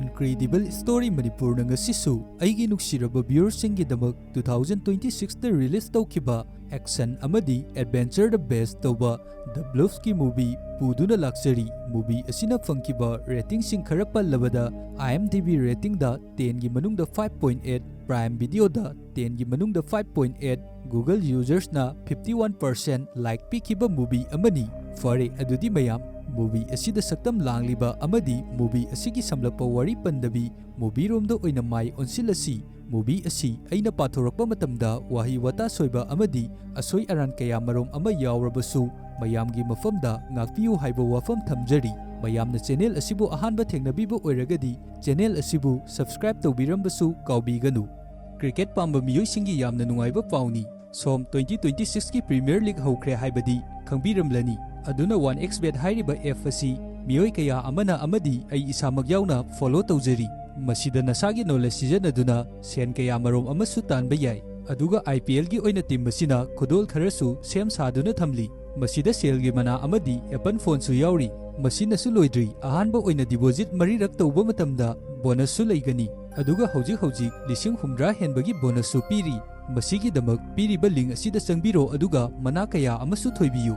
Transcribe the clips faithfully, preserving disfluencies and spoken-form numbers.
Incredible Story ꯃꯅꯤꯄꯨꯔꯅ ꯉꯁꯤꯁꯨ ꯑꯩꯒꯤ ꯅꯨꯡꯁꯤꯔꯕ viewerꯁꯤꯡꯒꯤꯗꯃꯛ two thousand twenty sixꯇ release ꯇꯧꯈꯤꯕ action ꯑꯃꯗꯤ adventureꯗ base ꯇꯧꯕ The Bluffꯀꯤ movie ꯄꯨꯗꯨꯅ ꯂꯥꯛꯆꯔꯤ꯫ Movie ꯑꯁꯤꯅ ꯐꯪꯈꯤꯕ ratingꯁꯤꯡ ꯈꯔ ꯄꯜꯂꯕꯗ, IMDb ratingꯗ tenꯒꯤ ꯃꯅꯨꯡꯗ five point eight, Prime Videoꯗ tenꯒꯤ ꯃꯅꯨꯡꯗ five point eight, Google usersꯅ fifty one percent like ꯄꯤꯈꯤꯕ movie ꯑꯃꯅꯤ꯫ ꯐꯔꯦ, ꯑꯗꯨꯗꯤ ꯃꯌꯥꯝ, movie ꯑꯁꯤꯗ ꯁꯛꯇꯝ ꯂꯥꯡꯂꯤꯕ ꯑꯃꯗꯤ movie ꯑꯁꯤꯒꯤ ꯁꯝꯂꯞꯄ ꯋꯥꯔꯤ ꯄꯟꯗꯕꯤ movieꯔꯣꯝꯗ ꯑꯣꯏꯅ ꯃꯥꯏ ꯑꯣꯟꯁꯤꯜꯂꯁꯤ꯫ Movie ꯑꯁꯤ ꯑꯩꯅ ꯄꯥꯊꯣꯔꯛꯄ ꯃꯇꯝꯗ ꯋꯥꯍꯩ ꯋꯥꯇꯥ ꯁꯣꯏꯕ ꯑꯃꯗꯤ ꯑꯁꯣꯏ ꯑꯔꯥꯟ ꯀꯌꯥ ꯃꯔꯨꯝ ꯑꯃ ꯌꯥꯎꯔꯕꯁꯨ, ꯃꯌꯥꯝꯒꯤ ꯃꯐꯝꯗ ꯉꯥꯛꯄꯤꯌꯨ ꯍꯥꯏꯕ ꯋꯥꯐꯝ ꯊꯝꯖꯔꯤ꯫ ꯃꯌꯥꯝꯅ channel ꯑꯁꯤꯕꯨ ꯑꯍꯥꯟꯕ ꯊꯦꯡꯅꯕꯤꯕ ꯑꯣꯏꯔꯒꯗꯤ, channel ꯑꯁꯤꯕꯨ subscribe ꯇꯧꯕꯤꯔꯝꯕꯁꯨ ꯀꯥꯎꯕꯤꯒꯅꯨ꯫ Cricket ꯄꯥꯝꯕ ꯃꯤꯑꯣꯏꯁꯤꯡꯒꯤ ꯌꯥꯝꯅ ꯅꯨꯡꯉꯥꯏꯕ ꯄꯥꯎꯅꯤ꯫ ꯁꯣꯝ twenty twenty sixꯀꯤ Premier League ꯍꯧꯈ꯭ꯔꯦ ꯍꯥꯏꯕꯗꯤ ꯈꯪꯕꯤꯔꯝꯂꯅꯤ꯫ ꯑꯗꯨꯅ OneXBet ꯍꯥꯏꯔꯤꯕ app ꯑꯁꯤ ꯃꯤꯑꯣꯏ ꯀꯌꯥ ꯑꯃꯅ ꯑꯃꯗꯤ ꯑꯩ ꯏꯁꯥꯃꯛ ꯌꯥꯎꯅ follow ꯇꯧꯖꯔꯤ꯫ ꯃꯁꯤꯗ ꯅꯁꯥꯒꯤ knowledge ꯁꯤꯖꯤꯟꯅꯗꯨꯅ ꯁꯦꯟ ꯀꯌꯥ ꯃꯔꯨꯝ ꯑꯃꯁꯨ ꯇꯥꯟꯕ ꯌꯥꯏ꯫ ꯑꯗꯨꯒ IPLꯒꯤ ꯑꯣꯏꯅ team ꯑꯁꯤꯅ ꯈꯨꯗꯣꯜ ꯈꯔꯁꯨ ꯁꯦꯝ ꯁꯥꯗꯨꯅ ꯊꯝꯂꯤ꯫ ꯃꯁꯤꯗ ꯁꯦꯜꯒꯤ ꯃꯅꯥ ꯑꯃꯗꯤ apple phoneꯁꯨ ꯌꯥꯎꯔꯤ꯫ ꯃꯁꯤꯅꯁꯨ ꯂꯣꯏꯗ꯭ꯔꯤ, ꯑꯍꯥꯟꯕ ꯑꯣꯏꯅ deposit ꯃꯔꯤꯔꯛ ꯇꯧꯕ ꯃꯇꯝꯗ bonusꯁꯨ ꯂꯩꯒꯅꯤ꯫ ꯑꯗꯨꯒ ꯍꯧꯖꯤꯛ ꯍꯧꯖꯤꯛ ꯂꯤꯁꯤꯡ ꯍꯨꯝꯗ꯭ꯔꯥ ꯍꯦꯟꯕꯒꯤ bonusꯁꯨ ꯄꯤꯔꯤ꯫ ꯃꯁꯤꯒꯤꯗꯃꯛ ꯄꯤꯔꯤꯕ link ꯑꯁꯤꯗ ꯆꯪꯕꯤꯔꯣ ꯑꯗꯨꯒ ꯃꯅꯥ ꯀꯌꯥ ꯑꯃꯁꯨ ꯊꯣꯏꯕꯤꯌꯨ꯫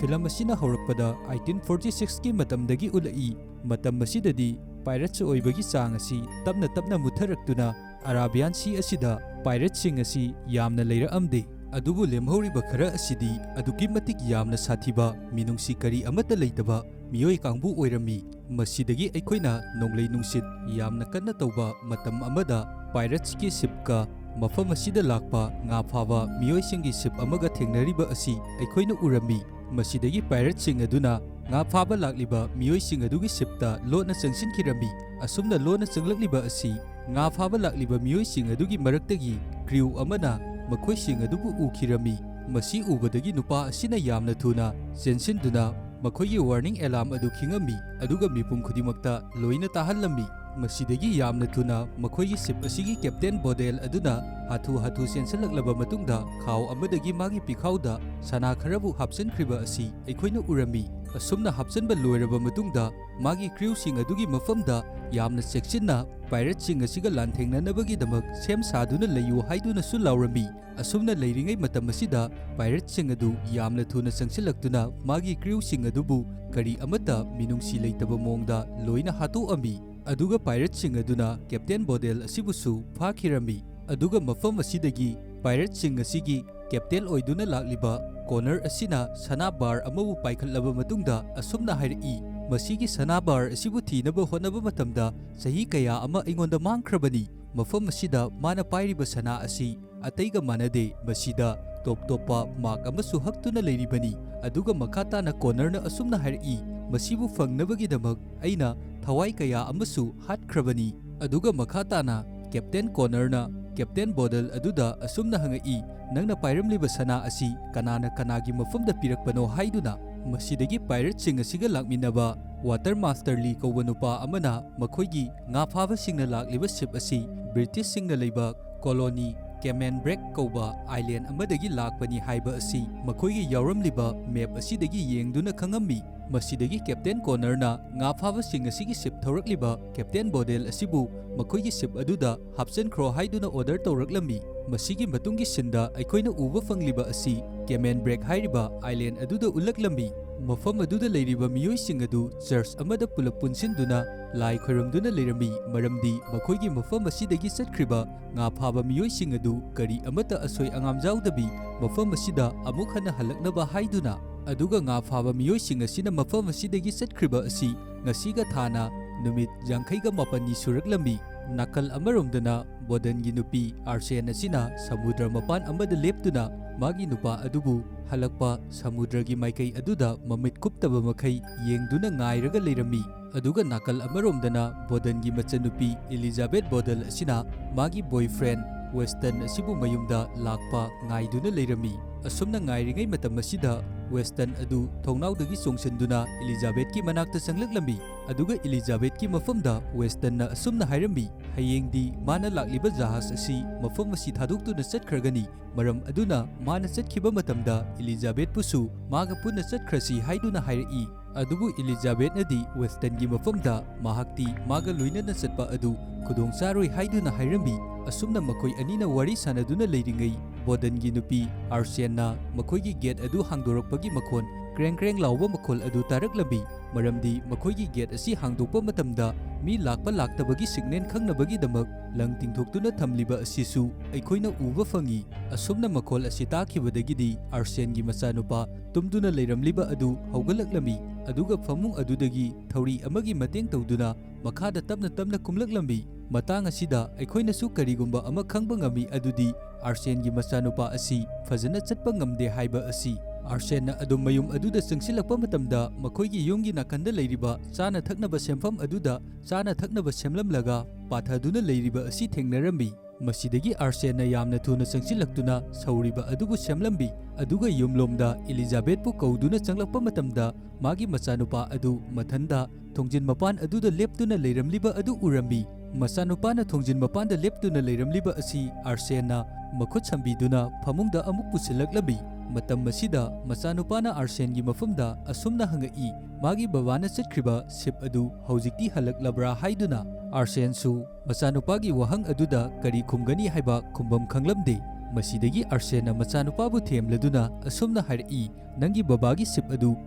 Film ꯑꯁꯤꯅ ꯍꯧꯔꯛꯄꯗ eighteen forty sixꯀꯤ ꯃꯇꯝꯗꯒꯤ ꯎꯠꯂꯛꯏ꯫ ꯃꯇꯝ ꯑꯁꯤꯗꯗꯤ pirates ꯑꯣꯏꯕꯒꯤ ꯆꯥꯡ ꯑꯁꯤ ꯇꯞꯅ ꯇꯞꯅ ꯃꯨꯠꯊꯔꯛꯇꯨꯅ Arabian Sea ꯑꯁꯤꯗ pirateꯁꯤꯡ ꯑꯁꯤ ꯌꯥꯝꯅ ꯂꯩꯔꯛꯑꯝꯗꯦ꯫ ꯑꯗꯨꯕꯨ ꯂꯦꯝꯍꯧꯔꯤꯕ ꯈꯔ ꯑꯁꯤꯗꯤ ꯑꯗꯨꯛꯀꯤ ꯃꯇꯤꯛ ꯌꯥꯝꯅ ꯁꯥꯊꯤꯕ, ꯃꯤꯅꯨꯡꯁꯤ ꯀꯔꯤ ꯑꯃꯠꯇ ꯂꯩꯇꯕ ꯃꯤꯑꯣꯏ ꯀꯥꯡꯕꯨ ꯑꯣꯏꯔꯝꯃꯤ꯫ ꯃꯁꯤꯗꯒꯤ ꯑꯩꯈꯣꯏꯅ ꯅꯣꯡꯂꯩ ꯅꯨꯡꯁꯤꯠ ꯌꯥꯝꯅ ꯀꯟꯅ ꯇꯧꯕ ꯃꯇꯝ ꯑꯃꯗ pirateꯀꯤ shipꯀ ꯃꯐꯝ ꯑꯁꯤꯗ ꯂꯥꯛꯄ ꯉꯥ ꯐꯥꯕ ꯃꯤꯑꯣꯏꯁꯤꯡꯒꯤ ship ꯑꯃꯒ ꯊꯦꯡꯅꯔꯤꯕ ꯑꯁꯤ ꯑꯩꯈꯣꯏꯅ ꯎꯔꯝꯃꯤ꯫ ꯃꯁꯤꯗꯒꯤ pirateꯁꯤꯡ ꯑꯗꯨꯅ ꯉꯥ ꯐꯥꯕ ꯂꯥꯛꯂꯤꯕ ꯃꯤꯑꯣꯏꯁꯤꯡ ꯑꯗꯨꯒꯤ shipꯇ ꯂꯣꯠꯅ ꯆꯪꯁꯤꯟꯈꯤꯔꯝꯃꯤ꯫ ꯑꯁꯨꯝꯅ ꯂꯣꯟꯅ ꯆꯪꯂꯛꯂꯤꯕ ꯑꯁꯤ ꯉꯥ ꯐꯥꯕ ꯂꯥꯛꯂꯤꯕ ꯃꯤꯑꯣꯏꯁꯤꯡ ꯑꯗꯨꯒꯤ ꯃꯔꯛꯇꯒꯤ crew ꯑꯃꯅ ꯃꯈꯣꯏꯁꯤꯡ ꯑꯗꯨꯕꯨ ꯎꯈꯤꯔꯝꯃꯤ꯫ ꯃꯁꯤ ꯎꯕꯗꯒꯤ ꯅꯨꯄꯥ ꯑꯁꯤꯅ ꯌꯥꯝꯅ ꯊꯨꯅ ꯆꯦꯟꯁꯤꯟꯗꯨꯅ ꯃꯈꯣꯏꯒꯤ warning alarm ꯑꯗꯨ ꯈꯤꯡꯉꯝꯃꯤ, ꯑꯗꯨꯒ ꯃꯤꯄꯨꯝ ꯈꯨꯗꯤꯡꯃꯛꯇ ꯂꯣꯏꯅ ꯇꯥꯍꯜꯂꯝꯃꯤ꯫ ꯃꯁꯤꯗꯒꯤ ꯌꯥꯝꯅ ꯊꯨꯅ ꯃꯈꯣꯏꯒꯤ ship ꯑꯁꯤꯒꯤ captain Bodel ꯑꯗꯨꯅ ꯍꯥꯊꯨ ꯍꯥꯊꯨ ꯆꯦꯟꯁꯤꯜꯂꯛꯂꯕ ꯃꯇꯨꯡꯗ ꯈꯥꯎ ꯑꯃꯗꯒꯤ ꯃꯥꯒꯤ ꯄꯤꯈꯥꯎꯗ ꯁꯅꯥ ꯈꯔꯕꯨ ꯍꯥꯞꯆꯤꯟꯈ꯭ꯔꯤꯕ ꯑꯁꯤ ꯑꯩꯈꯣꯏꯅ ꯎꯔꯝꯃꯤ꯫ ꯑꯁꯨꯝꯅ ꯍꯥꯞꯆꯤꯟꯕ ꯂꯣꯏꯔꯕ ꯃꯇꯨꯡꯗ, ꯃꯥꯒꯤ crewꯁꯤꯡ ꯑꯗꯨꯒꯤ ꯃꯐꯝꯗ ꯌꯥꯝꯅ ꯆꯦꯛꯁꯤꯟꯅ pirateꯁꯤꯡ ꯑꯁꯤꯒ ꯂꯥꯟꯊꯦꯡꯅꯅꯕꯒꯤꯗꯃꯛ ꯁꯦꯝ ꯁꯥꯗꯨꯅ ꯂꯩꯌꯨ ꯍꯥꯏꯗꯨꯅꯁꯨ ꯂꯥꯎꯔꯝꯃꯤ꯫ ꯑꯁꯨꯝꯅ ꯂꯩꯔꯤꯉꯩ ꯃꯇꯝ ꯑꯁꯤꯗ, pirateꯁꯤꯡ ꯑꯗꯨ ꯌꯥꯝꯅ ꯊꯨꯅ ꯆꯪꯁꯤꯜꯂꯛꯇꯨꯅ ꯃꯥꯒꯤ crewꯁꯤꯡ ꯑꯗꯨꯕꯨ ꯀꯔꯤ ꯑꯃꯠꯇ ꯃꯤꯅꯨꯡꯁꯤ ꯂꯩꯇꯕ ꯃꯑꯣꯡꯗ ꯂꯣꯏꯅ ꯍꯥꯠꯇꯣꯛꯑꯝꯃꯤ꯫ ꯑꯗꯨꯒ pirateꯁꯤꯡ ꯑꯗꯨꯅ Captain Boddle ꯑꯁꯤꯕꯨꯁꯨ ꯐꯥꯈꯤꯔꯝꯃꯤ꯫ ꯑꯗꯨꯒ ꯃꯐꯝ ꯑꯁꯤꯗꯒꯤ pirateꯁꯤꯡ ꯑꯁꯤꯒꯤ captain ꯑꯣꯏꯗꯨꯅ ꯂꯥꯛꯂꯤꯕ Connor ꯑꯁꯤꯅ ꯁꯅꯥ bar ꯑꯃꯕꯨ ꯄꯥꯏꯈꯠꯂꯕ ꯃꯇꯨꯡꯗ ꯑꯁꯨꯝꯅ ꯍꯥꯏꯔꯛꯏ, "ꯃꯁꯤꯒꯤ ꯁꯅꯥ bar ꯑꯁꯤꯕꯨ ꯊꯤꯅꯕ ꯍꯣꯠꯅꯕ ꯃꯇꯝꯗ ꯆꯍꯤ ꯀꯌꯥ ꯑꯃ ꯑꯩꯉꯣꯟꯗ ꯃꯥꯡꯈ꯭ꯔꯕꯅꯤ꯫ ꯃꯐꯝ ꯑꯁꯤꯗ ꯃꯥꯅ ꯄꯥꯏꯔꯤꯕ ꯁꯅꯥ ꯑꯁꯤ ꯑꯇꯩꯒ ꯃꯥꯟꯅꯗꯦ꯫ ꯃꯁꯤꯗ ꯇꯣꯞ ꯇꯣꯞꯄ mark ꯑꯃꯁꯨ ꯍꯛꯇꯨꯅ ꯂꯩꯔꯤꯕꯅꯤ"꯫ ꯑꯗꯨꯒ ꯃꯈꯥ ꯇꯥꯅ Connorꯅ ꯑꯁꯨꯝꯅ ꯍꯥꯏꯔꯛꯏ, "ꯃꯁꯤꯕꯨ ꯐꯪꯅꯕꯒꯤꯗꯃꯛ ꯑꯩꯅ ꯊꯋꯥꯏ ꯀꯌꯥ ꯑꯃꯁꯨ ꯍꯥꯠꯈ꯭ꯔꯕꯅꯤ"꯫ ꯑꯗꯨꯒ ꯃꯈꯥ ꯇꯥꯅ Captain Connorꯅ Captain Boddle ꯑꯗꯨꯗ ꯑꯁꯨꯝꯅ ꯍꯪꯉꯛꯏ, "ꯅꯪꯅ ꯄꯥꯏꯔꯝꯂꯤꯕ ꯁꯅꯥ ꯑꯁꯤ ꯀꯅꯥꯅ ꯀꯅꯥꯒꯤ ꯃꯐꯝꯗ ꯄꯤꯔꯛꯄꯅꯣ?" ꯍꯥꯏꯗꯨꯅ꯫ ꯃꯁꯤꯗꯒꯤ pirateꯁꯤꯡ ꯑꯁꯤꯒ ꯂꯥꯛꯃꯤꯟꯅꯕ Water Master Lee ꯀꯧꯕ ꯅꯨꯄꯥ ꯑꯃꯅ ꯃꯈꯣꯏꯒꯤ ꯉꯥ ꯐꯥꯕꯁꯤꯡꯅ ꯂꯥꯛꯂꯤꯕ ship ꯑꯁꯤ Britishꯁꯤꯡꯅ ꯂꯩꯕ colony Camenbreak ꯀꯧꯕ island ꯑꯃꯗꯒꯤ ꯂꯥꯛꯄꯅꯤ ꯍꯥꯏꯕ ꯑꯁꯤ ꯃꯈꯣꯏꯒꯤ ꯌꯥꯎꯔꯝꯂꯤꯕ map ꯑꯁꯤꯗꯒꯤ ꯌꯦꯡꯗꯨꯅ ꯈꯪꯉꯝꯃꯤ꯫ ꯃꯁꯤꯗꯒꯤ Captain Connorꯅ ꯉꯥ ꯐꯥꯕꯁꯤꯡ ꯑꯁꯤꯒꯤ ship ꯊꯧꯔꯛꯂꯤꯕ Captain Boddle ꯑꯁꯤꯕꯨ ꯃꯈꯣꯏꯒꯤ ship ꯑꯗꯨꯗ ꯍꯥꯞꯆꯤꯟꯈ꯭ꯔꯣ ꯍꯥꯏꯗꯨꯅ order ꯇꯧꯔꯛꯂꯝꯃꯤ꯫ ꯃꯁꯤꯒꯤ ꯃꯇꯨꯡꯒꯤ sceneꯗ ꯑꯩꯈꯣꯏꯅ ꯎꯕ ꯐꯪꯂꯤꯕ ꯑꯁꯤ Camenbreak ꯍꯥꯏꯔꯤꯕ island ꯑꯗꯨꯗ ꯎꯠꯂꯛꯂꯝꯃꯤ꯫ ꯃꯐꯝ ꯑꯗꯨꯗ ꯂꯩꯔꯤꯕ ꯃꯤꯑꯣꯏꯁꯤꯡ ꯑꯗꯨ church ꯑꯃꯗ ꯄꯨꯂꯞ ꯄꯨꯟꯁꯤꯟꯗꯨꯅ ꯂꯥꯏ ꯈꯣꯏꯔꯝꯗꯨꯅ ꯂꯩꯔꯝꯃꯤ, ꯃꯔꯝꯗꯤ ꯃꯈꯣꯏꯒꯤ ꯃꯐꯝ ꯑꯁꯤꯗꯒꯤ ꯆꯠꯈ꯭ꯔꯤꯕ ꯉꯥ ꯐꯥꯕ ꯃꯤꯑꯣꯏꯁꯤꯡ ꯑꯗꯨ ꯀꯔꯤ ꯑꯃꯠꯇ ꯑꯁꯣꯏ ꯑꯉꯥꯝ ꯌꯥꯎꯗꯕꯤ ꯃꯐꯝ ꯑꯁꯤꯗ ꯑꯃꯨꯛ ꯍꯟꯅ ꯍꯜꯂꯛꯅꯕ ꯍꯥꯏꯗꯨꯅ꯫ ꯑꯗꯨꯒ ꯉꯥ ꯐꯥꯕ ꯃꯤꯑꯣꯏꯁꯤꯡ ꯑꯁꯤꯅ ꯃꯐꯝ ꯑꯁꯤꯗꯒꯤ ꯆꯠꯈ꯭ꯔꯤꯕ ꯑꯁꯤ ꯉꯁꯤꯒ ꯊꯥꯅ ꯅꯨꯃꯤꯠ ꯌꯥꯡꯈꯩꯒ ꯃꯥꯄꯟꯅꯤ ꯁꯨꯔꯛꯂꯝꯃꯤ꯫ ꯅꯥꯀꯜ ꯑꯃꯔꯣꯝꯗꯅ ꯕꯣꯗꯟꯒꯤ ꯅꯨꯄꯤ ꯑꯥꯔꯁꯦꯟ ꯑꯁꯤꯅ ꯁꯃꯨꯗ꯭ꯔ ꯃꯄꯥꯟ ꯑꯃꯗ ꯂꯦꯞꯇꯨꯅ ꯃꯥꯒꯤ ꯅꯨꯄꯥ ꯑꯗꯨꯕꯨ ꯍꯜꯂꯛꯄ ꯁꯃꯨꯗ꯭ꯔꯒꯤ ꯃꯥꯏꯀꯩ ꯑꯗꯨꯗ ꯃꯃꯤꯠ ꯀꯨꯞꯇꯕ ꯃꯈꯩ ꯌꯦꯡꯗꯨꯅ ꯉꯥꯏꯔꯒ ꯂꯩꯔꯝꯃꯤ꯫ ꯑꯗꯨꯒ ꯅꯥꯀꯜ ꯑꯃꯔꯣꯝꯗꯅ ꯕꯣꯗꯟꯒꯤ ꯃꯆꯟꯅꯨꯄꯤ ꯏꯂꯤꯖꯥꯕꯦꯠ ꯕꯣꯗꯜ ꯑꯁꯤꯅ ꯃꯥꯒꯤ boyfriend ꯋꯦꯁꯇꯟ ꯑꯁꯤꯕꯨ ꯃꯌꯨꯝꯗ ꯂꯥꯛꯄ ꯉꯥꯏꯗꯨꯅ ꯂꯩꯔꯝꯃꯤ꯫ ꯑꯁꯨꯝꯅ ꯉꯥꯏꯔꯤꯉꯩ ꯃꯇꯝ ꯑꯁꯤꯗ ꯋꯦꯁꯇꯟ ꯑꯗꯨ ꯊꯣꯡꯅꯥꯎꯗꯒꯤ ꯆꯣꯡꯁꯤꯟꯗꯨꯅ ꯏꯂꯤꯖꯥꯕꯦꯠꯀꯤ ꯃꯅꯥꯛꯇ ꯆꯪꯂꯛꯂꯝꯃꯤ꯫ ꯑꯗꯨꯒ ꯏꯂꯤꯖꯥꯕꯦꯠꯀꯤ ꯃꯐꯝꯗ ꯋꯦꯁꯇꯟꯅ ꯑꯁꯨꯝꯅ ꯍꯥꯏꯔꯝꯃꯤ, "ꯍꯌꯦꯡꯗꯤ ꯃꯥꯅ ꯂꯥꯛꯂꯤꯕ ꯖꯍꯥꯖ ꯑꯁꯤ ꯃꯐꯝ ꯑꯁꯤ ꯊꯥꯗꯣꯛꯇꯨꯅ ꯆꯠꯈ꯭ꯔꯒꯅꯤ꯫ ꯃꯔꯝ ꯑꯗꯨꯅ ꯃꯥꯅ ꯆꯠꯈꯤꯕ ꯃꯇꯝꯗ ꯏꯂꯤꯖꯥꯕꯦꯠꯄꯨꯁꯨ ꯃꯥꯒ ꯄꯨꯟꯅ ꯆꯠꯈ꯭ꯔꯁꯤ" ꯍꯥꯏꯗꯨꯅ ꯍꯥꯏꯔꯛꯏ꯫ ꯑꯗꯨꯕꯨ ꯏꯂꯤꯖꯥꯕꯦꯠꯅꯗꯤ ꯋꯦꯁꯇꯟꯒꯤ ꯃꯐꯝꯗ ꯃꯍꯥꯛꯇꯤ ꯃꯥꯒ ꯂꯣꯏꯅꯅ ꯆꯠꯄ ꯑꯗꯨ ꯈꯨꯗꯣꯡ ꯆꯥꯔꯣꯏ ꯍꯥꯏꯗꯨꯅ ꯍꯥꯏꯔꯝꯃꯤ꯫ ꯑꯁꯨꯝꯅ ꯃꯈꯣꯏ ꯑꯅꯤꯅ ꯋꯥꯔꯤ ꯁꯥꯟꯅꯗꯨꯅ ꯂꯩꯔꯤꯉꯩ, ꯕꯣꯗꯟꯒꯤ ꯅꯨꯄꯤ ꯑꯥꯔꯁꯦꯟꯅ ꯃꯈꯣꯏꯒꯤ ꯒꯦꯠ ꯑꯗꯨ ꯍꯥꯡꯗꯣꯔꯛꯄꯒꯤ ꯃꯈꯣꯟ, ꯀ꯭ꯔꯦꯡ ꯀ꯭ꯔꯦꯡ ꯂꯥꯎꯕ ꯃꯈꯣꯜ ꯑꯗꯨ ꯇꯥꯔꯛꯂꯝꯃꯤ꯫ ꯃꯔꯝꯗꯤ ꯃꯈꯣꯏꯒꯤ ꯒꯦꯠ ꯑꯁꯤ ꯍꯥꯡꯗꯣꯛꯄ ꯃꯇꯝꯗ ꯃꯤ ꯂꯥꯛꯄ ꯂꯥꯛꯇꯕꯒꯤ ꯁꯤꯒꯅꯦꯜ ꯈꯪꯅꯕꯒꯤꯗꯃꯛ ꯂꯪ ꯇꯤꯡꯊꯣꯛꯇꯨꯅ ꯊꯝꯂꯤꯕ ꯑꯁꯤꯁꯨ ꯑꯩꯈꯣꯏꯅ ꯎꯕ ꯐꯪꯏ꯫ ꯑꯁꯨꯝꯅ ꯃꯈꯣꯜ ꯑꯁꯤ ꯇꯥꯈꯤꯕꯗꯒꯤꯗꯤ ꯑꯥꯔꯁꯦꯟꯒꯤ ꯃꯆꯥꯅꯨꯄꯥ ꯇꯨꯝꯗꯨꯅ ꯂꯩꯔꯝꯂꯤꯕ ꯑꯗꯨ ꯍꯧꯒꯠꯂꯛꯂꯝꯃꯤ, ꯑꯗꯨꯒ ꯐꯃꯨꯡ ꯑꯗꯨꯗꯒꯤ ꯊꯧꯔꯤ ꯑꯃꯒꯤ ꯃꯇꯦꯡ ꯇꯧꯗꯨꯅ ꯃꯈꯥꯗ ꯇꯞꯅ ꯇꯞꯅ ꯀꯨꯝꯂꯛꯂꯝꯃꯤ꯫ ꯃꯇꯥꯡ ꯑꯁꯤꯗ ꯑꯩꯈꯣꯏꯅꯁꯨ ꯀꯔꯤꯒꯨꯝꯕ ꯑꯃ ꯈꯪꯕ ꯉꯝꯃꯤ, ꯑꯗꯨꯗꯤ ꯑꯥꯔꯁꯦꯟꯒꯤ ꯃꯆꯥꯅꯨꯄꯥ ꯑꯁꯤ ꯐꯖꯅ ꯆꯠꯄ ꯉꯝꯗꯦ ꯍꯥꯏꯕ ꯑꯁꯤ꯫ ꯑꯥꯔꯁꯦꯟꯅ ꯑꯗꯨꯝ ꯃꯌꯨꯝ ꯑꯗꯨꯗ ꯆꯪꯁꯤꯜꯂꯛꯄ ꯃꯇꯝꯗ, ꯃꯈꯣꯏꯒꯤ ꯌꯨꯝꯒꯤ ꯅꯥꯀꯟꯗ ꯂꯩꯔꯤꯕ ꯆꯥꯅ ꯊꯛꯅꯕ ꯁꯦꯝꯐꯝ ꯑꯗꯨꯗ ꯆꯥꯅ ꯊꯛꯅꯕ ꯁꯦꯝꯂꯝꯂꯒ ꯄꯥꯊꯗꯨꯅ ꯂꯩꯔꯤꯕ ꯑꯁꯤ ꯊꯦꯡꯅꯔꯝꯃꯤ꯫ ꯃꯁꯤꯗꯒꯤ ꯑꯥꯔꯁꯦꯟꯅ ꯌꯥꯝꯅ ꯊꯨꯅ ꯆꯪꯁꯤꯜꯂꯛꯇꯨꯅ ꯁꯧꯔꯤꯕ ꯑꯗꯨꯕꯨ ꯁꯦꯝꯂꯝꯃꯤ, ꯑꯗꯨꯒ ꯌꯨꯝꯂꯣꯝꯗ ꯏꯂꯤꯖꯥꯕꯦꯠꯄꯨ ꯀꯧꯗꯨꯅ ꯆꯪꯂꯛꯄ ꯃꯇꯝꯗ, ꯃꯥꯒꯤ ꯃꯆꯥꯅꯨꯄꯥ ꯑꯗꯨ ꯃꯊꯟꯗ ꯊꯣꯡꯖꯤꯟ ꯃꯄꯥꯟ ꯑꯗꯨꯗ ꯂꯦꯞꯇꯨꯅ ꯂꯩꯔꯝꯂꯤꯕ ꯑꯗꯨ ꯎꯔꯝꯃꯤ꯫ ꯃꯆꯥꯅꯨꯄꯥꯅ ꯊꯣꯡꯖꯤꯟ ꯃꯄꯥꯟꯗ ꯂꯦꯞꯇꯨꯅ ꯂꯩꯔꯝꯂꯤꯕ ꯑꯁꯤ ꯑꯥꯔꯁꯦꯟꯅ ꯃꯈꯨꯠ ꯁꯝꯕꯤꯗꯨꯅ ꯐꯃꯨꯡꯗ ꯑꯃꯨꯛ ꯄꯨꯁꯤꯜꯂꯛꯂꯝꯃꯤ꯫ ꯃꯇꯝ ꯑꯁꯤꯗ ꯃꯆꯥꯅꯨꯄꯥꯅ ꯑꯥꯔꯁꯦꯟꯒꯤ ꯃꯐꯝꯗ ꯑꯁꯨꯝꯅ ꯍꯪꯉꯛꯏ, ꯃꯥꯒꯤ ꯕꯕꯥꯅ ꯆꯠꯈ꯭ꯔꯤꯕ ꯁꯤꯞ ꯑꯗꯨ ꯍꯧꯖꯤꯛꯇꯤ ꯍꯜꯂꯛꯂꯕ꯭ꯔꯥ ꯍꯥꯏꯗꯨꯅ꯫ ꯑꯥꯔꯁꯦꯟꯁꯨ ꯃꯆꯥꯅꯨꯄꯥꯒꯤ ꯋꯥꯍꯪ ꯑꯗꯨꯗ ꯀꯔꯤ ꯈꯨꯝꯒꯅꯤ ꯍꯥꯏꯕ ꯈꯨꯝꯐꯝ ꯈꯪꯂꯝꯗꯦ꯫ ꯃꯁꯤꯗꯒꯤ ꯑꯥꯔꯁꯦꯟꯅ ꯃꯆꯥꯅꯨꯄꯥꯕꯨ ꯊꯦꯝꯂꯗꯨꯅ ꯑꯁꯨꯝꯅ ꯍꯥꯏꯔꯛꯏ, "ꯅꯪꯒꯤ ꯕꯕꯥꯒꯤ ꯁꯤꯞ ꯑꯗꯨ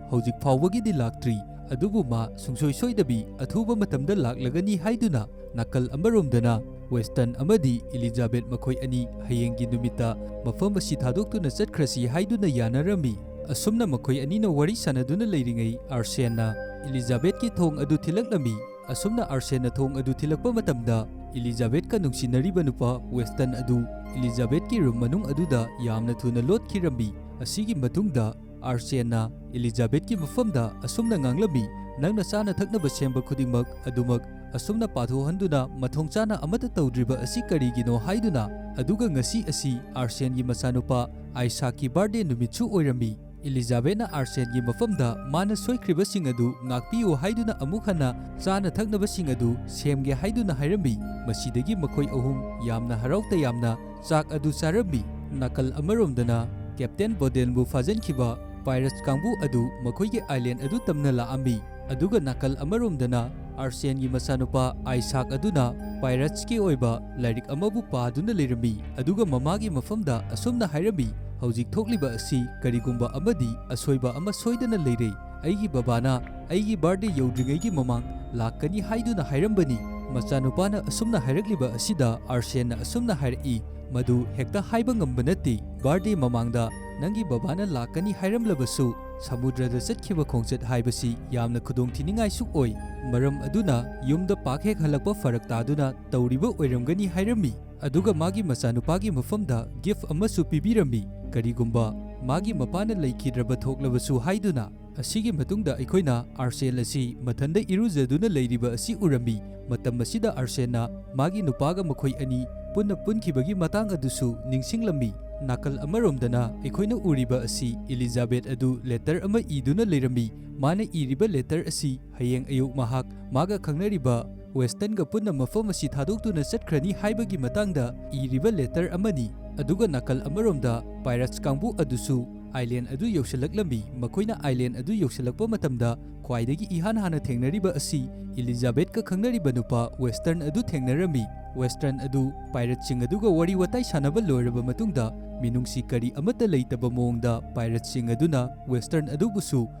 ꯍꯧꯖꯤꯛ ꯐꯥꯎꯕꯒꯤꯗꯤ ꯂꯥꯛꯇ꯭ꯔꯤ, ꯑꯗꯨꯕꯨ ꯃꯥ ꯁꯨꯡꯁꯣꯏ ꯁꯣꯏꯗꯕꯤ ꯑꯊꯨꯕ ꯃꯇꯝꯗ ꯂꯥꯛꯂꯒꯅꯤ" ꯍꯥꯏꯗꯨꯅ꯫ ꯅꯥꯀꯜ ꯑꯃꯔꯣꯝꯗꯅ ꯋꯦꯁꯇꯟ ꯑꯃꯗꯤ ꯏꯂꯤꯖꯥꯕꯦꯠ ꯃꯈꯣꯏ ꯑꯅꯤ ꯍꯌꯦꯡꯒꯤ ꯅꯨꯃꯤꯠꯇ ꯃꯐꯝ ꯑꯁꯤ ꯊꯥꯗꯣꯛꯇꯨꯅ ꯆꯠꯈ꯭ꯔꯁꯤ ꯍꯥꯏꯗꯨꯅ ꯌꯥꯅꯔꯝꯃꯤ꯫ ꯑꯁꯨꯝꯅ ꯃꯈꯣꯏ ꯑꯅꯤꯅ ꯋꯥꯔꯤ ꯁꯥꯟꯅꯗꯨꯅ ꯂꯩꯔꯤꯉꯩ, ꯑꯥꯔꯁꯦꯟꯅ ꯏꯂꯤꯖꯥꯕꯦꯠꯀꯤ ꯊꯣꯡ ꯑꯗꯨ ꯊꯤꯜꯂꯛꯂꯝꯃꯤ꯫ ꯑꯁꯨꯝꯅ ꯑꯥꯔꯁꯦꯟꯅ ꯊꯣꯡ ꯑꯗꯨ ꯊꯤꯜꯂꯛꯄ ꯃꯇꯝꯗ, ꯏꯂꯤꯖꯥꯕꯦꯠꯀ ꯅꯨꯡꯁꯤꯅꯔꯤꯕ ꯅꯨꯄꯥ ꯋꯦꯁꯇꯟ ꯑꯗꯨ ꯏꯂꯤꯖꯥꯕꯦꯠꯀꯤ ꯔꯨꯝ ꯃꯅꯨꯡ ꯑꯗꯨꯗ ꯌꯥꯝꯅ ꯊꯨꯅ ꯂꯣꯠꯈꯤꯔꯝꯃꯤ꯫ ꯑꯁꯤꯒꯤ ꯃꯇꯨꯡꯗ ꯑꯥꯔꯁꯦꯟꯅ ꯏꯂꯤꯖꯥꯕꯦꯠꯀꯤ ꯃꯐꯝꯗ ꯑꯁꯨꯝꯅ ꯉꯥꯡꯂꯝꯃꯤ, "ꯅꯪꯅ ꯆꯥꯅ ꯊꯛꯅꯕ ꯁꯦꯝꯕ ꯈꯨꯗꯤꯡꯃꯛ ꯑꯗꯨꯃꯛ ꯑꯁꯨꯝꯅ ꯄꯥꯊꯣꯛꯍꯟꯗꯨꯅ ꯃꯊꯣꯡ ꯆꯥꯅ ꯑꯃꯠꯇ ꯇꯧꯗ꯭ꯔꯤꯕ ꯑꯁꯤ ꯀꯔꯤꯒꯤꯅꯣ?" ꯍꯥꯏꯗꯨꯅ꯫ ꯑꯗꯨꯒ ꯉꯁꯤ ꯑꯁꯤ ꯑꯥꯔꯁꯦꯟꯒꯤ ꯃꯆꯥꯅꯨꯄꯥ ꯑꯥꯏꯁꯥꯛꯀꯤ ꯕꯥꯔꯗꯦ ꯅꯨꯃꯤꯠꯁꯨ ꯑꯣꯏꯔꯝꯃꯤ꯫ ꯏꯂꯤꯖꯥꯕꯦꯠꯅ ꯑꯥꯔꯁꯦꯟꯒꯤ ꯃꯐꯝꯗ ꯃꯥꯅ ꯁꯣꯏꯈ꯭ꯔꯤꯕꯁꯤꯡ ꯑꯗꯨ ꯉꯥꯛꯄꯤꯌꯨ ꯍꯥꯏꯗꯨꯅ ꯑꯃꯨꯛ ꯍꯟꯅ ꯆꯥꯅ ꯊꯛꯅꯕꯁꯤꯡ ꯑꯗꯨ ꯁꯦꯝꯒꯦ ꯍꯥꯏꯗꯨꯅ ꯍꯥꯏꯔꯝꯃꯤ꯫ ꯃꯁꯤꯗꯒꯤ ꯃꯈꯣꯏ ꯑꯍꯨꯝ ꯌꯥꯝꯅ ꯍꯔꯥꯎ ꯇꯌꯥꯝꯅ ꯆꯥꯛ ꯑꯗꯨ ꯆꯥꯔꯝꯃꯤ꯫ ꯅꯥꯀꯜ ꯑꯃꯔꯣꯝꯗꯅ ꯀꯦꯞꯇꯦꯟ ꯕꯣꯗꯦꯟꯕꯨ ꯐꯥꯖꯤꯟꯈꯤꯕ ꯄꯥꯏꯔꯠꯁ ꯀꯥꯡꯕꯨ ꯑꯗꯨ ꯃꯈꯣꯏꯒꯤ ꯑꯥꯏꯂꯦꯟ ꯑꯗꯨ ꯇꯝꯅ ꯂꯥꯛꯑꯝꯃꯤ꯫ ꯑꯗꯨꯒ ꯅꯥꯀꯜ ꯑꯃꯔꯣꯝꯗꯅ ꯑꯥꯔꯁꯦꯟꯒꯤ ꯃꯆꯥꯅꯨꯄꯥ ꯑꯥꯏꯁꯥꯛ ꯑꯗꯨꯅ ꯄꯥꯏꯔꯠꯁꯀꯤ ꯑꯣꯏꯕ ꯂꯥꯏꯔꯤꯛ ꯑꯃꯕꯨ ꯄꯥꯗꯨꯅ ꯂꯩꯔꯝꯃꯤ꯫ ꯑꯗꯨꯒ ꯃꯃꯥꯒꯤ ꯃꯐꯝꯗ ꯑꯁꯨꯝꯅ ꯍꯥꯏꯔꯝꯃꯤ, "ꯍꯧꯖꯤꯛ ꯊꯣꯛꯂꯤꯕ ꯑꯁꯤ ꯀꯔꯤꯒꯨꯝꯕ ꯑꯃꯗꯤ ꯑꯁꯣꯏꯕ ꯑꯃ ꯁꯣꯏꯗꯅ ꯂꯩꯔꯦ꯫ ꯑꯩꯒꯤ ꯕꯕꯥꯅ ꯑꯩꯒꯤ ꯕꯥꯔꯗꯦ ꯌꯧꯗ꯭ꯔꯤꯉꯩꯒꯤ ꯃꯃꯥꯡ ꯂꯥꯛꯀꯅꯤ ꯍꯥꯏꯗꯨꯅ ꯍꯥꯏꯔꯝꯕꯅꯤ꯫" ꯃꯆꯥꯅꯨꯄꯥꯅ ꯑꯁꯨꯝꯅ ꯍꯥꯏꯔꯛꯂꯤꯕ ꯑꯁꯤꯗ ꯑꯥꯔꯁꯦꯟꯅ ꯑꯁꯨꯝꯅ ꯍꯥꯏꯔꯛꯏ, "ꯃꯗꯨ ꯍꯦꯛꯇ ꯍꯥꯏꯕ ꯉꯝꯕ ꯅꯠꯇꯦ꯫ ꯕꯥꯔꯗꯦ ꯃꯃꯥꯡꯗ ꯅꯪꯒꯤ ꯕꯕꯥꯅ ꯂꯥꯛꯀꯅꯤ ꯍꯥꯏꯔꯝꯂꯕꯁꯨ, ꯁꯃꯨꯗ꯭ꯔꯗ ꯆꯠꯈꯤꯕ ꯈꯣꯡꯆꯠ ꯍꯥꯏꯕꯁꯤ ꯌꯥꯝꯅ ꯈꯨꯗꯣꯡꯊꯤꯅꯤꯡꯉꯥꯏꯁꯨ ꯑꯣꯏ꯫ ꯃꯔꯝ ꯑꯗꯨꯅ ꯌꯨꯝꯗ ꯄꯥꯛ ꯍꯦꯛ ꯍꯜꯂꯛꯄ ꯐꯔꯛ ꯇꯥꯗꯨꯅ ꯇꯧꯔꯤꯕ ꯑꯣꯏꯔꯝꯒꯅꯤ" ꯍꯥꯏꯔꯝꯃꯤ꯫ ꯑꯗꯨꯒ ꯃꯥꯒꯤ ꯃꯆꯥꯅꯨꯄꯥꯒꯤ ꯃꯐꯝꯗ ꯒꯤꯐ ꯑꯃꯁꯨ ꯄꯤꯕꯤꯔꯝꯃꯤ꯫ ꯀꯔꯤꯒꯨꯝꯕ ꯃꯥꯒꯤ ꯃꯄꯥꯅ ꯂꯩꯈꯤꯗ꯭ꯔꯕ ꯊꯣꯛꯂꯕꯁꯨ ꯍꯥꯏꯗꯨꯅ꯫ ꯑꯁꯤꯒꯤ ꯃꯇꯨꯡꯗ ꯑꯩꯈꯣꯏꯅ ꯑꯥꯔꯁꯦꯟ ꯑꯁꯤ ꯃꯊꯟꯗ ꯏꯔꯨꯖꯗꯨꯅ ꯂꯩꯔꯤꯕ ꯑꯁꯤ ꯎꯔꯝꯃꯤ꯫ ꯃꯇꯝ ꯑꯁꯤꯗ ꯑꯥꯔꯁꯦꯟꯅ ꯃꯥꯒꯤ ꯅꯨꯄꯥꯒ ꯃꯈꯣꯏ ꯑꯅꯤ ꯄꯨꯟꯅ ꯄꯨꯟꯈꯤꯕꯒꯤ ꯃꯇꯥꯡ ꯑꯗꯨꯁꯨ ꯅꯤꯡꯁꯤꯡꯂꯝꯃꯤ꯫ ꯅꯥꯀꯜ ꯑꯃꯔꯣꯝꯗꯅ ꯑꯩꯈꯣꯏꯅ ꯎꯔꯤꯕ ꯑꯁꯤ ꯏꯂꯤꯖꯥꯕꯦꯠ ꯑꯗꯨ ꯂꯦꯇꯔ ꯑꯃ ꯏꯗꯨꯅ ꯂꯩꯔꯝꯃꯤ꯫ ꯃꯥꯅ ꯏꯔꯤꯕ ꯂꯦꯇꯔ ꯑꯁꯤ ꯍꯌꯦꯡ ꯑꯌꯨꯛ ꯃꯍꯥꯛ ꯃꯥꯒ ꯈꯪꯅꯔꯤꯕ ꯋꯦꯁꯇꯟꯒ ꯄꯨꯟꯅ ꯃꯐꯝ ꯑꯁꯤ ꯊꯥꯗꯣꯛꯇꯨꯅ ꯆꯠꯈ꯭ꯔꯅꯤ ꯍꯥꯏꯕꯒꯤ ꯃꯇꯥꯡꯗ ꯏꯔꯤꯕ ꯂꯦꯇꯔ ꯑꯃꯅꯤ꯫ ꯑꯗꯨꯒ ꯅꯥꯀꯜ ꯑꯃꯔꯣꯝꯗ ꯄꯥꯏꯔꯠꯁ ꯀꯥꯡꯕꯨ ꯑꯗꯨꯁꯨ ꯑꯥꯏꯂꯦꯟ ꯑꯗꯨ ꯌꯧꯁꯤꯜꯂꯛꯂꯝꯃꯤ꯫ ꯃꯈꯣꯏꯅ ꯑꯥꯏꯂꯦꯟ ꯑꯗꯨ ꯌꯧꯁꯤꯜꯂꯛꯄ ꯃꯇꯝꯗ ꯈ꯭ꯋꯥꯏꯗꯒꯤ ꯏꯍꯥꯟ ꯍꯥꯟꯅ ꯊꯦꯡꯅꯔꯤꯕ ꯑꯁꯤ ꯏꯂꯤꯖꯥꯕꯦꯠꯀ ꯈꯪꯅꯔꯤꯕ ꯅꯨꯄꯥ ꯋꯦꯁꯇꯔꯟ ꯑꯗꯨ ꯊꯦꯡꯅꯔꯝꯃꯤ꯫ ꯋꯦꯁꯇꯔꯟ ꯑꯗꯨ ꯄꯥꯏꯔꯠꯁꯤꯡ ꯑꯗꯨꯒ ꯋꯥꯔꯤ ꯋꯥꯇꯥꯏ ꯁꯥꯟꯅꯕ ꯂꯣꯏꯔꯕ ꯃꯇꯨꯡꯗ, ꯃꯤꯅꯨꯡꯁꯤ ꯀꯔꯤ ꯑꯃꯠꯇ ꯂꯩꯇꯕ ꯃꯑꯣꯡꯗ ꯄꯥꯏꯔꯠꯁꯤꯡ ꯑꯗꯨꯅ ꯋꯦꯁꯇꯔꯟ ꯑꯗꯨꯕꯨꯁꯨ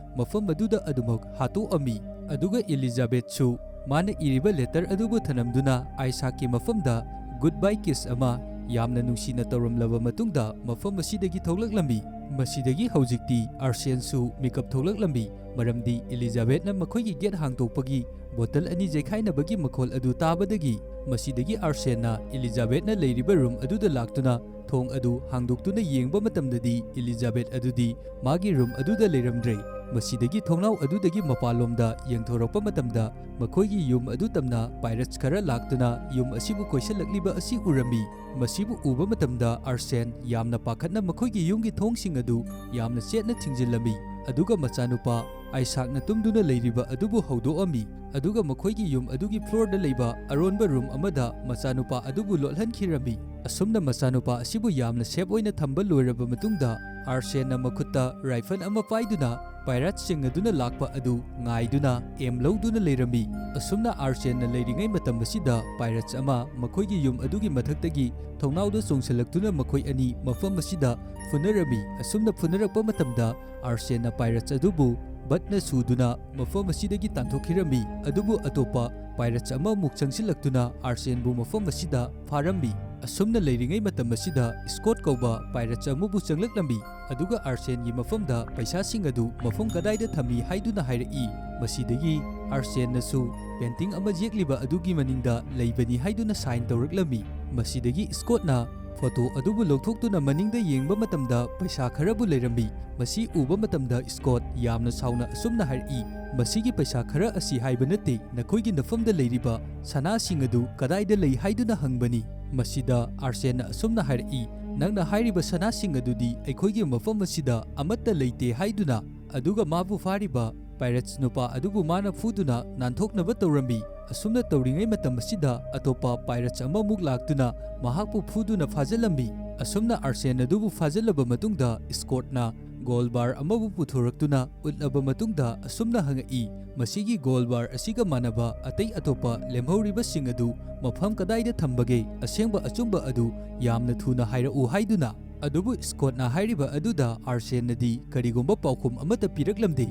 ꯃꯐꯝ ꯑꯗꯨꯗ ꯑꯗꯨꯃꯛ ꯍꯥꯠꯇꯣꯛꯑꯝꯃꯤ꯫ ꯑꯗꯨꯒ ꯏꯂꯤꯖꯥꯕꯦꯠꯁꯨ ꯃꯥꯅ ꯏꯔꯤꯕ ꯂꯦꯇꯔ ꯑꯗꯨꯕꯨ ꯊꯅꯝꯗꯨꯅ ꯑꯥꯏꯁꯥꯛꯀꯤ ꯃꯐꯝꯗ ꯒꯨꯗ ꯕꯥꯏ ꯀꯤꯁ ꯑꯃ ꯌꯥꯝꯅ ꯅꯨꯡꯁꯤꯅ ꯇꯧꯔꯝꯂꯕ ꯃꯇꯨꯡꯗ ꯃꯐꯝ ꯑꯁꯤꯗꯒꯤ ꯊꯣꯛꯂꯛꯂꯝꯃꯤ꯫ ꯃꯁꯤꯗꯒꯤ ꯍꯧꯖꯤꯛꯇꯤ ꯑꯥꯔꯁꯦꯟꯁꯨ ꯃꯤꯀꯞ ꯊꯣꯛꯂꯛꯂꯝꯃꯤ, ꯃꯔꯝꯗꯤ ꯏꯂꯤꯖꯥꯕꯦꯠꯅ ꯃꯈꯣꯏꯒꯤ ꯒꯦꯠ ꯍꯥꯡꯗꯣꯛꯄꯒꯤ ꯕꯣꯇꯜ ꯑꯅꯤ ꯆꯩꯈꯥꯏꯅꯕꯒꯤ ꯃꯈꯣꯜ ꯑꯗꯨ ꯇꯥꯕꯗꯒꯤ꯫ ꯃꯁꯤꯗꯒꯤ ꯑꯥꯔꯁꯦꯟꯅ ꯏꯂꯤꯖꯥꯕꯦꯠꯅ ꯂꯩꯔꯤꯕ ꯔꯨꯝ ꯑꯗꯨꯗ ꯂꯥꯛꯇꯨꯅ ꯊꯣꯡ ꯑꯗꯨ ꯍꯥꯡꯗꯣꯛꯇꯨꯅ ꯌꯦꯡꯕ ꯃꯇꯝꯗꯗꯤ, ꯏꯂꯤꯖꯥꯕꯦꯊ ꯑꯗꯨꯗꯤ ꯃꯥꯒꯤ ꯔꯨꯝ ꯑꯗꯨꯗ ꯂꯩꯔꯝꯗ꯭ꯔꯦ꯫ ꯃꯁꯤꯗꯒꯤ ꯊꯣꯡꯅꯥꯎ ꯑꯗꯨꯗꯒꯤ ꯃꯄꯥꯟꯂꯣꯝꯗ ꯌꯦꯡꯊꯣꯔꯛꯄ ꯃꯇꯝꯗ, ꯃꯈꯣꯏꯒꯤ ꯌꯨꯝ ꯑꯗꯨ ꯇꯝꯅ ꯄꯥꯏꯔꯦꯠꯁ ꯈꯔ ꯂꯥꯛꯇꯨꯅ ꯌꯨꯝ ꯑꯁꯤꯕꯨ ꯀꯣꯏꯁꯤꯜꯂꯛꯂꯤꯕ ꯑꯁꯤ ꯎꯔꯝꯃꯤ꯫ ꯃꯁꯤꯕꯨ ꯎꯕ ꯃꯇꯝꯗ ꯑꯥꯔꯁꯦꯟ ꯌꯥꯝꯅ ꯄꯥꯈꯠꯅ ꯃꯈꯣꯏꯒꯤ ꯌꯨꯝꯒꯤ ꯊꯣꯡꯁꯤꯡ ꯑꯗꯨ ꯌꯥꯝꯅ ꯆꯦꯠꯅ ꯊꯤꯡꯖꯤꯜꯂꯝꯃꯤ꯫ ꯑꯗꯨꯒ ꯃꯆꯥꯅꯨꯄꯥ ꯑꯥꯏꯁꯥꯛꯅ ꯇꯨꯝꯗꯨꯅ ꯂꯩꯔꯤꯕ ꯑꯗꯨꯕꯨ ꯍꯧꯗꯣꯛꯑꯝꯃꯤ꯫ ꯑꯗꯨꯒ ꯃꯈꯣꯏꯒꯤ ꯌꯨꯝ ꯑꯗꯨꯒꯤ ꯐ꯭ꯂꯣꯔꯗ ꯂꯩꯕ ꯑꯔꯣꯟꯕ ꯔꯨꯝ ꯑꯃꯗ ꯃꯆꯥꯅꯨꯄꯥ ꯑꯗꯨꯕꯨ ꯂꯣꯠꯍꯟꯈꯤꯔꯝꯃꯤ꯫ ꯑꯁꯨꯝꯅ ꯃꯆꯥꯅꯨꯄꯥ ꯑꯁꯤꯕꯨ ꯌꯥꯝꯅ ꯁꯦꯐ ꯑꯣꯏꯅ ꯊꯝꯕ ꯂꯣꯏꯔꯕ ꯃꯇꯨꯡꯗ, ꯑꯥꯔꯁꯦꯟꯅ ꯃꯈꯨꯠꯇ ꯔꯥꯏꯐꯜ ꯑꯃ ꯄꯥꯏꯗꯨꯅ ꯄꯥꯏꯔꯦꯠꯁꯁꯤꯡ ꯑꯗꯨꯅ ꯂꯥꯛꯄ ꯑꯗꯨ ꯉꯥꯏꯗꯨꯅ ꯑꯦꯝ ꯂꯧꯗꯨꯅ ꯂꯩꯔꯝꯃꯤ꯫ ꯑꯁꯨꯝꯅ ꯑꯥꯔꯁꯦꯟꯅ ꯂꯩꯔꯤꯉꯩ ꯃꯇꯝ ꯑꯁꯤꯗ ꯄꯥꯏꯔꯦꯠꯁ ꯑꯃ ꯃꯈꯣꯏꯒꯤ ꯌꯨꯝ ꯑꯗꯨꯒꯤ ꯃꯊꯛꯇꯒꯤ ꯊꯣꯡꯅꯥꯎꯗ ꯆꯣꯡꯁꯤꯜꯂꯛꯇꯨꯅ ꯃꯈꯣꯏ ꯑꯅꯤ ꯃꯐꯝ ꯑꯁꯤꯗ ꯐꯨꯅꯔꯝꯃꯤ꯫ ꯑꯁꯨꯝꯅ ꯐꯨꯅꯔꯛꯄ ꯃꯇꯝꯗ ꯑꯥꯔꯁꯦꯟꯅ ꯄꯥꯏꯔꯦꯠꯁ ꯑꯗꯨꯕꯨ ꯕꯠꯅ ꯁꯨꯗꯨꯅ ꯃꯐꯝ ꯑꯁꯤꯗꯒꯤ ꯇꯥꯟꯊꯣꯛꯈꯤꯔꯝꯃꯤ꯫ ꯑꯗꯨꯕꯨ ꯑꯇꯣꯞꯄ ꯄꯥꯏꯔꯦꯠꯁ ꯑꯃꯃꯨꯛ ꯆꯪꯁꯤꯜꯂꯛꯇꯨꯅ ꯑꯥꯔꯁꯦꯟꯕꯨ ꯃꯐꯝ ꯑꯁꯤꯗ ꯐꯥꯔꯝꯃꯤ꯫ ꯑꯁꯨꯝꯅ ꯂꯩꯔꯤꯉꯩ ꯃꯇꯝ ꯑꯁꯤꯗ ꯁ꯭ꯀꯣꯠ ꯀꯧꯕ ꯄꯥꯏꯔꯦꯠꯁ ꯑꯃꯕꯨ ꯆꯪꯂꯛꯂꯝꯃꯤ꯫ ꯑꯗꯨꯒ ꯑꯥꯔꯁꯦꯟꯒꯤ ꯃꯐꯝꯗ ꯄꯩꯁꯥꯁꯤꯡ ꯑꯗꯨ ꯃꯐꯝ ꯀꯗꯥꯏꯗ ꯊꯝꯃꯤ ꯍꯥꯏꯗꯨꯅ ꯍꯥꯏꯔꯛꯏ꯫ ꯃꯁꯤꯗꯒꯤ ꯑꯥꯔꯁꯦꯟꯅꯁꯨ ꯄꯦꯟꯇꯤꯡ ꯑꯃ ꯌꯦꯛꯂꯤꯕ ꯑꯗꯨꯒꯤ ꯃꯅꯤꯡꯗ ꯂꯩꯕꯅꯤ ꯍꯥꯏꯗꯨꯅ ꯁꯥꯏꯟ ꯇꯧꯔꯛꯂꯝꯃꯤ꯫ ꯃꯁꯤꯗꯒꯤ ꯁ꯭ꯀꯣꯠꯅ ꯐꯣꯇꯣ ꯑꯗꯨꯕꯨ ꯂꯧꯊꯣꯛꯇꯨꯅ ꯃꯅꯤꯡꯗ ꯌꯦꯡꯕ ꯃꯇꯝꯗ ꯄꯩꯁꯥ ꯈꯔꯕꯨ ꯂꯩꯔꯝꯃꯤ꯫ ꯃꯁꯤ ꯎꯕ ꯃꯇꯝꯗ ꯁ꯭ꯀꯣꯠ ꯌꯥꯝꯅ ꯁꯥꯎꯅ ꯑꯁꯨꯝꯅ ꯍꯥꯏꯔꯛꯏ, "ꯃꯁꯤꯒꯤ ꯄꯩꯁꯥ ꯈꯔ ꯑꯁꯤ ꯍꯥꯏꯕ ꯅꯠꯇꯦ, ꯅꯈꯣꯏꯒꯤ ꯅꯐꯝꯗ ꯂꯩꯔꯤꯕ ꯁꯅꯥꯁꯤꯡ ꯑꯗꯨ ꯀꯗꯥꯏꯗ ꯂꯩ?" ꯍꯥꯏꯗꯨꯅ ꯍꯪꯕꯅꯤ꯫ ꯃꯁꯤꯗ ꯑꯥꯔꯁꯦꯟꯅ ꯑꯁꯨꯝꯅ ꯍꯥꯏꯔꯛꯏ, "ꯅꯪꯅ ꯍꯥꯏꯔꯤꯕ ꯁꯅꯥꯁꯤꯡ ꯑꯗꯨꯗꯤ ꯑꯩꯈꯣꯏꯒꯤ ꯃꯐꯝ ꯑꯁꯤꯗ ꯑꯃꯠꯇ ꯂꯩꯇꯦ" ꯍꯥꯏꯗꯨꯅ꯫ ꯑꯗꯨꯒ ꯃꯥꯕꯨ ꯐꯥꯔꯤꯕ ꯄꯥꯏꯔꯦꯠꯁ ꯅꯨꯄꯥ ꯑꯗꯨꯕꯨ ꯃꯥꯅ ꯐꯨꯗꯨꯅ ꯅꯥꯟꯊꯣꯛꯅꯕ ꯇꯧꯔꯝꯃꯤ꯫ ꯑꯁꯨꯝꯅ ꯇꯧꯔꯤꯉꯩ ꯃꯇꯝ ꯑꯁꯤꯗ ꯑꯇꯣꯞꯄ ꯄꯥꯏꯔꯦꯠꯁ ꯑꯃꯃꯨꯛ ꯂꯥꯛꯇꯨꯅ ꯃꯍꯥꯛꯄꯨ ꯐꯨꯗꯨꯅ ꯐꯥꯖꯤꯜꯂꯝꯃꯤ꯫ ꯑꯁꯨꯝꯅ ꯑꯥꯔꯁꯦꯟ ꯑꯗꯨꯕꯨ ꯐꯥꯖꯤꯜꯂꯕ ꯃꯇꯨꯡꯗ ꯁ꯭ꯀꯣꯠꯅ ꯒꯣꯜ ꯕꯥꯔ ꯑꯃꯕꯨ ꯄꯨꯊꯣꯔꯛꯇꯨꯅ ꯎꯠꯂꯕ ꯃꯇꯨꯡꯗ ꯑꯁꯨꯝꯅ ꯍꯪꯉꯛꯏ, "ꯃꯁꯤꯒꯤ ꯒꯣꯜ ꯕꯥꯔ ꯑꯁꯤꯒ ꯃꯥꯟꯅꯕ ꯑꯇꯩ ꯑꯇꯣꯞꯄ ꯂꯦꯝꯍꯧꯔꯤꯕꯁꯤꯡ ꯑꯗꯨ ꯃꯐꯝ ꯀꯗꯥꯏꯗ ꯊꯝꯕꯒꯦ? ꯑꯁꯦꯡꯕ ꯑꯆꯨꯝꯕ ꯑꯗꯨ ꯌꯥꯝꯅ ꯊꯨꯅ ꯍꯥꯏꯔꯛꯎ" ꯍꯥꯏꯗꯨꯅ꯫ ꯑꯗꯨꯕꯨ ꯁ꯭ꯀꯣꯠꯅ ꯍꯥꯏꯔꯤꯕ ꯑꯗꯨꯗ ꯑꯥꯔꯁꯦꯟꯅꯗꯤ ꯀꯔꯤꯒꯨꯝꯕ ꯄꯥꯎꯈꯨꯝ ꯑꯃꯠꯇ ꯄꯤꯔꯛꯂꯝꯗꯦ꯫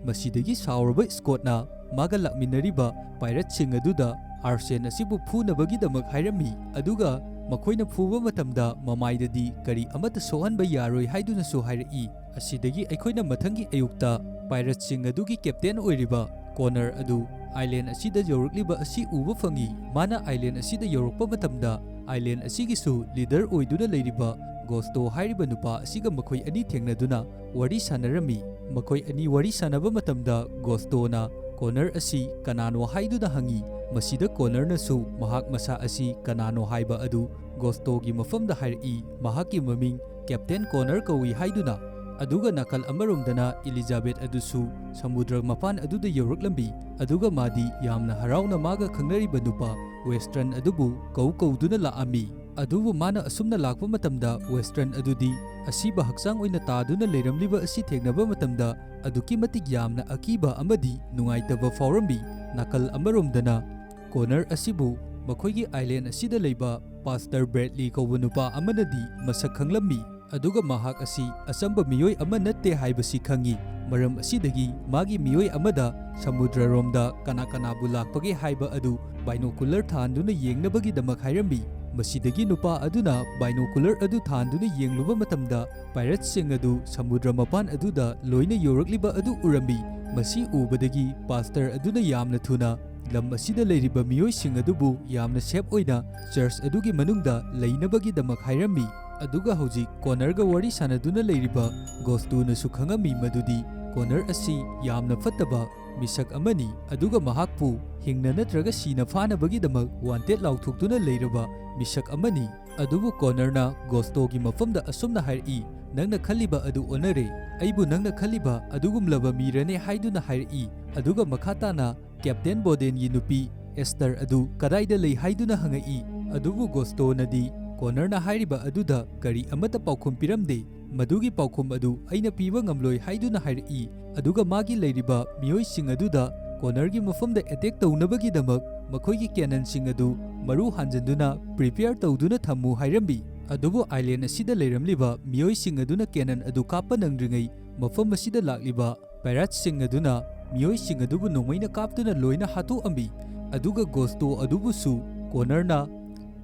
ꯃꯁꯤꯗꯒꯤ ꯁꯥꯎꯔꯕ ꯁ꯭ꯀꯣꯠꯅ ꯃꯥꯒ ꯂꯥꯛꯃꯤꯟꯅꯔꯤꯕ ꯄꯥꯏꯔꯦꯠꯁꯤꯡ ꯑꯗꯨꯗ ꯑꯥꯔꯁꯦꯟ ꯑꯁꯤꯕꯨ ꯐꯨꯅꯕꯒꯤꯗꯃꯛ ꯍꯥꯏꯔꯝꯃꯤ, ꯑꯗꯨꯒ ꯃꯈꯣꯏꯅ ꯐꯨꯕ ꯃꯇꯝꯗ ꯃꯃꯥꯏꯗꯗꯤ ꯀꯔꯤ ꯑꯃꯠꯇ ꯁꯣꯛꯍꯟꯕ ꯌꯥꯔꯣꯏ ꯍꯥꯏꯗꯨꯅꯁꯨ ꯍꯥꯏꯔꯛꯏ꯫ ꯑꯁꯤꯗꯒꯤ ꯑꯩꯈꯣꯏꯅ ꯃꯊꯪꯒꯤ ꯑꯌꯨꯛꯇ ꯄꯥꯏꯔꯦꯠꯁꯤꯡ ꯑꯗꯨꯒꯤ ꯀꯦꯞꯇꯦꯟ ꯑꯣꯏꯔꯤꯕ ꯀꯣꯅꯔ ꯑꯗꯨ ꯑꯥꯏꯂꯦꯟ ꯑꯁꯤꯗ ꯌꯧꯔꯛꯂꯤꯕ ꯑꯁꯤ ꯎꯕ ꯐꯪꯏ꯫ ꯃꯥꯅ ꯑꯥꯏꯂꯦꯟ ꯑꯁꯤꯗ ꯌꯧꯔꯛꯄ ꯃꯇꯝꯗ, ꯑꯥꯏꯂꯦꯟ ꯑꯁꯤꯒꯤꯁꯨ ꯂꯤꯗꯔ ꯑꯣꯏꯗꯨꯅ ꯂꯩꯔꯤꯕ ꯒꯣꯁꯇꯣ ꯍꯥꯏꯔꯤꯕ ꯅꯨꯄꯥ ꯑꯁꯤꯒ ꯃꯈꯣꯏ ꯑꯅꯤ ꯊꯦꯡꯅꯗꯨꯅ ꯋꯥꯔꯤ ꯁꯥꯟꯅꯔꯝꯃꯤ꯫ ꯃꯈꯣꯏ ꯑꯅꯤ ꯋꯥꯔꯤ ꯁꯥꯟꯅꯕ ꯃꯇꯝꯗ ꯒꯣꯁꯇꯣꯅ ꯀꯣꯅꯔ ꯑꯁꯤ ꯀꯅꯥꯅꯣ ꯍꯥꯏꯗꯨꯅ ꯍꯪꯏ꯫ ꯃꯁꯤꯗ ꯀꯣꯅꯔꯅꯁꯨ ꯃꯍꯥꯛ ꯃꯁꯥ ꯑꯁꯤ ꯀꯅꯥꯅꯣ ꯍꯥꯏꯕ ꯑꯗꯨ ꯒꯣꯁꯇꯣꯒꯤ ꯃꯐꯝꯗ ꯍꯥꯏꯔꯛꯏ꯫ ꯃꯍꯥꯛꯀꯤ ꯃꯃꯤꯡ ꯀꯦꯞꯇꯦꯟ ꯀꯣꯅꯔ ꯀꯧꯏ ꯍꯥꯏꯗꯨꯅ꯫ ꯑꯗꯨꯒ ꯅꯥꯀꯜ ꯑꯃꯔꯣꯝꯗꯅ ꯏꯂꯤꯖꯥꯕꯦꯠ ꯑꯗꯨꯁꯨ ꯁꯃꯨꯗ꯭ꯔ ꯃꯄꯥꯟ ꯑꯗꯨꯗ ꯌꯧꯔꯛꯂꯝꯃꯤ꯫ ꯑꯗꯨꯒ ꯃꯥꯗꯤ ꯌꯥꯝꯅ ꯍꯔꯥꯎꯅ ꯃꯥꯒ ꯈꯪꯅꯔꯤꯕ ꯅꯨꯄꯥ ꯋꯦꯁꯇ꯭ꯔꯟ ꯑꯗꯨꯕꯨ ꯀꯧ ꯀꯧꯗꯨꯅ ꯂꯥꯛꯑꯝꯃꯤ꯫ ꯑꯗꯨꯕꯨ ꯃꯥꯅ ꯑꯁꯨꯝꯅ ꯂꯥꯛꯄ ꯃꯇꯝꯗ ꯋꯦꯁꯇ꯭ꯔꯟ ꯑꯗꯨꯗꯤ ꯑꯁꯤꯕ ꯍꯛꯆꯥꯡ ꯑꯣꯏꯅ ꯇꯥꯗꯨꯅ ꯂꯩꯔꯝꯂꯤꯕ ꯑꯁꯤ ꯊꯦꯡꯅꯕ ꯃꯇꯝꯗ ꯑꯗꯨꯛꯀꯤ ꯃꯇꯤꯛ ꯌꯥꯝꯅ ꯑꯀꯤꯕ ꯑꯃꯗꯤ ꯅꯨꯡꯉꯥꯏꯇꯕ ꯐꯥꯎꯔꯝꯃꯤ꯫ ꯅꯥꯀꯜ ꯑꯃꯔꯣꯝꯗꯅ ꯀꯣꯅꯔ ꯑꯁꯤꯕꯨ ꯃꯈꯣꯏꯒꯤ ꯑꯥꯏꯂꯦꯟ ꯑꯁꯤꯗ ꯂꯩꯕ ꯄꯥꯁꯇꯔ ꯕ꯭ꯔꯦꯗꯂꯤ ꯀꯧꯕ ꯅꯨꯄꯥ ꯑꯃꯅꯗꯤ ꯃꯁꯛ ꯈꯪꯂꯝꯃꯤ꯫ ꯑꯗꯨꯒ ꯃꯍꯥꯛ ꯑꯁꯤ ꯑꯆꯝꯕ ꯃꯤꯑꯣꯏ ꯑꯃ ꯅꯠꯇꯦ ꯍꯥꯏꯕꯁꯤ ꯈꯪꯏ꯫ ꯃꯔꯝ ꯑꯁꯤꯗꯒꯤ ꯃꯥꯒꯤ ꯃꯤꯑꯣꯏ ꯑꯃꯗ ꯁꯃꯨꯗ꯭ꯔꯔꯣꯝꯗ ꯀꯅꯥ ꯀꯅꯥꯕꯨ ꯂꯥꯛꯄꯒꯦ ꯍꯥꯏꯕ ꯑꯗꯨ ꯕꯥꯏꯅꯣꯀꯨꯂꯔ ꯊꯥꯟꯗꯨꯅ ꯌꯦꯡꯅꯕꯒꯤꯗꯃꯛ ꯍꯥꯏꯔꯝꯃꯤ꯫ ꯃꯁꯤꯗꯒꯤ ꯅꯨꯄꯥ ꯑꯗꯨꯅ ꯕꯥꯏꯅꯣꯀꯨꯂꯔ ꯑꯗꯨ ꯊꯥꯟꯗꯨꯅ ꯌꯦꯡꯂꯨꯕ ꯃꯇꯝꯗ ꯄꯥꯏꯔꯠꯁꯤꯡ ꯑꯗꯨ ꯁꯃꯨꯗ꯭ꯔ ꯃꯄꯥꯟ ꯑꯗꯨꯗ ꯂꯣꯏꯅ ꯌꯧꯔꯛꯂꯤꯕ ꯑꯗꯨ ꯎꯔꯝꯃꯤ꯫ ꯃꯁꯤ ꯎꯕꯗꯒꯤ ꯄꯥꯁꯇꯔ ꯑꯗꯨꯅ ꯌꯥꯝꯅ ꯊꯨꯅ ꯂꯝ ꯑꯁꯤꯗ ꯂꯩꯔꯤꯕ ꯃꯤꯑꯣꯏꯁꯤꯡ ꯑꯗꯨꯕꯨ ꯌꯥꯝꯅ ꯁꯦꯐ ꯑꯣꯏꯅ ꯆꯔꯆ ꯑꯗꯨꯒꯤ ꯃꯅꯨꯡꯗ ꯂꯩꯅꯕꯒꯤꯗꯃꯛ ꯍꯥꯏꯔꯝꯃꯤ꯫ ꯑꯗꯨꯒ ꯍꯧꯖꯤꯛ ꯀꯣꯅꯔꯒ ꯋꯥꯔꯤ ꯁꯥꯟꯅꯗꯨꯅ ꯂꯩꯔꯤꯕ ꯒꯣꯁꯇꯨꯅꯁꯨ ꯈꯪꯉꯝꯃꯤ ꯃꯗꯨꯗꯤ ꯀꯣꯅꯔ ꯑꯁꯤ ꯌꯥꯝꯅ ꯐꯠꯇꯕ ꯃꯤꯁꯛ ꯑꯃꯅꯤ, ꯑꯗꯨꯒ ꯃꯍꯥꯛꯄꯨ ꯍꯤꯡꯅ ꯅꯠꯇ꯭ꯔꯒ ꯁꯤꯅ ꯐꯥꯅꯕꯒꯤꯗꯃꯛ ꯋꯥꯟꯇꯦꯗ ꯂꯥꯎꯊꯣꯛꯇꯨꯅ ꯂꯩꯔꯕ ꯃꯤꯁꯛ ꯑꯃꯅꯤ꯫ ꯑꯗꯨꯕꯨ ꯀꯣꯅꯔꯅ ꯒꯣꯁꯇꯣꯒꯤ ꯃꯐꯝꯗ ꯑꯁꯨꯝꯅ ꯍꯥꯏꯔꯛꯏ, "ꯅꯪꯅ ꯈꯜꯂꯤꯕ ꯑꯗꯨ ꯑꯣꯟꯅꯔꯦ꯫ ꯑꯩꯕꯨ ꯅꯪꯅ ꯈꯜꯂꯤꯕ ꯑꯗꯨꯒꯨꯝꯂꯕ ꯃꯤꯔꯅꯦ?" ꯍꯥꯏꯗꯨꯅ ꯍꯥꯏꯔꯛꯏ꯫ ꯑꯗꯨꯒ ꯃꯈꯥ ꯇꯥꯅ ꯀꯦꯞꯇꯦꯟ ꯕꯣꯗꯦꯟꯒꯤ ꯅꯨꯄꯤ ꯑꯦꯁꯇꯔ ꯑꯗꯨ ꯀꯗꯥꯏꯗ ꯂꯩ ꯍꯥꯏꯗꯨꯅ ꯍꯪꯉꯛꯏ꯫ ꯑꯗꯨꯕꯨ ꯒꯣꯁꯇꯣꯅꯗꯤ ꯀꯣꯅꯔꯅ ꯍꯥꯏꯔꯤꯕ ꯑꯗꯨꯗ ꯀꯔꯤ ꯑꯃꯠꯇ ꯄꯥꯎꯈꯨꯝ ꯄꯤꯔꯝꯗꯦ꯫ ꯃꯗꯨꯒꯤ ꯄꯥꯎꯈꯨꯝ ꯑꯗꯨ ꯑꯩꯅ ꯄꯤꯕ ꯉꯝꯂꯣꯏ ꯍꯥꯏꯗꯨꯅ ꯍꯥꯏꯔꯛꯏ꯫ ꯑꯗꯨꯒ ꯃꯥꯒꯤ ꯂꯩꯔꯤꯕ ꯃꯤꯑꯣꯏꯁꯤꯡ ꯑꯗꯨꯗ ꯀꯣꯅꯔꯒꯤ ꯃꯐꯝꯗ ꯑꯦꯇꯦꯛ ꯇꯧꯅꯕꯒꯤꯗꯃꯛ ꯃꯈꯣꯏꯒꯤ ꯀꯦꯅꯟꯁꯤꯡ ꯑꯗꯨ ꯃꯔꯨ ꯍꯥꯟꯖꯤꯟꯗꯨꯅ ꯄ꯭ꯔꯤꯄꯦꯌꯔ ꯇꯧꯗꯨꯅ ꯊꯝꯃꯨ ꯍꯥꯏꯔꯝꯃꯤ꯫ ꯑꯗꯨꯕꯨ ꯑꯥꯏꯂꯦꯟ ꯑꯁꯤꯗ ꯂꯩꯔꯝꯂꯤꯕ ꯃꯤꯑꯣꯏꯁꯤꯡ ꯑꯗꯨꯅ ꯀꯦꯅꯟ ꯑꯗꯨ ꯀꯥꯞꯄ ꯅꯪꯗ꯭ꯔꯤꯉꯩ ꯃꯐꯝ ꯑꯁꯤꯗ ꯂꯥꯛꯂꯤꯕ ꯄꯥꯏꯔꯠꯁꯤꯡ ꯑꯗꯨꯅ ꯃꯤꯑꯣꯏꯁꯤꯡ ꯑꯗꯨꯕꯨ ꯅꯣꯡꯃꯩꯅ ꯀꯥꯞꯇꯨꯅ ꯂꯣꯏꯅ ꯍꯥꯠꯇꯣꯛꯑꯝꯃꯤ꯫ ꯑꯗꯨꯒ ꯒꯣꯁꯇꯣ ꯑꯗꯨꯕꯨꯁꯨ ꯀꯣꯅꯔꯅ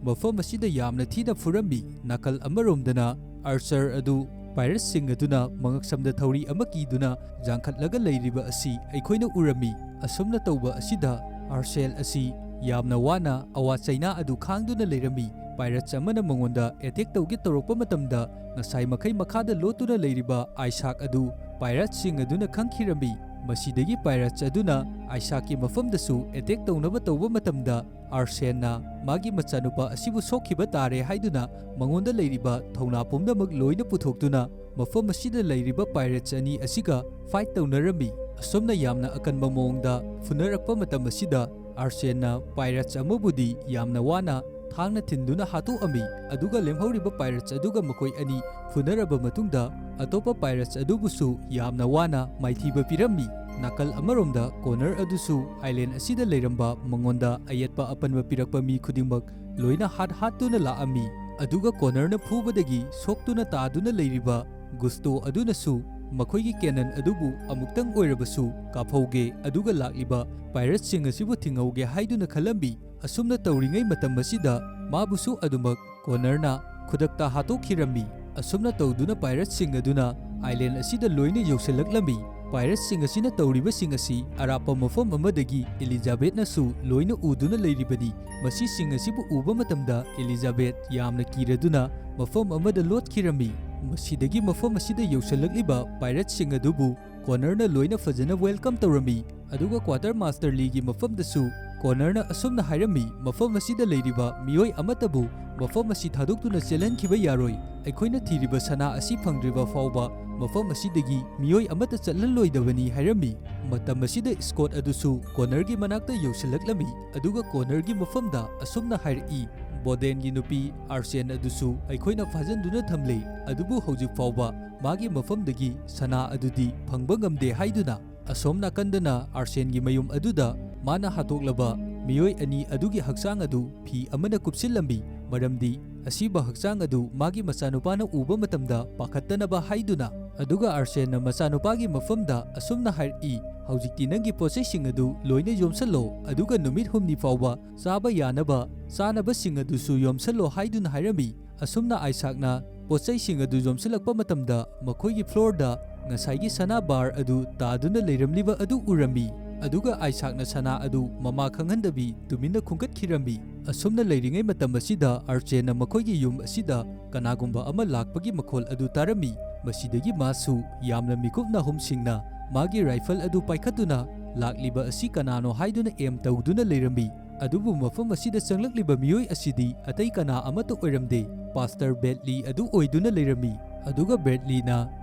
ꯃꯐꯝ ꯑꯁꯤꯗ ꯌꯥꯝꯅ ꯊꯤꯅ ꯐꯨꯔꯝꯃꯤ꯫ ꯅꯥꯀꯜ ꯑꯃꯔꯣꯝꯗꯅ ꯑꯥꯔꯆꯔ ꯑꯗꯨ ꯄꯥꯏꯔꯠꯁꯤꯡ ꯑꯗꯨꯅ ꯃꯉꯛꯁꯝꯗ ꯊꯧꯔꯤ ꯑꯃ ꯀꯤꯗꯨꯅ ꯌꯥꯡꯈꯠꯂꯒ ꯂꯩꯔꯤꯕ ꯑꯁꯤ ꯑꯩꯈꯣꯏꯅ ꯎꯔꯝꯃꯤ꯫ ꯑꯁꯨꯝꯅ ꯇꯧꯕ ꯑꯁꯤꯗ ꯑꯥꯔꯁꯦꯟ ꯑꯁꯤ ꯌꯥꯝꯅ ꯋꯥꯅ ꯑꯋꯥ ꯆꯩꯅꯥ ꯑꯗꯨ ꯈꯥꯡꯗꯨꯅ ꯂꯩꯔꯝꯃꯤ꯫ ꯄꯥꯏꯔꯠꯁ ꯑꯃꯅ ꯃꯉꯣꯟꯗ ꯑꯦꯇꯦꯛ ꯇꯧꯒꯦ ꯇꯧꯔꯛꯄ ꯃꯇꯝꯗ ꯉꯁꯥꯏ ꯃꯈꯩ ꯃꯈꯥꯗ ꯂꯣꯠꯇꯨꯅ ꯂꯩꯔꯤꯕ ꯑꯥꯏꯁꯥꯛ ꯑꯗꯨ ꯄꯥꯏꯔꯠꯁꯤꯡ ꯑꯗꯨꯅ ꯈꯪꯈꯤꯔꯝꯃꯤ꯫ ꯃꯁꯤꯗꯒꯤ ꯄꯥꯏꯔꯠꯁ ꯑꯗꯨꯅ ꯑꯥꯏꯁꯥꯛꯀꯤ ꯃꯐꯝꯗꯁꯨ ꯑꯦꯇꯦꯛ ꯇꯧꯅꯕ ꯇꯧꯕ ꯃꯇꯝꯗ ꯑꯥꯔꯁꯦꯟꯅ ꯃꯥꯒꯤ ꯃꯆꯥꯅꯨꯄꯥ ꯑꯁꯤꯕꯨ ꯁꯣꯛꯈꯤꯕ ꯇꯥꯔꯦ ꯍꯥꯏꯗꯨꯅ ꯃꯉꯣꯟꯗ ꯂꯩꯔꯤꯕ ꯊꯧꯅꯥ ꯄꯨꯝꯅꯃꯛ ꯂꯣꯏꯅ ꯄꯨꯊꯣꯛꯇꯨꯅ ꯃꯐꯝ ꯑꯁꯤꯗ ꯂꯩꯔꯤꯕ ꯄꯥꯏꯔꯠꯁ ꯑꯅꯤ ꯑꯁꯤꯒ ꯐꯥꯏꯠ ꯇꯧꯅꯔꯝꯃꯤ꯫ ꯑꯁꯨꯝꯅ ꯌꯥꯝꯅ ꯑꯀꯟꯕ ꯃꯑꯣꯡꯗ ꯐꯨꯅꯔꯛꯄ ꯃꯇꯝ ꯑꯁꯤꯗ ꯑꯥꯔꯁꯦꯟꯅ ꯄꯥꯏꯔꯠꯁ ꯑꯃꯕꯨꯗꯤ ꯌꯥꯝꯅ ꯋꯥꯅ ꯊꯥꯡꯅ ꯊꯤꯟꯗꯨꯅ ꯍꯥꯠꯇꯣꯛꯑꯝꯃꯤ, ꯑꯗꯨꯒ ꯂꯦꯝꯍꯧꯔꯤꯕ ꯄꯥꯏꯔꯠꯁ ꯑꯗꯨꯒ ꯃꯈꯣꯏ ꯑꯅꯤ ꯐꯨꯅꯔꯕ ꯃꯇꯨꯡꯗ ꯑꯇꯣꯞꯄ ꯄꯥꯏꯔꯠꯁ ꯑꯗꯨꯕꯨꯁꯨ ꯌꯥꯝꯅ ꯋꯥꯅ ꯃꯥꯏꯊꯤꯕ ꯄꯤꯔꯝꯃꯤ꯫ ꯅꯥꯀꯜ ꯑꯃꯔꯣꯝꯗ ꯀꯣꯅꯔ ꯑꯗꯨꯁꯨ ꯑꯥꯏꯂꯦꯟ ꯑꯁꯤꯗ ꯂꯩꯔꯝꯕ ꯃꯉꯣꯟꯗ ꯑꯌꯦꯠꯄ ꯑꯄꯟꯕ ꯄꯤꯔꯛꯄ ꯃꯤ ꯈꯨꯗꯤꯡꯃꯛ ꯂꯣꯏꯅ ꯍꯥꯠ ꯍꯥꯠꯇꯨꯅ ꯂꯥꯛꯑꯝꯃꯤ꯫ ꯑꯗꯨꯒ ꯀꯣꯅꯔꯅ ꯐꯨꯕꯗꯒꯤ ꯁꯣꯛꯇꯨꯅ ꯇꯥꯗꯨꯅ ꯂꯩꯔꯤꯕ ꯒꯨꯁꯇꯣ ꯑꯗꯨꯅꯁꯨ ꯃꯈꯣꯏꯒꯤ ꯀꯦꯅꯟ ꯑꯗꯨꯕꯨ ꯑꯃꯨꯛꯇꯪ ꯑꯣꯏꯔꯕꯁꯨ ꯀꯥꯞꯍꯧꯒꯦ, ꯑꯗꯨꯒ ꯂꯥꯛꯂꯤꯕ ꯄꯥꯏꯔꯠꯁꯤꯡ ꯑꯁꯤꯕꯨ ꯊꯤꯡꯍꯧꯒꯦ ꯍꯥꯏꯗꯨꯅ ꯈꯜꯂꯝꯃꯤ꯫ ꯑꯁꯨꯝꯅ ꯇꯧꯔꯤꯉꯩ ꯃꯇꯝ ꯑꯁꯤꯗ ꯃꯥꯕꯨꯁꯨ ꯑꯗꯨꯃꯛ ꯀꯣꯅꯔꯅ ꯈꯨꯗꯛꯇ ꯍꯥꯠꯇꯣꯛꯈꯤꯔꯝꯃꯤ꯫ ꯑꯁꯨꯝꯅ ꯇꯧꯗꯨꯅ ꯄꯥꯏꯔꯠꯁꯤꯡ ꯑꯗꯨꯅ ꯑꯥꯏꯂꯦꯟ ꯑꯁꯤꯗ ꯂꯣꯏꯅ ꯌꯧꯁꯤꯜꯂꯛꯂꯝꯃꯤ꯫ ꯄꯥꯏꯔꯠꯁꯤꯡ ꯑꯁꯤꯅ ꯇꯧꯔꯤꯕꯁꯤꯡ ꯑꯁꯤ ꯑꯔꯥꯞꯄ ꯃꯐꯝ ꯑꯃꯗꯒꯤ ꯏꯂꯤꯖꯥꯕꯦꯠꯅꯁꯨ ꯂꯣꯏꯅ ꯎꯗꯨꯅ ꯂꯩꯔꯤꯕꯅꯤ꯫ ꯃꯁꯤꯁꯤꯡ ꯑꯁꯤꯕꯨ ꯎꯕ ꯃꯇꯝꯗ ꯏꯂꯤꯖꯥꯕꯦꯠ ꯌꯥꯝꯅ ꯀꯤꯔꯗꯨꯅ ꯃꯐꯝ ꯑꯃꯗ ꯂꯣꯠꯈꯤꯔꯝꯃꯤ꯫ ꯃꯁꯤꯗꯒꯤ ꯃꯐꯝ ꯑꯁꯤꯗ ꯌꯧꯁꯤꯜꯂꯛꯂꯤꯕ ꯄꯥꯏꯔꯠꯁꯤꯡ ꯑꯗꯨꯕꯨ ꯀꯣꯅꯔꯅ ꯂꯣꯏꯅ ꯐꯖꯅ ꯋꯦꯜꯀꯝ ꯇꯧꯔꯝꯃꯤ꯫ ꯑꯗꯨꯒ ꯀ꯭ꯋꯥꯇꯔ ꯃꯥꯁꯇꯔ ꯂꯤꯒꯤ ꯃꯐꯝꯗꯁꯨ ꯀꯣꯅꯔꯅ ꯑꯁꯨꯝꯅ ꯍꯥꯏꯔꯝꯃꯤ, "ꯃꯐꯝ ꯑꯁꯤꯗ ꯂꯩꯔꯤꯕ ꯃꯤꯑꯣꯏ ꯑꯃꯠꯇꯕꯨ ꯃꯐꯝ ꯑꯁꯤ ꯊꯥꯗꯣꯛꯇꯨꯅ ꯆꯦꯜꯍꯟꯈꯤꯕ ꯌꯥꯔꯣꯏ꯫ ꯑꯩꯈꯣꯏꯅ ꯊꯤꯔꯤꯕ ꯁꯅꯥ ꯑꯁꯤ ꯐꯪꯗ꯭ꯔꯤꯕ ꯐꯥꯎꯕ ꯃꯐꯝ ꯑꯁꯤꯗꯒꯤ ꯃꯤꯑꯣꯏ ꯑꯃꯠꯇ ꯆꯠꯍꯜꯂꯣꯏꯗꯕꯅꯤ" ꯍꯥꯏꯔꯝꯃꯤ꯫ ꯃꯇꯝ ꯑꯁꯤꯗ ꯁ꯭ꯀꯣꯠ ꯑꯗꯨꯁꯨ ꯀꯣꯅꯔꯒꯤ ꯃꯅꯥꯛꯇ ꯌꯧꯁꯤꯜꯂꯛꯂꯝꯃꯤ, ꯑꯗꯨꯒ ꯀꯣꯅꯔꯒꯤ ꯃꯐꯝꯗ ꯑꯁꯨꯝꯅ ꯍꯥꯏꯔꯛꯏ, "ꯕꯣꯗꯦꯟꯒꯤ ꯅꯨꯄꯤ ꯑꯥꯔꯁꯦꯟ ꯑꯗꯨꯁꯨ ꯑꯩꯈꯣꯏꯅ ꯐꯥꯖꯤꯟꯗꯨꯅ ꯊꯝꯂꯦ, ꯑꯗꯨꯕꯨ ꯍꯧꯖꯤꯛ ꯐꯥꯎꯕ ꯃꯥꯒꯤ ꯃꯐꯝꯗꯒꯤ ꯁꯅꯥ ꯑꯗꯨꯗꯤ ꯐꯪꯕ ꯉꯝꯗꯦ" ꯍꯥꯏꯗꯨꯅ꯫ ꯑꯁꯣꯝ ꯅꯥꯀꯟꯗꯅ ꯑꯥꯔꯁꯦꯟꯒꯤ ꯃꯌꯨꯝ ꯑꯗꯨꯗ ꯃꯥꯅ ꯍꯥꯠꯇꯣꯛꯂꯕ ꯃꯤꯑꯣꯏ ꯑꯅꯤ ꯑꯗꯨꯒꯤ ꯍꯛꯆꯥꯡ ꯑꯗꯨ ꯐꯤ ꯑꯃꯅ ꯀꯨꯞꯁꯤꯜꯂꯝꯃꯤ, ꯃꯔꯝꯗꯤ ꯑꯁꯤꯕ ꯍꯛꯆꯥꯡ ꯑꯗꯨ ꯃꯥꯒꯤ ꯃꯆꯥꯅꯨꯄꯥꯅ ꯎꯕ ꯃꯇꯝꯗ ꯄꯥꯈꯠꯇꯅꯕ ꯍꯥꯏꯗꯨꯅ꯫ ꯑꯗꯨꯒ ꯑꯥꯔꯁꯦꯟꯅ ꯃꯆꯥꯅꯨꯄꯥꯒꯤ ꯃꯐꯝꯗ ꯑꯁꯨꯝꯅ ꯍꯥꯏꯔꯛꯏ, "ꯍꯧꯖꯤꯛꯇꯤ ꯅꯪꯒꯤ ꯄꯣꯠꯆꯩꯁꯤꯡ ꯑꯗꯨ ꯂꯣꯏꯅ ꯌꯣꯝꯁꯜꯂꯣ, ꯑꯗꯨꯒ ꯅꯨꯃꯤꯠ ꯍꯨꯝꯅꯤ ꯐꯥꯎꯕ ꯆꯥꯕ ꯌꯥꯅꯕ ꯆꯥꯅꯕꯁꯤꯡ ꯑꯗꯨꯁꯨ ꯌꯣꯝꯁꯜꯂꯣ" ꯍꯥꯏꯗꯨꯅ ꯍꯥꯏꯔꯝꯃꯤ꯫ ꯑꯁꯨꯝꯅ ꯑꯥꯏꯁꯥꯛꯅ ꯄꯣꯠꯆꯩꯁꯤꯡ ꯑꯗꯨ ꯌꯣꯝꯁꯤꯜꯂꯛꯄ ꯃꯇꯝꯗ, ꯃꯈꯣꯏꯒꯤ floorꯗ ꯉꯁꯥꯏꯒꯤ ꯁꯅꯥ bar ꯑꯗꯨ ꯇꯥꯗꯨꯅ ꯂꯩꯔꯝꯂꯤꯕ ꯑꯗꯨ ꯎꯔꯝꯃꯤ, ꯑꯗꯨꯒ ꯑꯥꯏꯁꯥꯛꯅ ꯁꯅꯥ ꯑꯗꯨ ꯃꯃꯥ ꯈꯪꯍꯟꯗꯕꯤ ꯇꯨꯃꯤꯟꯅ ꯈꯨꯝꯒꯠꯈꯤꯔꯝꯃꯤ꯫ ꯑꯁꯨꯝꯅ ꯂꯩꯔꯤꯉꯩ ꯃꯇꯝ ꯑꯁꯤꯗ, ꯑꯥꯔꯆꯦꯟꯅ ꯃꯈꯣꯏꯒꯤ ꯌꯨꯝ ꯑꯁꯤꯗ ꯀꯅꯥꯒꯨꯝꯕ ꯑꯃ ꯂꯥꯛꯄꯒꯤ ꯃꯈꯣꯜ ꯑꯗꯨ ꯇꯥꯔꯝꯃꯤ꯫ ꯃꯁꯤꯗꯒꯤ ꯃꯥꯁꯨ ꯌꯥꯝꯅ ꯃꯤꯀꯨꯞ ꯅꯥꯍꯨꯝꯁꯤꯡꯅ ꯃꯥꯒꯤ rifle ꯑꯗꯨ ꯄꯥꯏꯈꯠꯇꯨꯅ ꯂꯥꯛꯂꯤꯕ ꯑꯁꯤ ꯀꯅꯥꯅꯣ ꯍꯥꯏꯗꯨꯅ aim ꯇꯧꯗꯨꯅ ꯂꯩꯔꯝꯃꯤ꯫ ꯑꯗꯨꯕꯨ ꯃꯐꯝ ꯑꯁꯤꯗ ꯆꯪꯂꯛꯂꯤꯕ ꯃꯤꯑꯣꯏ ꯑꯁꯤꯗꯤ ꯑꯇꯩ ꯀꯅꯥ ꯑꯃꯠꯇ ꯑꯣꯏꯔꯝꯗꯦ, Pastor Bradley ꯑꯗꯨ ꯑꯣꯏꯗꯨꯅ ꯂꯩꯔꯝꯃꯤ꯫ ꯑꯗꯨꯒ Bradleyꯅ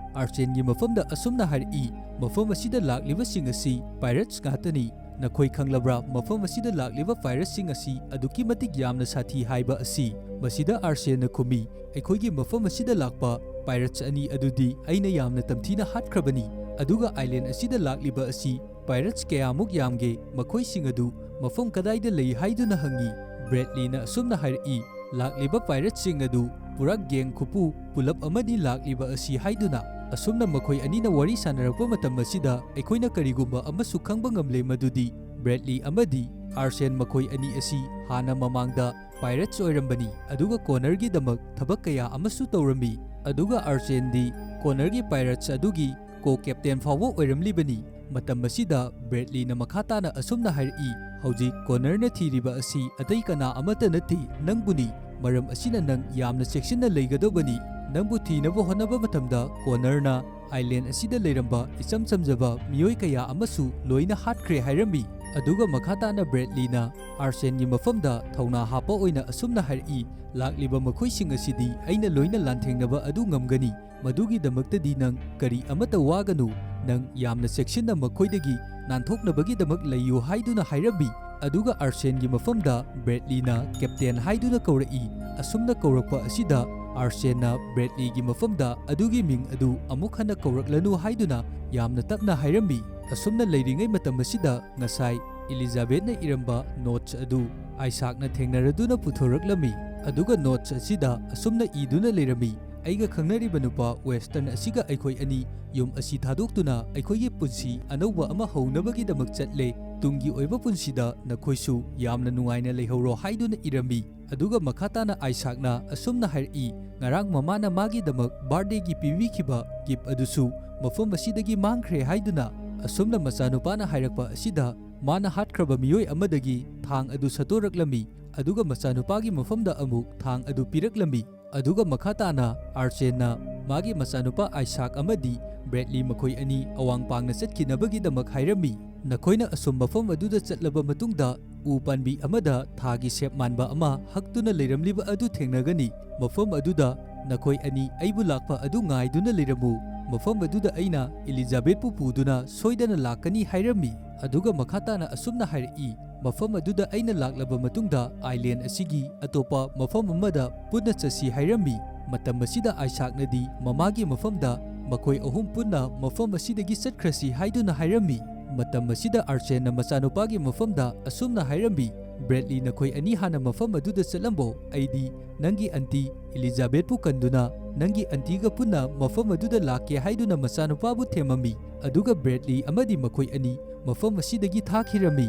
ꯑꯥꯔꯆꯦꯟꯒꯤ ꯃꯐꯝꯗ ꯑꯁꯨꯝꯅ ꯍꯥꯏꯔꯛꯏ, "ꯃꯐꯝ ꯑꯁꯤꯗ ꯂꯥꯛꯂꯤꯕꯁꯤꯡ ꯑꯁꯤ pirates ꯉꯥꯛꯇꯅꯤ꯫ ꯅꯈꯣꯏ ꯈꯪꯂꯕ꯭ꯔꯥ, ꯃꯐꯝ ꯑꯁꯤꯗ ꯂꯥꯛꯂꯤꯕ pirateꯁꯤꯡ ꯑꯁꯤ ꯑꯗꯨꯛꯀꯤ ꯃꯇꯤꯛ ꯌꯥꯝꯅ ꯁꯥꯊꯤ ꯍꯥꯏꯕ ꯑꯁꯤ?" ꯃꯁꯤꯗ ꯑꯥꯔꯆꯦꯟꯅ ꯈꯨꯝꯃꯤ, "ꯑꯩꯈꯣꯏꯒꯤ ꯃꯐꯝ ꯑꯁꯤꯗ ꯂꯥꯛꯄ pirates ꯑꯅꯤ ꯑꯗꯨꯗꯤ ꯑꯩꯅ ꯌꯥꯝꯅ ꯇꯝꯊꯤꯅ ꯍꯥꯠꯈ꯭ꯔꯕꯅꯤ, ꯑꯗꯨꯒ island ꯑꯁꯤꯗ ꯂꯥꯛꯂꯤꯕ ꯑꯁꯤ pirates ꯀꯌꯥꯃꯨꯛ ꯌꯥꯝꯒꯦ? ꯃꯈꯣꯏꯁꯤꯡ ꯑꯗꯨ ꯃꯐꯝ ꯀꯗꯥꯏꯗ ꯂꯩ?" ꯍꯥꯏꯗꯨꯅ ꯍꯪꯉꯤ꯫ Bradleyꯅ ꯑꯁꯨꯝꯅ ꯍꯥꯏꯔꯛꯏ, "ꯂꯥꯛꯂꯤꯕ pirateꯁꯤꯡ ꯑꯗꯨ ꯄꯨꯔꯥ gang ꯈꯨꯄꯨ ꯄꯨꯂꯞ ꯑꯃꯅꯤ ꯂꯥꯛꯂꯤꯕ ꯑꯁꯤ" ꯍꯥꯏꯗꯨꯅ꯫ ꯑꯁꯨꯝꯅ ꯃꯈꯣꯏ ꯑꯅꯤꯅ ꯋꯥꯔꯤ ꯁꯥꯟꯅꯔꯛꯄ ꯃꯇꯝ ꯑꯁꯤꯗ, ꯑꯩꯈꯣꯏꯅ ꯀꯔꯤꯒꯨꯝꯕ ꯑꯃꯁꯨ ꯈꯪꯕ ꯉꯝꯂꯦ, ꯃꯗꯨꯗꯤ Bradley ꯑꯃꯗꯤ ꯑꯥꯔꯆꯦꯟ ꯃꯈꯣꯏ ꯑꯅꯤ ꯑꯁꯤ ꯍꯥꯟꯅ ꯃꯃꯥꯡꯗ pirates ꯑꯣꯏꯔꯝꯕꯅꯤ, ꯑꯗꯨꯒ Connorꯒꯤꯗꯃꯛ ꯊꯕꯛ ꯀꯌꯥ ꯑꯃꯁꯨ ꯇꯧꯔꯝꯃꯤ, ꯑꯗꯨꯒ ꯑꯥꯔꯆꯦꯟꯗꯤ Connorꯒꯤ pirates ꯑꯗꯨꯒꯤ co-captain ꯐꯥꯎꯕ ꯑꯣꯏꯔꯝꯂꯤꯕꯅꯤ꯫ ꯃꯇꯝ ꯑꯁꯤꯗ Bradleyꯅ ꯃꯈꯥ ꯇꯥꯅ ꯑꯁꯨꯝꯅ ꯍꯥꯏꯔꯛꯏ, "ꯍꯧꯖꯤꯛ Connorꯅ ꯊꯤꯔꯤꯕ ꯑꯁꯤ ꯑꯇꯩ ꯀꯅꯥ ꯑꯃꯠꯇ ꯅꯠꯇꯦ, ꯅꯪꯕꯨꯅꯤ꯫ ꯃꯔꯝ ꯑꯁꯤꯅ ꯅꯪ ꯌꯥꯝꯅ ꯆꯦꯛꯁꯤꯟꯅ ꯂꯩꯒꯗꯧꯕꯅꯤ꯫ ꯅꯪꯕꯨ ꯊꯤꯅꯕ ꯍꯣꯠꯅꯕ ꯃꯇꯝꯗ Connorꯅ island ꯑꯁꯤꯗ ꯂꯩꯔꯝꯕ ꯏꯆꯝ ꯆꯝꯖꯕ ꯃꯤꯑꯣꯏ ꯀꯌꯥ ꯑꯃꯁꯨ ꯂꯣꯏꯅ ꯍꯥꯠꯈ꯭ꯔꯦ" ꯍꯥꯏꯔꯝꯃꯤ꯫ ꯑꯗꯨꯒ ꯃꯈꯥ ꯇꯥꯅ Bradleyꯅ ꯑꯥꯔꯆꯦꯟꯒꯤ ꯃꯐꯝꯗ ꯊꯧꯅꯥ ꯍꯥꯞꯄ ꯑꯣꯏꯅ ꯑꯁꯨꯝꯅ ꯍꯥꯏꯔꯛꯏ, "ꯂꯥꯛꯂꯤꯕ ꯃꯈꯣꯏꯁꯤꯡ ꯑꯁꯤꯗꯤ ꯑꯩꯅ ꯂꯣꯏꯅ ꯂꯥꯟꯊꯦꯡꯅꯕ ꯑꯗꯨ ꯉꯝꯒꯅꯤ꯫ ꯃꯗꯨꯒꯤꯗꯃꯛꯇꯗꯤ ꯅꯪ ꯀꯔꯤ ꯑꯃꯠꯇ ꯋꯥꯒꯅꯨ꯫ ꯅꯪ ꯌꯥꯝꯅ ꯆꯦꯛꯁꯤꯟꯅ ꯃꯈꯣꯏꯗꯒꯤ ꯅꯥꯟꯊꯣꯛꯅꯕꯒꯤꯗꯃꯛ ꯂꯩꯌꯨ" ꯍꯥꯏꯗꯨꯅ ꯍꯥꯏꯔꯝꯃꯤ꯫ ꯑꯗꯨꯒ ꯑꯥꯔꯆꯦꯟꯒꯤ ꯃꯐꯝꯗ Bradleyꯅ captain ꯍꯥꯏꯗꯨꯅ ꯀꯧꯔꯛꯏ꯫ ꯑꯁꯨꯝꯅ ꯀꯧꯔꯛꯄ ꯑꯁꯤꯗ ꯑꯥꯔꯆꯦꯟꯅ Bradleyꯒꯤ ꯃꯐꯝꯗ ꯑꯗꯨꯒꯤ ꯃꯤꯡ ꯑꯗꯨ ꯑꯃꯨꯛ ꯍꯟꯅ ꯀꯧꯔꯛꯂꯅꯨ ꯍꯥꯏꯗꯨꯅ ꯌꯥꯝꯅ ꯇꯞꯅ ꯍꯥꯏꯔꯝꯃꯤ꯫ ꯑꯁꯨꯝꯅ ꯂꯩꯔꯤꯉꯩ ꯃꯇꯝ ꯑꯁꯤꯗ ꯉꯁꯥꯏ Elizabethꯅ ꯏꯔꯝꯕ notes ꯑꯗꯨ ꯑꯥꯏꯁꯥꯛꯅ ꯊꯦꯡꯅꯔꯗꯨꯅ ꯄꯨꯊꯣꯔꯛꯂꯝꯃꯤ꯫ ꯑꯗꯨꯒ notes ꯑꯁꯤꯗ ꯑꯁꯨꯝꯅ ꯏꯗꯨꯅ ꯂꯩꯔꯝꯃꯤ, "ꯑꯩꯒ ꯈꯪꯅꯔꯤꯕ ꯅꯨꯄꯥ Weston ꯑꯁꯤꯒ ꯑꯩꯈꯣꯏ ꯑꯅꯤ ꯌꯨꯝ ꯑꯁꯤ ꯊꯥꯗꯣꯛꯇꯨꯅ ꯑꯩꯈꯣꯏꯒꯤ ꯄꯨꯟꯁꯤ ꯑꯅꯧꯕ ꯑꯃ ꯍꯧꯅꯕꯒꯤꯗꯃꯛ ꯆꯠꯂꯦ꯫ ꯇꯨꯡꯒꯤ ꯑꯣꯏꯕ ꯄꯨꯟꯁꯤꯗ ꯅꯈꯣꯏꯁꯨ ꯌꯥꯝꯅ ꯅꯨꯡꯉꯥꯏꯅ ꯂꯩꯍꯧꯔꯣ" ꯍꯥꯏꯗꯨꯅ ꯏꯔꯝꯃꯤ꯫ ꯑꯗꯨꯒ ꯃꯈꯥ ꯇꯥꯅ ꯑꯥꯏꯁꯥꯛꯅ ꯑꯁꯨꯝꯅ ꯍꯥꯏꯔꯛꯏ, "ꯉꯔꯥꯡ ꯃꯃꯥꯅ ꯃꯥꯒꯤꯗꯃꯛ ꯕꯥꯔꯗꯦꯒꯤ ꯄꯤꯕꯤꯈꯤꯕ ꯒꯤꯐ ꯑꯗꯨꯁꯨ ꯃꯐꯝ ꯑꯁꯤꯗꯒꯤ ꯃꯥꯡꯈ꯭ꯔꯦ" ꯍꯥꯏꯗꯨꯅ꯫ ꯑꯁꯨꯝꯅ ꯃꯆꯥꯅꯨꯄꯥꯅ ꯍꯥꯏꯔꯛꯄ ꯑꯁꯤꯗ ꯃꯥꯅ ꯍꯥꯠꯈ꯭ꯔꯕ ꯃꯤꯑꯣꯏ ꯑꯃꯗꯒꯤ ꯊꯥꯡ ꯑꯗꯨ ꯁꯠꯇꯣꯔꯛꯂꯝꯃꯤ, ꯑꯗꯨꯒ ꯃꯆꯥꯅꯨꯄꯥꯒꯤ ꯃꯐꯝꯗ ꯑꯃꯨꯛ ꯊꯥꯡ ꯑꯗꯨ ꯄꯤꯔꯛꯂꯝꯃꯤ꯫ ꯑꯗꯨꯒ ꯃꯈꯥ ꯇꯥꯅ ꯑꯥꯔꯆꯦꯟꯅ ꯃꯥꯒꯤ ꯃꯆꯥꯅꯨꯄꯥ ꯑꯥꯏꯁꯥꯛ ꯑꯃꯗꯤ ꯕ꯭ꯔꯦꯗꯂꯤ ꯃꯈꯣꯏ ꯑꯅꯤ ꯑꯋꯥꯡ ꯄꯥꯡꯅ ꯆꯠꯈꯤꯅꯕꯒꯤꯗꯃꯛ ꯍꯥꯏꯔꯝꯃꯤ꯫ ꯅꯈꯣꯏꯅ ꯑꯁꯨꯝ ꯃꯐꯝ ꯑꯗꯨꯗ ꯆꯠꯂꯕ ꯃꯇꯨꯡꯗ ꯎ ꯄꯥꯝꯕꯤ ꯑꯃꯗ ꯊꯥꯒꯤ ꯁꯦꯞ ꯃꯥꯟꯕ ꯑꯃ ꯍꯛꯇꯨꯅ ꯂꯩꯔꯝꯂꯤꯕ ꯑꯗꯨ ꯊꯦꯡꯅꯒꯅꯤ꯫ ꯃꯐꯝ ꯑꯗꯨꯗ ꯅꯈꯣꯏ ꯑꯅꯤ ꯑꯩꯕꯨ ꯂꯥꯛꯄ ꯑꯗꯨ ꯉꯥꯏꯗꯨꯅ ꯂꯩꯔꯝꯃꯨ꯫ ꯃꯐꯝ ꯑꯗꯨꯗ ꯑꯩꯅ ꯏꯂꯤꯖꯥꯕꯦꯠꯄꯨ ꯄꯨꯗꯨꯅ ꯁꯣꯏꯗꯅ ꯂꯥꯛꯀꯅꯤ ꯍꯥꯏꯔꯝꯃꯤ꯫ ꯑꯗꯨꯒ ꯃꯈꯥ ꯇꯥꯅ ꯑꯁꯨꯝꯅ ꯍꯥꯏꯔꯛꯏ, "ꯃꯐꯝ ꯑꯗꯨꯗ ꯑꯩꯅ ꯂꯥꯛꯂꯕ ꯃꯇꯨꯡꯗ ꯑꯥꯏꯂꯦꯟ ꯑꯁꯤꯒꯤ ꯑꯇꯣꯞꯄ ꯃꯐꯝ ꯑꯃꯗ ꯄꯨꯟꯅ ꯆꯠꯁꯤ" ꯍꯥꯏꯔꯝꯃꯤ꯫ ꯃꯇꯝ ꯑꯁꯤꯗ ꯑꯥꯏꯁꯥꯛꯅꯗꯤ ꯃꯃꯥꯒꯤ ꯃꯐꯝꯗ ꯃꯈꯣꯏ ꯑꯍꯨꯝ ꯄꯨꯟꯅ ꯃꯐꯝ ꯑꯁꯤꯗꯒꯤ ꯆꯠꯈ꯭ꯔꯁꯤ ꯍꯥꯏꯗꯨꯅ ꯍꯥꯏꯔꯝꯃꯤ꯫ ꯃꯇꯝ ꯑꯁꯤꯗ ꯑꯥꯔꯆꯦꯟꯅ ꯃꯆꯥꯅꯨꯄꯥꯒꯤ ꯃꯐꯝꯗ ꯑꯁꯨꯝꯅ ꯍꯥꯏꯔꯝꯃꯤ, "ꯕ꯭ꯔꯦꯗꯂꯤ, ꯅꯈꯣꯏ ꯑꯅꯤ ꯍꯥꯟꯅ ꯃꯐꯝ ꯑꯗꯨꯗ ꯆꯠꯂꯝꯃꯣ, ꯑꯩꯗꯤ ꯅꯪꯒꯤ ꯑꯟꯇꯤ ꯏꯂꯤꯖꯥꯕꯦꯠꯄꯨ ꯀꯟꯗꯨꯅ ꯅꯪꯒꯤ ꯑꯟꯇꯤꯒ ꯄꯨꯟꯅ ꯃꯐꯝ ꯑꯗꯨꯗ ꯂꯥꯛꯀꯦ" ꯍꯥꯏꯗꯨꯅ ꯃꯆꯥꯅꯨꯄꯥꯕꯨ ꯊꯦꯝꯃꯝꯃꯤ꯫ ꯑꯗꯨꯒ ꯕ꯭ꯔꯦꯗꯂꯤ ꯑꯃꯗꯤ ꯃꯈꯣꯏ ꯑꯅꯤ ꯃꯐꯝ ꯑꯁꯤꯗꯒꯤ ꯊꯥꯈꯤꯔꯝꯃꯤ꯫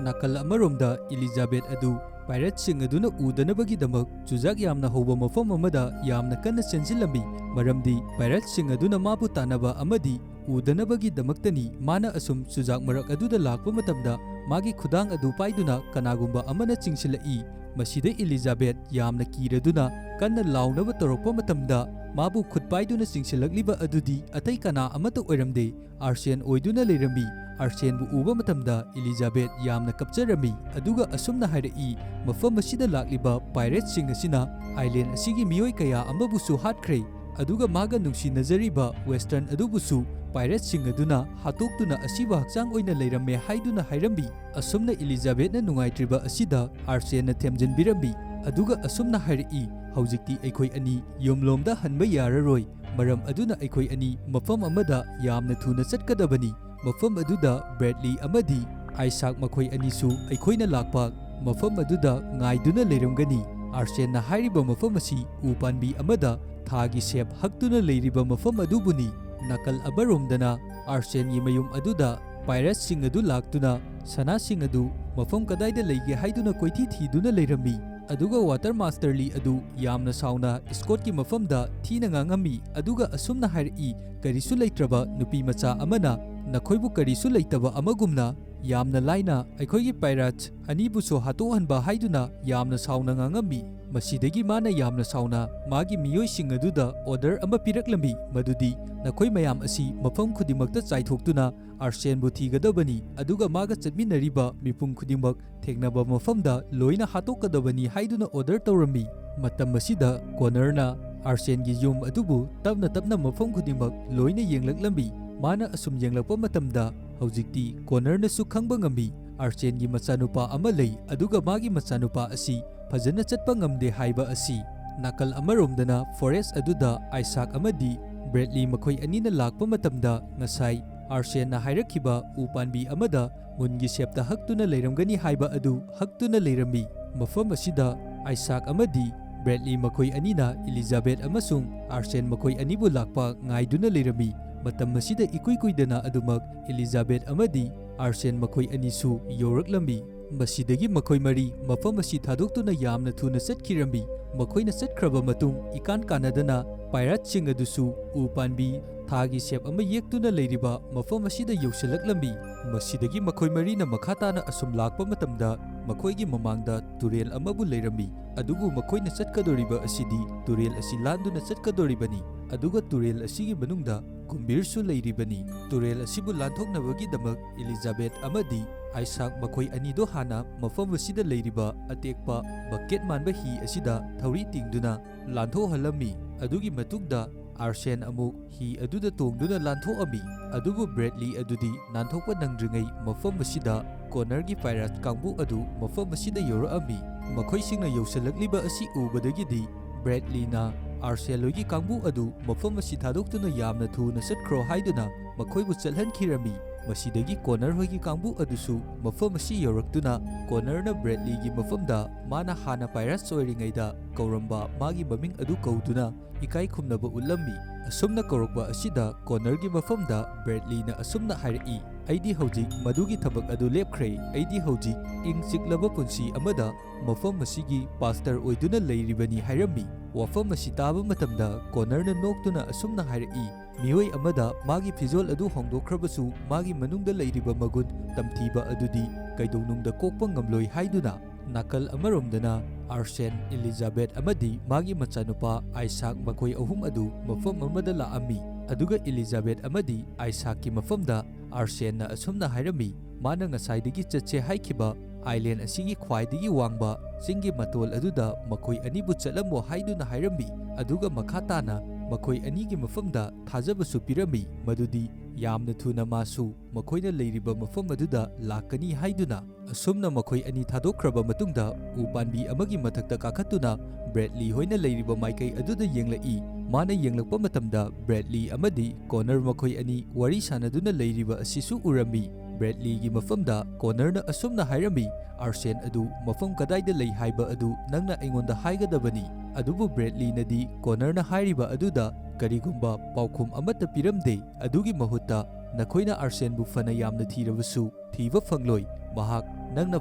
ꯅꯥꯀꯜ ꯑꯃꯔꯣꯝꯗ ꯏꯂꯤꯖꯥꯕꯦꯠ ꯑꯗꯨ ꯄꯥꯏꯔꯦꯠꯁꯤꯡ ꯑꯗꯨꯅ ꯎꯗꯅꯕꯒꯤꯗꯃꯛ ꯆꯨꯖꯥꯛ ꯌꯥꯝꯅ ꯍꯧꯕ ꯃꯐꯝ ꯑꯃꯗ ꯌꯥꯝꯅ ꯀꯟꯅ ꯆꯦꯟꯁꯤꯜꯂꯝꯃꯤ, ꯃꯔꯝꯗꯤ ꯄꯥꯏꯔꯦꯠꯁꯤꯡ ꯑꯗꯨꯅ ꯃꯥꯕꯨ ꯇꯥꯟꯅꯕ ꯑꯃꯗꯤ ꯎꯗꯅꯕꯒꯤꯗꯃꯛꯇꯅꯤ꯫ ꯃꯥꯅ ꯑꯁꯨꯝ ꯆꯨꯖꯥꯛ ꯃꯔꯛ ꯑꯗꯨꯗ ꯂꯥꯛꯄ ꯃꯇꯝꯗ ꯃꯥꯒꯤ ꯈꯨꯗꯥꯡ ꯑꯗꯨ ꯄꯥꯏꯗꯨꯅ ꯀꯅꯥꯒꯨꯝꯕ ꯑꯃꯅ ꯆꯤꯡꯁꯤꯜꯂꯛꯏ꯫ ꯃꯁꯤꯗ ꯏꯂꯤꯖꯥꯕꯦꯠ ꯌꯥꯝꯅ ꯀꯤꯔꯗꯨꯅ ꯀꯟꯅ ꯂꯥꯎꯅꯕ ꯇꯧꯔꯛꯄ ꯃꯇꯝꯗ ꯃꯥꯕꯨ ꯈꯨꯠ ꯄꯥꯏꯗꯨꯅ ꯆꯤꯡꯁꯤꯜꯂꯛꯂꯤꯕ ꯑꯗꯨꯗꯤ ꯑꯇꯩ ꯀꯅꯥ ꯑꯃꯠꯇ ꯑꯣꯏꯔꯝꯗꯦ, ꯑꯥꯔꯁꯦꯟ ꯑꯣꯏꯗꯨꯅ ꯂꯩꯔꯝꯃꯤ꯫ ꯑꯥꯔꯁꯦꯟꯕꯨ ꯎꯕ ꯃꯇꯝꯗ ꯏꯂꯤꯖꯥꯕꯦꯠ ꯌꯥꯝꯅ ꯀꯞꯆꯔꯝꯃꯤ, ꯑꯗꯨꯒ ꯑꯁꯨꯝꯅ ꯍꯥꯏꯔꯛꯏ, "ꯃꯐꯝ ꯑꯁꯤꯗ ꯂꯥꯛꯂꯤꯕ ꯄꯥꯏꯔꯦꯠꯁꯤꯡ ꯑꯁꯤꯅ ꯑꯥꯏꯂꯦꯟ ꯑꯁꯤꯒꯤ ꯃꯤꯑꯣꯏ ꯀꯌꯥ ꯑꯃꯕꯨꯁꯨ ꯍꯥꯠꯈ꯭ꯔꯦ, ꯑꯗꯨꯒ ꯃꯥꯒ ꯅꯨꯡꯁꯤꯅꯖꯔꯤꯕ ꯋꯦꯁꯇꯔꯟ ꯑꯗꯨꯕꯨꯁꯨ ꯄꯥꯏꯔꯦꯠꯁꯤꯡ ꯑꯗꯨꯅ ꯍꯥꯠꯇꯣꯛꯇꯨꯅ ꯑꯁꯤꯕ ꯍꯛꯆꯥꯡ ꯑꯣꯏꯅ ꯂꯩꯔꯝꯃꯦ" ꯍꯥꯏꯗꯨꯅ ꯍꯥꯏꯔꯝꯃꯤ꯫ ꯑꯁꯨꯝꯅ ꯏꯂꯤꯖꯥꯕꯦꯠꯅ ꯅꯨꯡꯉꯥꯏꯇ꯭ꯔꯤꯕ ꯑꯁꯤꯗ ꯑꯥꯔꯁꯦꯟꯅ ꯊꯦꯝꯖꯤꯟꯕꯤꯔꯝꯃꯤ, ꯑꯗꯨꯒ ꯑꯁꯨꯝꯅ ꯍꯥꯏꯔꯛꯏ, "ꯍꯧꯖꯤꯛꯇꯤ ꯑꯩꯈꯣꯏ ꯑꯅꯤ ꯌꯨꯝꯂꯣꯝꯗ ꯍꯟꯕ ꯌꯥꯔꯔꯣꯏ, ꯃꯔꯝ ꯑꯗꯨꯅ ꯑꯩꯈꯣꯏ ꯑꯅꯤ ꯃꯐꯝ ꯑꯃꯗ ꯌꯥꯝꯅ ꯊꯨꯅ ꯆꯠꯀꯗꯕꯅꯤ꯫ ꯃꯐꯝ ꯑꯗꯨꯗ ꯕ꯭ꯔꯦꯗꯂꯤ ꯑꯃꯗꯤ ꯑꯥꯏꯁꯥꯛ ꯃꯈꯣꯏ ꯑꯅꯤꯁꯨ ꯑꯩꯈꯣꯏꯅ ꯂꯥꯛꯄ ꯃꯐꯝ ꯑꯗꯨꯗ ꯉꯥꯏꯗꯨꯅ ꯂꯩꯔꯝꯒꯅꯤ꯫" ꯑꯥꯔꯁꯦꯟꯅ ꯍꯥꯏꯔꯤꯕ ꯃꯐꯝ ꯑꯁꯤ ꯎ ꯄꯥꯝꯕꯤ ꯑꯃꯗ ꯊꯥꯒꯤ ꯁꯦꯞ ꯍꯛꯇꯨꯅ ꯂꯩꯔꯤꯕ ꯃꯐꯝ ꯑꯗꯨꯕꯨꯅꯤ꯫ ꯅꯥꯀꯜ ꯑꯃꯔꯣꯝꯗꯅ ꯑꯥꯔꯁꯦꯟꯒꯤ ꯃꯌꯨꯝ ꯑꯗꯨꯗ ꯄꯥꯏꯔꯦꯠꯁꯤꯡ ꯑꯗꯨ ꯂꯥꯛꯇꯨꯅ ꯁꯅꯥꯁꯤꯡ ꯑꯗꯨ ꯃꯐꯝ ꯀꯗꯥꯏꯗ ꯂꯩꯒꯦ ꯍꯥꯏꯗꯨꯅ ꯀꯣꯏꯊꯤ ꯊꯤꯗꯨꯅ ꯂꯩꯔꯝꯃꯤ꯫ ꯑꯗꯨꯒ ꯋꯥꯇꯔ ꯃꯥꯁꯇꯔ ꯂꯤ ꯑꯗꯨ ꯌꯥꯝꯅ ꯁꯥꯎꯅ ꯁ꯭ꯀꯣꯠꯀꯤ ꯃꯐꯝꯗ ꯊꯤꯅ ꯉꯥꯡꯉꯝꯃꯤ, ꯑꯗꯨꯒ ꯑꯁꯨꯝꯅ ꯍꯥꯏꯔꯛꯏ, "ꯀꯔꯤꯁꯨ ꯂꯩꯇ꯭ꯔꯕ ꯅꯨꯄꯤ ꯃꯆꯥ ꯑꯃꯅ ꯅꯈꯣꯏꯕꯨ ꯀꯔꯤꯁꯨ ꯂꯩꯇꯕ ꯑꯃꯒꯨꯝꯅ ꯌꯥꯝꯅ ꯂꯥꯏꯅ ꯑꯩꯈꯣꯏꯒꯤ ꯄꯥꯏꯔꯦꯠ ꯑꯅꯤꯕꯨꯁꯨ ꯍꯥꯠꯇꯣꯛꯍꯟꯕ ꯍꯥꯏꯗꯨꯅ ꯌꯥꯝꯅ ꯁꯥꯎꯅ ꯉꯥꯡꯉꯝꯃꯤ꯫ ꯃꯁꯤꯗꯒꯤ ꯃꯥꯅ ꯌꯥꯝꯅ ꯁꯥꯎꯅ ꯃꯥꯒꯤ ꯃꯤꯑꯣꯏꯁꯤꯡ ꯑꯗꯨꯗ ꯑꯣꯔꯗꯔ ꯑꯃ ꯄꯤꯔꯛꯂꯝꯃꯤ, ꯃꯗꯨꯗꯤ ꯅꯈꯣꯏ ꯃꯌꯥꯝ ꯑꯁꯤ ꯃꯐꯝ ꯈꯨꯗꯤꯡꯃꯛꯇ ꯆꯥꯏꯊꯣꯛꯇꯨꯅ ꯑꯥꯔꯁꯦꯟꯕꯨ ꯊꯤꯒꯗꯕꯅꯤ, ꯑꯗꯨꯒ ꯃꯥꯒ ꯆꯠꯃꯤꯟꯅꯔꯤꯕ ꯃꯤꯄꯨꯝ ꯈꯨꯗꯤꯡꯃꯛ ꯊꯦꯡꯅꯕ ꯃꯐꯝꯗ ꯂꯣꯏꯅ ꯍꯥꯠꯇꯣꯛꯀꯗꯕꯅꯤ" ꯍꯥꯏꯗꯨꯅ ꯑꯣꯔꯗꯔ ꯇꯧꯔꯝꯃꯤ꯫ ꯃꯇꯝ ꯑꯁꯤꯗ ꯀꯣꯅꯔꯅ ꯑꯥꯔꯁꯦꯟꯒꯤ ꯌꯨꯝ ꯑꯗꯨꯕꯨ ꯇꯞꯅ ꯇꯞꯅ ꯃꯐꯝ ꯈꯨꯗꯤꯡꯃꯛ ꯂꯣꯏꯅ ꯌꯦꯡꯂꯛꯂꯝꯃꯤ꯫ ꯃꯥꯅ ꯑꯁꯨꯝ ꯌꯦꯡꯂꯛꯄ ꯃꯇꯝꯗ ꯍꯧꯖꯤꯛꯇꯤ ꯀꯣꯅꯔꯅꯁꯨ ꯈꯪꯕ ꯉꯝꯃꯤ, ꯑꯥꯔꯁꯦꯟꯒꯤ ꯃꯆꯥꯅꯨꯄꯥ ꯑꯃ ꯂꯩ, ꯑꯗꯨꯒ ꯃꯥꯒꯤ ꯃꯆꯥꯅꯨꯄꯥ ꯑꯁꯤ ꯐꯖꯅ ꯆꯠꯄ ꯉꯝꯗꯦ ꯍꯥꯏꯕ ꯑꯁꯤ꯫ ꯅꯥꯀꯜ ꯑꯃꯔꯣꯝꯗꯅ ꯐꯣꯔꯦꯁ ꯑꯗꯨꯗ ꯑꯥꯏꯁꯥꯛ ꯑꯃꯗꯤ ꯕ꯭ꯔꯦꯗꯂꯤ ꯃꯈꯣꯏ ꯑꯅꯤꯅ ꯂꯥꯛꯄ ꯃꯇꯝꯗ ꯉꯁꯥꯏ ꯑꯥꯔꯁꯦꯟꯅ ꯍꯥꯏꯔꯛꯈꯤꯕ ꯎ ꯄꯥꯟꯕꯤ ꯑꯃꯗ ꯃꯨꯟꯒꯤ ꯁꯦꯞꯇ ꯍꯛꯇꯨꯅ ꯂꯩꯔꯝꯒꯅꯤ ꯍꯥꯏꯕ ꯑꯗꯨ ꯍꯛꯇꯨꯅ ꯂꯩꯔꯝꯃꯤ꯫ ꯃꯐꯝ ꯑꯁꯤꯗ ꯑꯥꯏꯁꯥꯛ ꯑꯃꯗꯤ ꯕ꯭ꯔꯦꯗꯂꯤ ꯃꯈꯣꯏ ꯑꯅꯤꯅ ꯏꯂꯤꯖꯥꯕꯦꯠ ꯑꯃꯁꯨꯡ ꯑꯥꯔꯁꯦꯟ ꯃꯈꯣꯏ ꯑꯅꯤꯕꯨ ꯂꯥꯛꯄ ꯉꯥꯏꯗꯨꯅ ꯂꯩꯔꯝꯃꯤ꯫ ꯃꯇꯝ ꯑꯁꯤꯗ ꯏꯀꯨꯏ ꯀꯨꯏꯗꯅ ꯑꯗꯨꯃꯛ ꯏꯂꯤꯖꯥꯕꯦꯠ ꯑꯃꯗꯤ ꯑꯥꯔꯁꯦꯟ ꯃꯈꯣꯏ ꯑꯅꯤꯁꯨ ꯌꯧꯔꯛꯂꯝꯃꯤ꯫ ꯃꯁꯤꯗꯒꯤ ꯃꯈꯣꯏ ꯃꯔꯤ ꯃꯐꯝ ꯑꯁꯤ ꯊꯥꯗꯣꯛꯇꯨꯅ ꯌꯥꯝꯅ ꯊꯨꯅ ꯆꯠꯈꯤꯔꯝꯃꯤ꯫ ꯃꯈꯣꯏꯅ ꯆꯠꯈ꯭ꯔꯕ ꯃꯇꯨꯡ ꯏꯀꯥꯟ ꯀꯥꯟꯅꯗꯅ ꯄꯥꯏꯔꯦꯠꯁꯤꯡ ꯑꯗꯨꯁꯨ ꯎ ꯄꯥꯟꯕꯤ ꯊꯥꯒꯤ ꯁꯦꯞ ꯑꯃ ꯌꯦꯛꯇꯨꯅ ꯂꯩꯔꯤꯕ ꯃꯐꯝ ꯑꯁꯤꯗ ꯌꯧꯁꯤꯜꯂꯛꯂꯝꯃꯤ꯫ ꯃꯁꯤꯗꯒꯤ ꯃꯈꯣꯏ ꯃꯔꯤꯅ ꯃꯈꯥ ꯇꯥꯅ ꯑꯁꯨꯝ ꯂꯥꯛꯄ ꯃꯇꯝꯗ ꯃꯈꯣꯏꯒꯤ ꯃꯃꯥꯡꯗ ꯇꯨꯔꯦꯜ ꯑꯃꯕꯨ ꯂꯩꯔꯝꯃꯤ꯫ ꯑꯗꯨꯕꯨ ꯃꯈꯣꯏꯅ ꯆꯠꯀꯗꯧꯔꯤꯕ ꯑꯁꯤꯗꯤ ꯇꯨꯔꯦꯜ ꯑꯁꯤ ꯂꯥꯟꯗꯨꯅ ꯆꯠꯀꯗꯧꯔꯤꯕꯅꯤ, ꯑꯗꯨꯒ ꯇꯨꯔꯦꯜ ꯑꯁꯤꯒꯤ ꯃꯅꯨꯡꯗ ꯀꯨꯝꯕꯤꯔꯁꯨ ꯂꯩꯔꯤꯕꯅꯤ꯫ ꯇꯨꯔꯦꯜ ꯑꯁꯤꯕꯨ ꯂꯥꯟꯊꯣꯛꯅꯕꯒꯤꯗꯃꯛ ꯏꯂꯤꯖꯥꯕꯦꯠ ꯑꯃꯗꯤ ꯑꯥꯏꯁꯥꯛ ꯃꯈꯣꯏ ꯑꯅꯤꯗꯣ ꯍꯥꯟꯅ ꯃꯐꯝ ꯑꯁꯤꯗ ꯂꯩꯔꯤꯕ ꯑꯇꯦꯛꯄ ꯕꯀꯦꯠ ꯃꯥꯟꯕ ꯍꯤ ꯑꯁꯤꯗ ꯊꯧꯔꯤ ꯇꯤꯡꯗꯨꯅ ꯂꯥꯟꯊꯣꯛꯍꯜꯂꯝꯃꯤ꯫ ꯑꯗꯨꯒꯤ ꯃꯇꯨꯡꯗ ꯑꯥꯔꯁꯦꯟ ꯑꯃꯨꯛ ꯍꯤ ꯑꯗꯨꯗ ꯇꯣꯡꯗꯨꯅ ꯂꯥꯟꯊꯣꯛꯑꯝꯃꯤ, ꯑꯗꯨꯕꯨ ꯕ꯭ꯔꯦꯗꯂꯤ ꯑꯗꯨꯗꯤ ꯅꯥꯟꯊꯣꯛꯄ ꯅꯪꯗ꯭ꯔꯤꯉꯩ ꯃꯐꯝ ꯑꯁꯤꯗ ꯀꯣꯅꯔꯒꯤ ꯄꯥꯏꯔꯦꯠ ꯀꯥꯡꯕꯨ ꯑꯗꯨ ꯃꯐꯝ ꯑꯁꯤꯗ ꯌꯧꯔꯛꯑꯝꯃꯤ꯫ ꯃꯈꯣꯏꯁꯤꯡꯅ ꯌꯧꯁꯤꯜꯂꯛꯂꯤꯕ ꯑꯁꯤ ꯎꯕꯗꯒꯤꯗꯤ ꯕ꯭ꯔꯦꯗꯂꯤꯅ ꯑꯥꯔꯁꯦꯟ ꯍꯣꯏꯒꯤ ꯀꯥꯡꯕꯨ ꯑꯗꯨ ꯃꯐꯝ ꯑꯁꯤ ꯊꯥꯗꯣꯛꯇꯨꯅ ꯌꯥꯝꯅ ꯊꯨꯅ ꯆꯠꯈ꯭ꯔꯣ ꯍꯥꯏꯗꯨꯅ ꯃꯈꯣꯏꯕꯨ ꯆꯠꯍꯟꯈꯤꯔꯝꯃꯤ꯫ ꯃꯁꯤꯗꯒꯤ ꯀꯣꯅꯔ ꯍꯣꯏꯒꯤ ꯀꯥꯡꯕꯨ ꯑꯗꯨꯁꯨ ꯃꯐꯝ ꯑꯁꯤ ꯌꯧꯔꯛꯇꯨꯅ ꯀꯣꯅꯔꯅ ꯕ꯭ꯔꯦꯗꯂꯤꯒꯤ ꯃꯐꯝꯗ ꯃꯥꯅ ꯍꯥꯟꯅ ꯄꯥꯏꯔꯦꯠ ꯑꯣꯏꯔꯤꯉꯩꯗ ꯀꯧꯔꯝꯕ ꯃꯥꯒꯤ ꯃꯃꯤꯡ ꯑꯗꯨ ꯀꯧꯗꯨꯅ ꯏꯀꯥꯏ ꯈꯨꯝꯅꯕ ꯎꯠꯂꯝꯃꯤ꯫ ꯑꯁꯨꯝꯅ ꯀꯧꯔꯛꯄ ꯑꯁꯤꯗ ꯀꯣꯅꯔꯒꯤ ꯃꯐꯝꯗ ꯕ꯭ꯔꯦꯗꯂꯤꯅ ꯑꯁꯨꯝꯅ ꯍꯥꯏꯔꯛꯏ, "ꯑꯩꯗꯤ ꯍꯧꯖꯤꯛ ꯃꯗꯨꯒꯤ ꯊꯕꯛ ꯑꯗꯨ ꯂꯦꯞꯈ꯭ꯔꯦ꯫ ꯑꯩꯗꯤ ꯍꯧꯖꯤꯛ ꯏꯪ ꯆꯤꯛꯂꯕ ꯄꯨꯟꯁꯤ ꯑꯃꯗ ꯃꯐꯝ ꯑꯁꯤꯒꯤ ꯄꯥꯁꯇꯔ ꯑꯣꯏꯗꯨꯅ ꯂꯩꯔꯤꯕꯅꯤ" ꯍꯥꯏꯔꯝꯃꯤ꯫ ꯋꯥꯐꯝ ꯑꯁꯤ ꯇꯥꯕ ꯃꯇꯝꯗ ꯀꯣꯅꯔꯅ ꯅꯣꯛꯇꯨꯅ ꯑꯁꯨꯝꯅ ꯍꯥꯏꯔꯛꯏ, "ꯃꯤꯑꯣꯏ ꯑꯃꯗ ꯃꯥꯒꯤ ꯐꯤꯖꯣꯜ ꯑꯗꯨ ꯍꯣꯡꯗꯣꯛꯈ꯭ꯔꯕꯁꯨ ꯃꯥꯒꯤ ꯃꯅꯨꯡꯗ ꯂꯩꯔꯤꯕ ꯃꯒꯨꯟ ꯇꯝꯊꯤꯕ ꯑꯗꯨꯗꯤ ꯀꯩꯗꯧꯅꯨꯡꯗ ꯀꯣꯛꯄ ꯉꯝꯂꯣꯏ" ꯍꯥꯏꯗꯨꯅ꯫ ꯅꯥꯀꯜ ꯑꯃꯔꯣꯝꯗꯅ ꯑꯥꯔꯁꯦꯟ, ꯏꯂꯤꯖꯥꯕꯦꯠ ꯑꯃꯗꯤ ꯃꯥꯒꯤ ꯃꯆꯥꯅꯨꯄꯥ ꯑꯥꯏꯁꯥꯛ, ꯃꯈꯣꯏ ꯑꯍꯨꯝ ꯑꯗꯨ ꯃꯐꯝ ꯑꯃꯗ ꯂꯥꯛꯑꯝꯃꯤ꯫ ꯑꯗꯨꯒ ꯏꯂꯤꯖꯥꯕꯦꯠ ꯑꯃꯗꯤ ꯑꯥꯏꯁꯥꯛꯀꯤ ꯃꯐꯝꯗ ꯑꯥꯔꯁꯦꯟꯅ ꯑꯁꯨꯝꯅ ꯍꯥꯏꯔꯝꯃꯤ, ꯃꯥꯅ ꯉꯁꯥꯏꯗꯒꯤ ꯆꯠꯁꯦ ꯍꯥꯏꯈꯤꯕ ꯑꯥꯏꯂꯦꯟ ꯑꯁꯤꯒꯤ ꯈ꯭ꯋꯥꯏꯗꯒꯤ ꯋꯥꯡꯕ ꯆꯤꯡꯒꯤ ꯃꯇꯣꯜ ꯑꯗꯨꯗ ꯃꯈꯣꯏ ꯑꯅꯤꯕꯨ ꯆꯠꯂꯝꯃꯣ ꯍꯥꯏꯗꯨꯅ ꯍꯥꯏꯔꯝꯃꯤ꯫ ꯑꯗꯨꯒ ꯃꯈꯥ ꯇꯥꯅ ꯃꯈꯣꯏ ꯑꯅꯤꯒꯤ ꯃꯐꯝꯗ ꯊꯥꯖꯕꯁꯨ ꯄꯤꯔꯝꯃꯤ, ꯃꯗꯨꯗꯤ ꯌꯥꯝꯅ ꯊꯨꯅ ꯃꯥꯁꯨ ꯃꯈꯣꯏꯅ ꯂꯩꯔꯤꯕ ꯃꯐꯝ ꯑꯗꯨꯗ ꯂꯥꯛꯀꯅꯤ ꯍꯥꯏꯗꯨꯅ꯫ ꯑꯁꯨꯝꯅ ꯃꯈꯣꯏ ꯑꯅꯤ ꯊꯥꯗꯣꯛꯈ꯭ꯔꯕ ꯃꯇꯨꯡꯗ, ꯎ ꯄꯥꯟꯕꯤ ꯑꯃꯒꯤ ꯃꯊꯛꯇ ꯀꯥꯈꯠꯇꯨꯅ ꯕ꯭ꯔꯦꯗꯂꯤ ꯍꯣꯏꯅ ꯂꯩꯔꯤꯕ ꯃꯥꯏꯀꯩ ꯑꯗꯨꯗ ꯌꯦꯡꯂꯛꯏ꯫ ꯃꯥꯅ ꯌꯦꯡꯂꯛꯄ ꯃꯇꯝꯗ, ꯕ꯭ꯔꯦꯗꯂꯤ ꯑꯃꯗꯤ ꯀꯣꯅꯔ ꯃꯈꯣꯏ ꯑꯅꯤ ꯋꯥꯔꯤ ꯁꯥꯟꯅꯗꯨꯅ ꯂꯩꯔꯤꯕ ꯑꯁꯤꯁꯨ ꯎꯔꯝꯃꯤ꯫ ꯕ꯭ꯔꯦꯗꯂꯤꯒꯤ ꯃꯐꯝꯗ ꯀꯣꯅꯔꯅ ꯑꯁꯨꯝꯅ ꯍꯥꯏꯔꯝꯃꯤ, "ꯑꯥꯔꯁꯦꯟ ꯑꯗꯨ ꯃꯐꯝ ꯀꯗꯥꯏꯗ ꯂꯩ ꯍꯥꯏꯕ ꯑꯗꯨ ꯅꯪꯅ ꯑꯩꯉꯣꯟꯗ ꯍꯥꯏꯒꯗꯕꯅꯤ"꯫ ꯑꯗꯨꯕꯨ ꯕ꯭ꯔꯦꯗꯂꯤꯅꯗꯤ ꯀꯣꯅꯔꯅ ꯍꯥꯏꯔꯤꯕ ꯑꯗꯨꯗ ꯀꯔꯤꯒꯨꯝꯕ ꯄꯥꯎꯈꯨꯝ ꯑꯃꯠꯇ ꯄꯤꯔꯝꯗꯦ꯫ ꯑꯗꯨꯒꯤ ꯃꯍꯨꯠꯇ, "ꯅꯈꯣꯏꯅ ꯑꯥꯔꯁꯦꯟꯕꯨ ꯐꯅ ꯌꯥꯝꯅ ꯊꯤꯔꯕꯁꯨ, ꯊꯤꯕ ꯐꯪꯂꯣꯏ꯫ ꯃꯍꯥꯛ ꯅꯪꯅ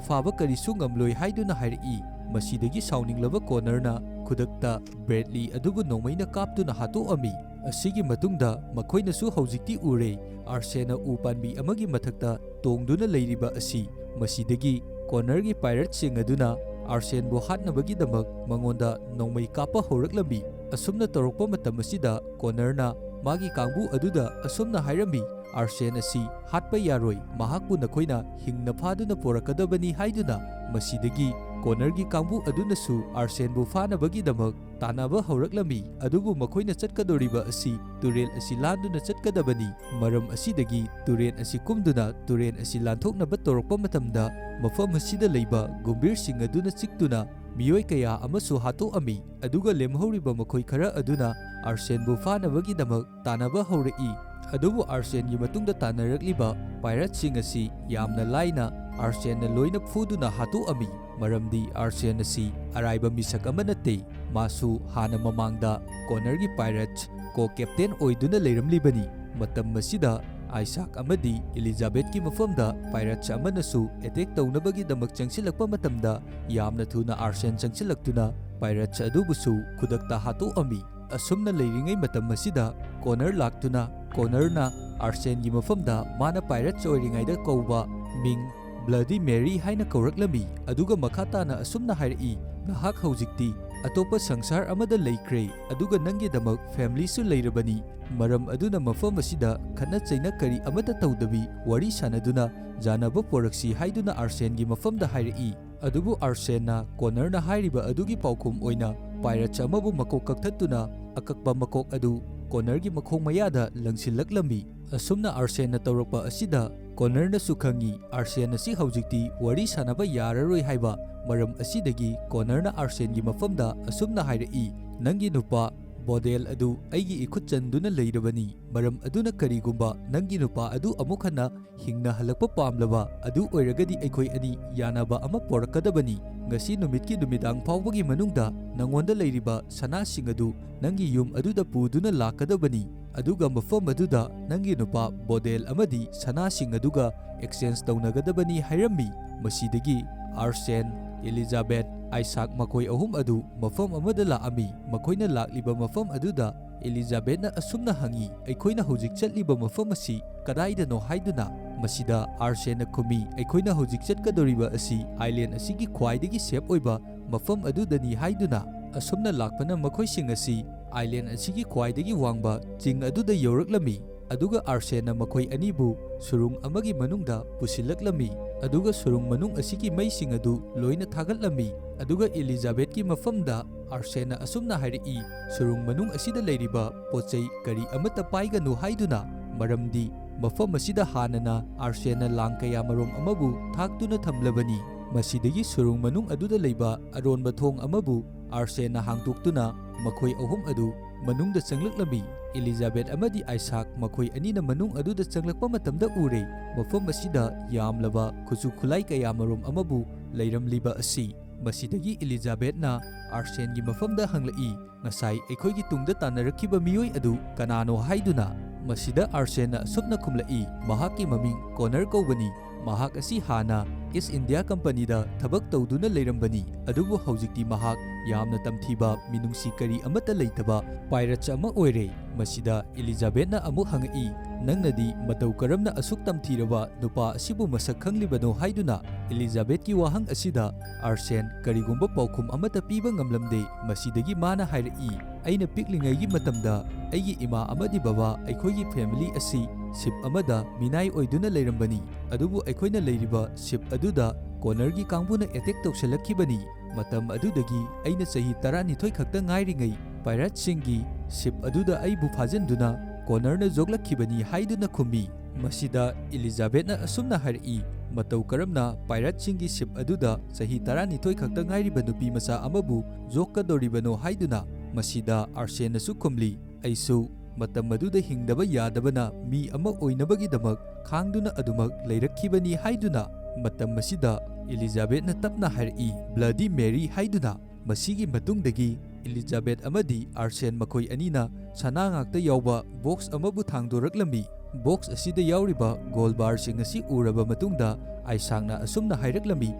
ꯐꯥꯕ ꯀꯔꯤꯁꯨ ꯉꯝꯂꯣꯏ" ꯍꯥꯏꯗꯨꯅ ꯍꯥꯏꯔꯛꯏ꯫ ꯃꯁꯤꯗꯒꯤ ꯁꯥꯎꯅꯤꯡꯂꯕ ꯀꯣꯅꯔꯅ ꯈꯨꯗꯛꯇ ꯕ꯭ꯔꯦꯗꯂꯤ ꯑꯗꯨꯕꯨ ꯅꯣꯡꯃꯩꯅ ꯀꯥꯞꯇꯨꯅ ꯍꯥꯠꯇꯣꯛꯑꯝꯃꯤ꯫ ꯑꯁꯤꯒꯤ ꯃꯇꯨꯡꯗ ꯃꯈꯣꯏꯅꯁꯨ ꯍꯧꯖꯤꯛꯇꯤ ꯎꯔꯦ, ꯑꯥꯔꯁꯦꯟꯅ ꯎ ꯄꯥꯟꯕꯤ ꯑꯃꯒꯤ ꯃꯊꯛꯇ ꯇꯣꯡꯗꯨꯅ ꯂꯩꯔꯤꯕ ꯑꯁꯤ꯫ ꯃꯁꯤꯗꯒꯤ ꯀꯣꯅꯔꯒꯤ ꯄꯥꯏꯔꯠꯁꯤꯡ ꯑꯗꯨꯅ ꯑꯥꯔꯁꯦꯟꯕꯨ ꯍꯥꯠꯅꯕꯒꯤꯗꯃꯛ ꯃꯉꯣꯟꯗ ꯅꯣꯡꯃꯩ ꯀꯥꯞꯄ ꯍꯧꯔꯛꯂꯝꯃꯤ꯫ ꯑꯁꯨꯝꯅ ꯇꯧꯔꯛꯄ ꯃꯇꯝ ꯑꯁꯤꯗ ꯀꯣꯅꯔꯅ ꯃꯥꯒꯤ ꯀꯥꯡꯕꯨ ꯑꯗꯨꯗ ꯑꯁꯨꯝꯅ ꯍꯥꯏꯔꯝꯃꯤ, "ꯑꯥꯔꯁꯦꯟ ꯑꯁꯤ ꯍꯥꯠꯄ ꯌꯥꯔꯣꯏ, ꯃꯍꯥꯛꯄꯨ ꯅꯈꯣꯏꯅ ꯍꯤꯡꯅ ꯐꯥꯗꯨꯅ ꯄꯣꯔꯛꯀꯗꯕꯅꯤ" ꯍꯥꯏꯗꯨꯅ꯫ ꯃꯁꯤꯗꯒꯤ ꯀꯣꯅꯔꯒꯤ ꯀꯥꯡꯕꯨ ꯑꯗꯨꯅꯁꯨ ꯑꯥꯔꯁꯦꯟꯕꯨ ꯐꯥꯅꯕꯒꯤꯗꯃꯛ ꯇꯥꯟꯅꯕ ꯍꯧꯔꯛꯂꯝꯃꯤ꯫ ꯑꯗꯨꯕꯨ ꯃꯈꯣꯏꯅ ꯆꯠꯀꯗꯧꯔꯤꯕ ꯑꯁꯤ ꯇꯨꯔꯦꯜ ꯑꯁꯤ ꯂꯥꯟꯗꯨꯅ ꯆꯠꯀꯗꯕꯅꯤ꯫ ꯃꯔꯝ ꯑꯁꯤꯗꯒꯤ ꯇꯨꯔꯦꯜ ꯑꯁꯤ ꯀꯨꯝꯗꯨꯅ ꯇꯨꯔꯦꯜ ꯑꯁꯤ ꯂꯥꯟꯊꯣꯛꯅꯕ ꯇꯧꯔꯛꯄ ꯃꯇꯝꯗ, ꯃꯐꯝ ꯑꯁꯤꯗ ꯂꯩꯕ ꯒꯨꯝꯕꯤꯔꯁꯤꯡ ꯑꯗꯨꯅ ꯆꯤꯛꯇꯨꯅ ꯃꯤꯑꯣꯏ ꯀꯌꯥ ꯑꯃꯁꯨ ꯍꯥꯠꯇꯣꯛꯑꯝꯃꯤ꯫ ꯑꯗꯨꯒ ꯂꯦꯝꯍꯧꯔꯤꯕ ꯃꯈꯣꯏ ꯈꯔ ꯑꯗꯨꯅ ꯑꯥꯔꯁꯦꯟꯕꯨ ꯐꯥꯅꯕꯒꯤꯗꯃꯛ ꯇꯥꯟꯅꯕ ꯍꯧꯔꯛꯏ꯫ ꯑꯗꯨꯕꯨ ꯑꯥꯔꯁꯦꯟꯒꯤ ꯃꯇꯨꯡꯗ ꯇꯥꯟꯅꯔꯛꯂꯤꯕ ꯄꯥꯏꯔꯠꯁꯤꯡ ꯑꯁꯤ ꯌꯥꯝꯅ ꯂꯥꯏꯅ ꯑꯥꯔꯁꯦꯟꯅ ꯂꯣꯏꯅ ꯐꯨꯗꯨꯅ ꯍꯥꯠꯇꯣꯛꯑꯝꯃꯤ, ꯃꯔꯝꯗꯤ ꯑꯥꯔꯁꯦꯟ ꯑꯁꯤ ꯑꯔꯥꯏꯕ ꯃꯤꯁꯛ ꯑꯃ ꯅꯠꯇꯦ꯫ ꯃꯥꯁꯨ ꯍꯥꯟꯅ ꯃꯃꯥꯡꯗ ꯀꯣꯅꯔꯒꯤ ꯄꯥꯏꯔꯠꯁ ꯀꯣ-ꯀꯦꯞꯇꯦꯟ ꯑꯣꯏꯗꯨꯅ ꯂꯩꯔꯝꯂꯤꯕꯅꯤ꯫ ꯃꯇꯝ ꯑꯁꯤꯗ ꯑꯥꯏꯁꯥꯛ ꯑꯃꯗꯤ ꯏꯂꯤꯖꯥꯕꯦꯠꯀꯤ ꯃꯐꯝꯗ ꯄꯥꯏꯔꯠꯁ ꯑꯃꯅꯁꯨ ꯑꯦꯇꯦꯛ ꯇꯧꯅꯕꯒꯤꯗꯃꯛ ꯆꯪꯁꯤꯜꯂꯛꯄ ꯃꯇꯝꯗ, ꯌꯥꯝꯅ ꯊꯨꯅ ꯑꯥꯔꯁꯦꯟ ꯆꯪꯁꯤꯜꯂꯛꯇꯨꯅ ꯄꯥꯏꯔꯠꯁ ꯑꯗꯨꯕꯨꯁꯨ ꯈꯨꯗꯛꯇ ꯍꯥꯠꯇꯣꯛꯑꯝꯃꯤ꯫ ꯑꯁꯨꯝꯅ ꯂꯩꯔꯤꯉꯩ ꯃꯇꯝ ꯑꯁꯤꯗ ꯀꯣꯅꯔ ꯂꯥꯛꯇꯨꯅ, ꯀꯣꯅꯔꯅ ꯑꯥꯔꯁꯦꯟꯒꯤ ꯃꯐꯝꯗ ꯃꯥꯅ ꯄꯥꯏꯔꯠꯁ ꯑꯣꯏꯔꯤꯉꯩꯗ ꯀꯧꯕ ꯃꯤꯡ ꯕ꯭ꯂꯗꯤ ꯃꯦꯔꯤ ꯍꯥꯏꯅ ꯀꯧꯔꯛꯂꯝꯃꯤ, ꯑꯗꯨꯒ ꯃꯈꯥ ꯇꯥꯅ ꯑꯁꯨꯝꯅ ꯍꯥꯏꯔꯛꯏ, "ꯅꯍꯥꯛ ꯍꯧꯖꯤꯛꯇꯤ ꯑꯇꯣꯞꯄ ꯁꯪꯁꯥꯔ ꯑꯃꯗ ꯂꯩꯈ꯭ꯔꯦ, ꯑꯗꯨꯒ ꯅꯪꯒꯤꯗꯃꯛ ꯐꯦꯃꯤꯂꯤꯁꯨ ꯂꯩꯔꯕꯅꯤ꯫ ꯃꯔꯝ ꯑꯗꯨꯅ ꯃꯐꯝ ꯑꯁꯤꯗ ꯈꯠꯅ ꯆꯩꯅ ꯀꯔꯤ ꯑꯃꯠꯇ ꯇꯧꯗꯕꯤ ꯋꯥꯔꯤ ꯁꯥꯟꯅꯗꯨꯅ ꯌꯥꯅꯕ ꯄꯣꯔꯛꯁꯤ" ꯍꯥꯏꯗꯨꯅ ꯑꯥꯔꯁꯦꯟꯒꯤ ꯃꯐꯝꯗ ꯍꯥꯏꯔꯛꯏ꯫ ꯑꯗꯨꯕꯨ ꯑꯥꯔꯁꯦꯟꯅ ꯀꯣꯅꯔꯅ ꯍꯥꯏꯔꯤꯕ ꯑꯗꯨꯒꯤ ꯄꯥꯎꯈꯨꯝ ꯑꯣꯏꯅ ꯄꯥꯏꯔꯠꯁ ꯑꯃꯕꯨ ꯃꯀꯣꯛ ꯀꯛꯊꯠꯇꯨꯅ, ꯑꯀꯛꯄ ꯃꯀꯣꯛ ꯑꯗꯨ ꯀꯣꯅꯔꯒꯤ ꯃꯈꯣꯡ ꯃꯌꯥꯗ ꯂꯪꯁꯤꯜꯂꯛꯂꯝꯃꯤ꯫ ꯑꯁꯨꯝꯅ ꯑꯥꯔꯁꯦꯟꯅ ꯇꯧꯔꯛꯄ ꯑꯁꯤꯗ ꯀꯣꯅꯔꯅꯁꯨ ꯈꯪꯏ, ꯑꯥꯔꯁꯦꯟ ꯑꯁꯤ ꯍꯧꯖꯤꯛꯇꯤ ꯋꯥꯔꯤ ꯁꯥꯟꯅꯕ ꯌꯥꯔꯔꯣꯏ ꯍꯥꯏꯕ꯫ ꯃꯔꯝ ꯑꯁꯤꯗꯒꯤ ꯀꯣꯅꯔꯅ ꯑꯥꯔꯁꯦꯟꯒꯤ ꯃꯐꯝꯗ ꯑꯁꯨꯝꯅ ꯍꯥꯏꯔꯛꯏ, "ꯅꯪꯒꯤ ꯅꯨꯄꯥ ꯕꯣꯗꯦꯜ ꯑꯗꯨ ꯑꯩꯒꯤ ꯏꯈꯨꯠ ꯆꯟꯗꯨꯅ ꯂꯩꯔꯕꯅꯤ꯫ ꯃꯔꯝ ꯑꯗꯨꯅ ꯀꯔꯤꯒꯨꯝꯕ ꯅꯪꯒꯤ ꯅꯨꯄꯥ ꯑꯗꯨ ꯑꯃꯨꯛ ꯍꯟꯅ ꯍꯤꯡꯅ ꯍꯜꯂꯛꯄ ꯄꯥꯝꯂꯕ ꯑꯗꯨ ꯑꯣꯏꯔꯒꯗꯤ ꯑꯩꯈꯣꯏ ꯑꯅꯤ ꯌꯥꯅꯕ ꯑꯃ ꯄꯣꯔꯛꯀꯗꯕꯅꯤ꯫ ꯉꯁꯤ ꯅꯨꯃꯤꯠꯀꯤ ꯅꯨꯃꯤꯗꯥꯡ ꯐꯥꯎꯕꯒꯤ ꯃꯅꯨꯡꯗ ꯅꯉꯣꯟꯗ ꯂꯩꯔꯤꯕ ꯁꯅꯥꯁꯤꯡ ꯑꯗꯨ ꯅꯪꯒꯤ ꯌꯨꯝ ꯑꯗꯨꯗ ꯄꯨꯗꯨꯅ ꯂꯥꯛꯀꯗꯕꯅꯤ, ꯑꯗꯨꯒ ꯃꯐꯝ ꯑꯗꯨꯗ ꯅꯪꯒꯤ ꯅꯨꯄꯥ ꯕꯣꯗꯦꯜ ꯑꯃꯗꯤ ꯁꯅꯥꯁꯤꯡ ꯑꯗꯨꯒ ꯑꯦꯛꯁꯆꯦꯟꯖ ꯇꯧꯅꯒꯗꯕꯅꯤ" ꯍꯥꯏꯔꯝꯃꯤ꯫ ꯃꯁꯤꯗꯒꯤ ꯑꯥꯔꯁꯦꯟ, ꯏꯂꯤꯖꯥꯕꯦꯠ, ꯑꯥꯏꯁꯥꯛ ꯃꯈꯣꯏ ꯑꯍꯨꯝ ꯑꯗꯨ ꯃꯐꯝ ꯑꯃꯗ ꯂꯥꯛꯑꯝꯃꯤ꯫ ꯃꯈꯣꯏꯅ ꯂꯥꯛꯂꯤꯕ ꯃꯐꯝ ꯑꯗꯨꯗ ꯏꯂꯤꯖꯥꯕꯦꯠꯅ ꯑꯁꯨꯝꯅ ꯍꯪꯏ, "ꯑꯩꯈꯣꯏꯅ ꯍꯧꯖꯤꯛ ꯆꯠꯂꯤꯕ ꯃꯐꯝ ꯑꯁꯤ ꯀꯗꯥꯏꯗꯅꯣ?" ꯍꯥꯏꯗꯨꯅ꯫ ꯃꯁꯤꯗ ꯑꯥꯔꯁꯦꯟꯅ ꯈꯨꯝꯃꯤ, "ꯑꯩꯈꯣꯏꯅ ꯍꯧꯖꯤꯛ ꯆꯠꯀꯗꯧꯔꯤꯕ ꯑꯁꯤ ꯑꯥꯏꯂꯦꯟ ꯑꯁꯤꯒꯤ ꯈ꯭ꯋꯥꯏꯗꯒꯤ ꯁꯦꯐ ꯑꯣꯏꯕ ꯃꯐꯝ ꯑꯗꯨꯗꯅꯤ" ꯍꯥꯏꯗꯨꯅ꯫ ꯑꯁꯨꯝꯅ ꯂꯥꯛꯄꯅ ꯃꯈꯣꯏꯁꯤꯡ ꯑꯁꯤ ꯑꯥꯏꯂꯦꯟ ꯑꯁꯤꯒꯤ ꯈ꯭ꯋꯥꯏꯗꯒꯤ ꯋꯥꯡꯕ ꯆꯤꯡ ꯑꯗꯨꯗ ꯌꯧꯔꯛꯂꯝꯃꯤ, ꯑꯗꯨꯒ ꯑꯥꯔꯁꯦꯟꯅ ꯃꯈꯣꯏ ꯑꯅꯤꯕꯨ ꯁꯨꯔꯨꯡ ꯑꯃꯒꯤ ꯃꯅꯨꯡꯗ ꯄꯨꯁꯤꯜꯂꯛꯂꯝꯃꯤ, ꯑꯗꯨꯒ ꯁꯨꯔꯨꯡ ꯃꯅꯨꯡ ꯑꯁꯤꯒꯤ ꯃꯩꯁꯤꯡ ꯑꯗꯨ ꯂꯣꯏꯅ ꯊꯥꯒꯠꯂꯝꯃꯤ꯫ ꯑꯗꯨꯒ ꯏꯂꯤꯖꯥꯕꯦꯠꯀꯤ ꯃꯐꯝꯗ ꯑꯥꯔꯁꯦꯟꯅ ꯑꯁꯨꯝꯅ ꯍꯥꯏꯔꯛꯏ, "ꯁꯨꯔꯨꯡ ꯃꯅꯨꯡ ꯑꯁꯤꯗ ꯂꯩꯔꯤꯕ ꯄꯣꯠ ꯆꯩ ꯀꯔꯤ ꯑꯃꯠꯇ ꯄꯥꯏꯒꯅꯨ" ꯍꯥꯏꯗꯨꯅ, ꯃꯔꯝꯗꯤ ꯃꯐꯝ ꯑꯁꯤꯗ ꯍꯥꯟꯅꯅ ꯑꯥꯔꯁꯦꯟꯅ ꯂꯥꯡ ꯀꯌꯥ ꯃꯔꯨꯝ ꯑꯃꯕꯨ ꯊꯥꯛꯇꯨꯅ ꯊꯝꯂꯕꯅꯤ꯫ ꯃꯁꯤꯗꯒꯤ ꯁꯨꯔꯨꯡ ꯃꯅꯨꯡ ꯑꯗꯨꯗ ꯂꯩꯕ ꯑꯔꯣꯟꯕ ꯊꯣꯡ ꯑꯃꯕꯨ ꯑꯥꯔꯁꯦꯟꯅ ꯍꯥꯡꯗꯣꯛꯇꯨꯅ ꯃꯈꯣꯏ ꯑꯍꯨꯝ ꯑꯗꯨ ꯃꯅꯨꯡꯗ ꯆꯪꯂꯛꯂꯝꯃꯤ꯫ ꯏꯂꯤꯖꯥꯕꯦꯠ ꯑꯃꯗꯤ ꯑꯥꯏꯁꯥꯛ ꯃꯈꯣꯏ ꯑꯅꯤꯅ ꯃꯅꯨꯡ ꯑꯗꯨꯗ ꯆꯪꯂꯛꯄ ꯃꯇꯝꯗ ꯎꯔꯦ, ꯃꯐꯝ ꯑꯁꯤꯗ ꯌꯥꯝꯂꯕ ꯈꯨꯠꯁꯨ ꯈꯨꯠꯂꯥꯏ ꯀꯌꯥ ꯃꯔꯨꯝ ꯑꯃꯕꯨ ꯂꯩꯔꯝꯂꯤꯕ ꯑꯁꯤ꯫ ꯃꯁꯤꯗꯒꯤ ꯏꯂꯤꯖꯥꯕꯦꯠꯅ ꯑꯥꯔꯁꯦꯟꯒꯤ ꯃꯐꯝꯗ ꯍꯪꯂꯛꯏ, "ꯉꯁꯥꯏ ꯑꯩꯈꯣꯏꯒꯤ ꯇꯨꯡꯗ ꯇꯥꯟꯅꯔꯛꯈꯤꯕ ꯃꯤꯑꯣꯏ ꯑꯗꯨ ꯀꯅꯥꯅꯣ?" ꯍꯥꯏꯗꯨꯅ꯫ ꯃꯁꯤꯗ ꯑꯥꯔꯁꯦꯟꯅ ꯑꯁꯨꯝꯅ ꯈꯨꯝꯂꯛꯏ, "ꯃꯍꯥꯛꯀꯤ ꯃꯃꯤꯡ ꯀꯣꯅꯔ ꯀꯧꯕꯅꯤ꯫ ꯃꯍꯥꯛ ꯑꯁꯤ ꯍꯥꯟꯅ ꯏꯁ ꯏꯟꯗꯤꯌꯥ ꯀꯝꯄꯅꯤꯗ ꯊꯕꯛ ꯇꯧꯗꯨꯅ ꯂꯩꯔꯝꯕꯅꯤ, ꯑꯗꯨꯕꯨ ꯍꯧꯖꯤꯛꯇꯤ ꯃꯍꯥꯛ ꯌꯥꯝꯅ ꯇꯝꯊꯤꯕ, ꯃꯤꯅꯨꯡꯁꯤ ꯀꯔꯤ ꯑꯃꯠꯇ ꯂꯩꯇꯕ ꯄꯥꯏꯔꯠꯁ ꯑꯃ ꯑꯣꯏꯔꯦ꯫" ꯃꯁꯤꯗ ꯏꯂꯤꯖꯥꯕꯦꯠꯅ ꯑꯃꯨꯛ ꯍꯪꯉꯛꯏ, "ꯅꯪꯅꯗꯤ ꯃꯇꯧ ꯀꯔꯝꯅ ꯑꯁꯨꯛ ꯇꯝꯊꯤꯔꯕ ꯅꯨꯄꯥ ꯑꯁꯤꯕꯨ ꯃꯁꯛ ꯈꯪꯂꯤꯕꯅꯣ?" ꯍꯥꯏꯗꯨꯅ꯫ ꯏꯂꯤꯖꯥꯕꯦꯠꯀꯤ ꯋꯥꯍꯪ ꯑꯁꯤꯗ ꯑꯥꯔꯁꯦꯟ ꯀꯔꯤꯒꯨꯝꯕ ꯄꯥꯎꯈꯨꯝ ꯑꯃꯠꯇ ꯄꯤꯕ ꯉꯝꯂꯝꯗꯦ꯫ ꯃꯁꯤꯗꯒꯤ ꯃꯥꯅ ꯍꯥꯏꯔꯛꯏ, "ꯑꯩꯅ ꯄꯤꯛꯂꯤꯉꯩꯒꯤ ꯃꯇꯝꯗ ꯑꯩꯒꯤ ꯏꯃꯥ ꯑꯃꯗꯤ ꯕꯕꯥ, ꯑꯩꯈꯣꯏꯒꯤ ꯐꯦꯃꯤꯂꯤ ꯑꯁꯤ ꯁꯤꯞ ꯑꯃꯗ ꯃꯤꯅꯥꯏ ꯑꯣꯏꯗꯨꯅ ꯂꯩꯔꯝꯕꯅꯤ, ꯑꯗꯨꯕꯨ ꯑꯩꯈꯣꯏꯅ ꯂꯩꯔꯤꯕ ꯁꯤꯞ ꯑꯗꯨꯗ ꯀꯣꯅꯔꯒꯤ ꯀꯥꯡꯕꯨꯅ ꯑꯦꯇꯦꯛ ꯇꯧꯁꯤꯜꯂꯛꯈꯤꯕꯅꯤ꯫ ꯃꯇꯝ ꯑꯗꯨꯗꯒꯤ ꯑꯩꯅ ꯆꯍꯤ ꯇꯔꯥꯅꯤꯊꯣꯏ ꯈꯛꯇ ꯉꯥꯏꯔꯤꯉꯩ ꯄꯥꯏꯔꯠꯁꯤꯡꯒꯤ ꯁꯤꯞ ꯑꯗꯨꯗ ꯑꯩꯕꯨ ꯐꯥꯖꯤꯟꯗꯨꯅ ꯀꯣꯅꯔꯅ ꯌꯣꯛꯂꯛꯈꯤꯕꯅꯤ" ꯍꯥꯏꯗꯨꯅ ꯈꯨꯝꯃꯤ꯫ ꯃꯁꯤꯗ ꯏꯂꯤꯖꯥꯕꯦꯠꯅ ꯑꯁꯨꯝꯅ ꯍꯥꯏꯔꯛꯏ, "ꯃꯇꯧ ꯀꯔꯝꯅ ꯄꯥꯏꯔꯠꯁꯤꯡꯒꯤ ꯁꯤꯞ ꯑꯗꯨꯗ ꯆꯍꯤ ꯇꯔꯥꯅꯤꯊꯣꯏ ꯈꯛꯇ ꯉꯥꯏꯔꯤꯕ ꯅꯨꯄꯤ ꯃꯆꯥ ꯑꯃꯕꯨ ꯌꯣꯛꯀꯗꯧꯔꯤꯕꯅꯣ?" ꯍꯥꯏꯗꯨꯅ꯫ ꯃꯁꯤꯗ ꯑꯥꯔꯁꯦꯟꯅꯁꯨ ꯈꯨꯝꯂꯤ, "ꯑꯩꯁꯨ ꯃꯇꯝ ꯑꯗꯨꯗ ꯍꯤꯡꯗꯕ ꯌꯥꯗꯕꯅ ꯃꯤ ꯑꯃ ꯑꯣꯏꯅꯕꯒꯤꯗꯃꯛ ꯈꯥꯡꯗꯨꯅ ꯑꯗꯨꯃꯛ ꯂꯩꯔꯛꯈꯤꯕꯅꯤ" ꯍꯥꯏꯗꯨꯅ꯫ ꯃꯇꯝ ꯑꯁꯤꯗ ꯏꯂꯤꯖꯥꯕꯦꯠꯅ ꯇꯞꯅ ꯍꯥꯏꯔꯛꯏ, "ꯕ꯭ꯂꯗꯤ ꯃꯦꯔꯤ" ꯍꯥꯏꯗꯨꯅ꯫ ꯃꯁꯤꯒꯤ ꯃꯇꯨꯡꯗꯒꯤ ꯏꯂꯤꯖꯥꯕꯦꯠ ꯑꯃꯗꯤ ꯑꯥꯔꯁꯦꯟ ꯃꯈꯣꯏ ꯑꯅꯤꯅ ꯁꯅꯥ ꯉꯥꯛꯇ ꯌꯥꯎꯕ ꯕꯣꯛꯁ ꯑꯃꯕꯨ ꯊꯥꯡꯗꯣꯔꯛꯂꯝꯃꯤ꯫ ꯕꯣꯛꯁ ꯑꯁꯤꯗ ꯌꯥꯎꯔꯤꯕ ꯒꯣꯜ ꯕꯥꯔꯁꯤꯡ ꯑꯁꯤ ꯎꯔꯕ ꯃꯇꯨꯡꯗ ꯑꯥꯏꯁꯥꯛꯅ ꯑꯁꯨꯝꯅ ꯍꯥꯏꯔꯛꯂꯝꯃꯤ,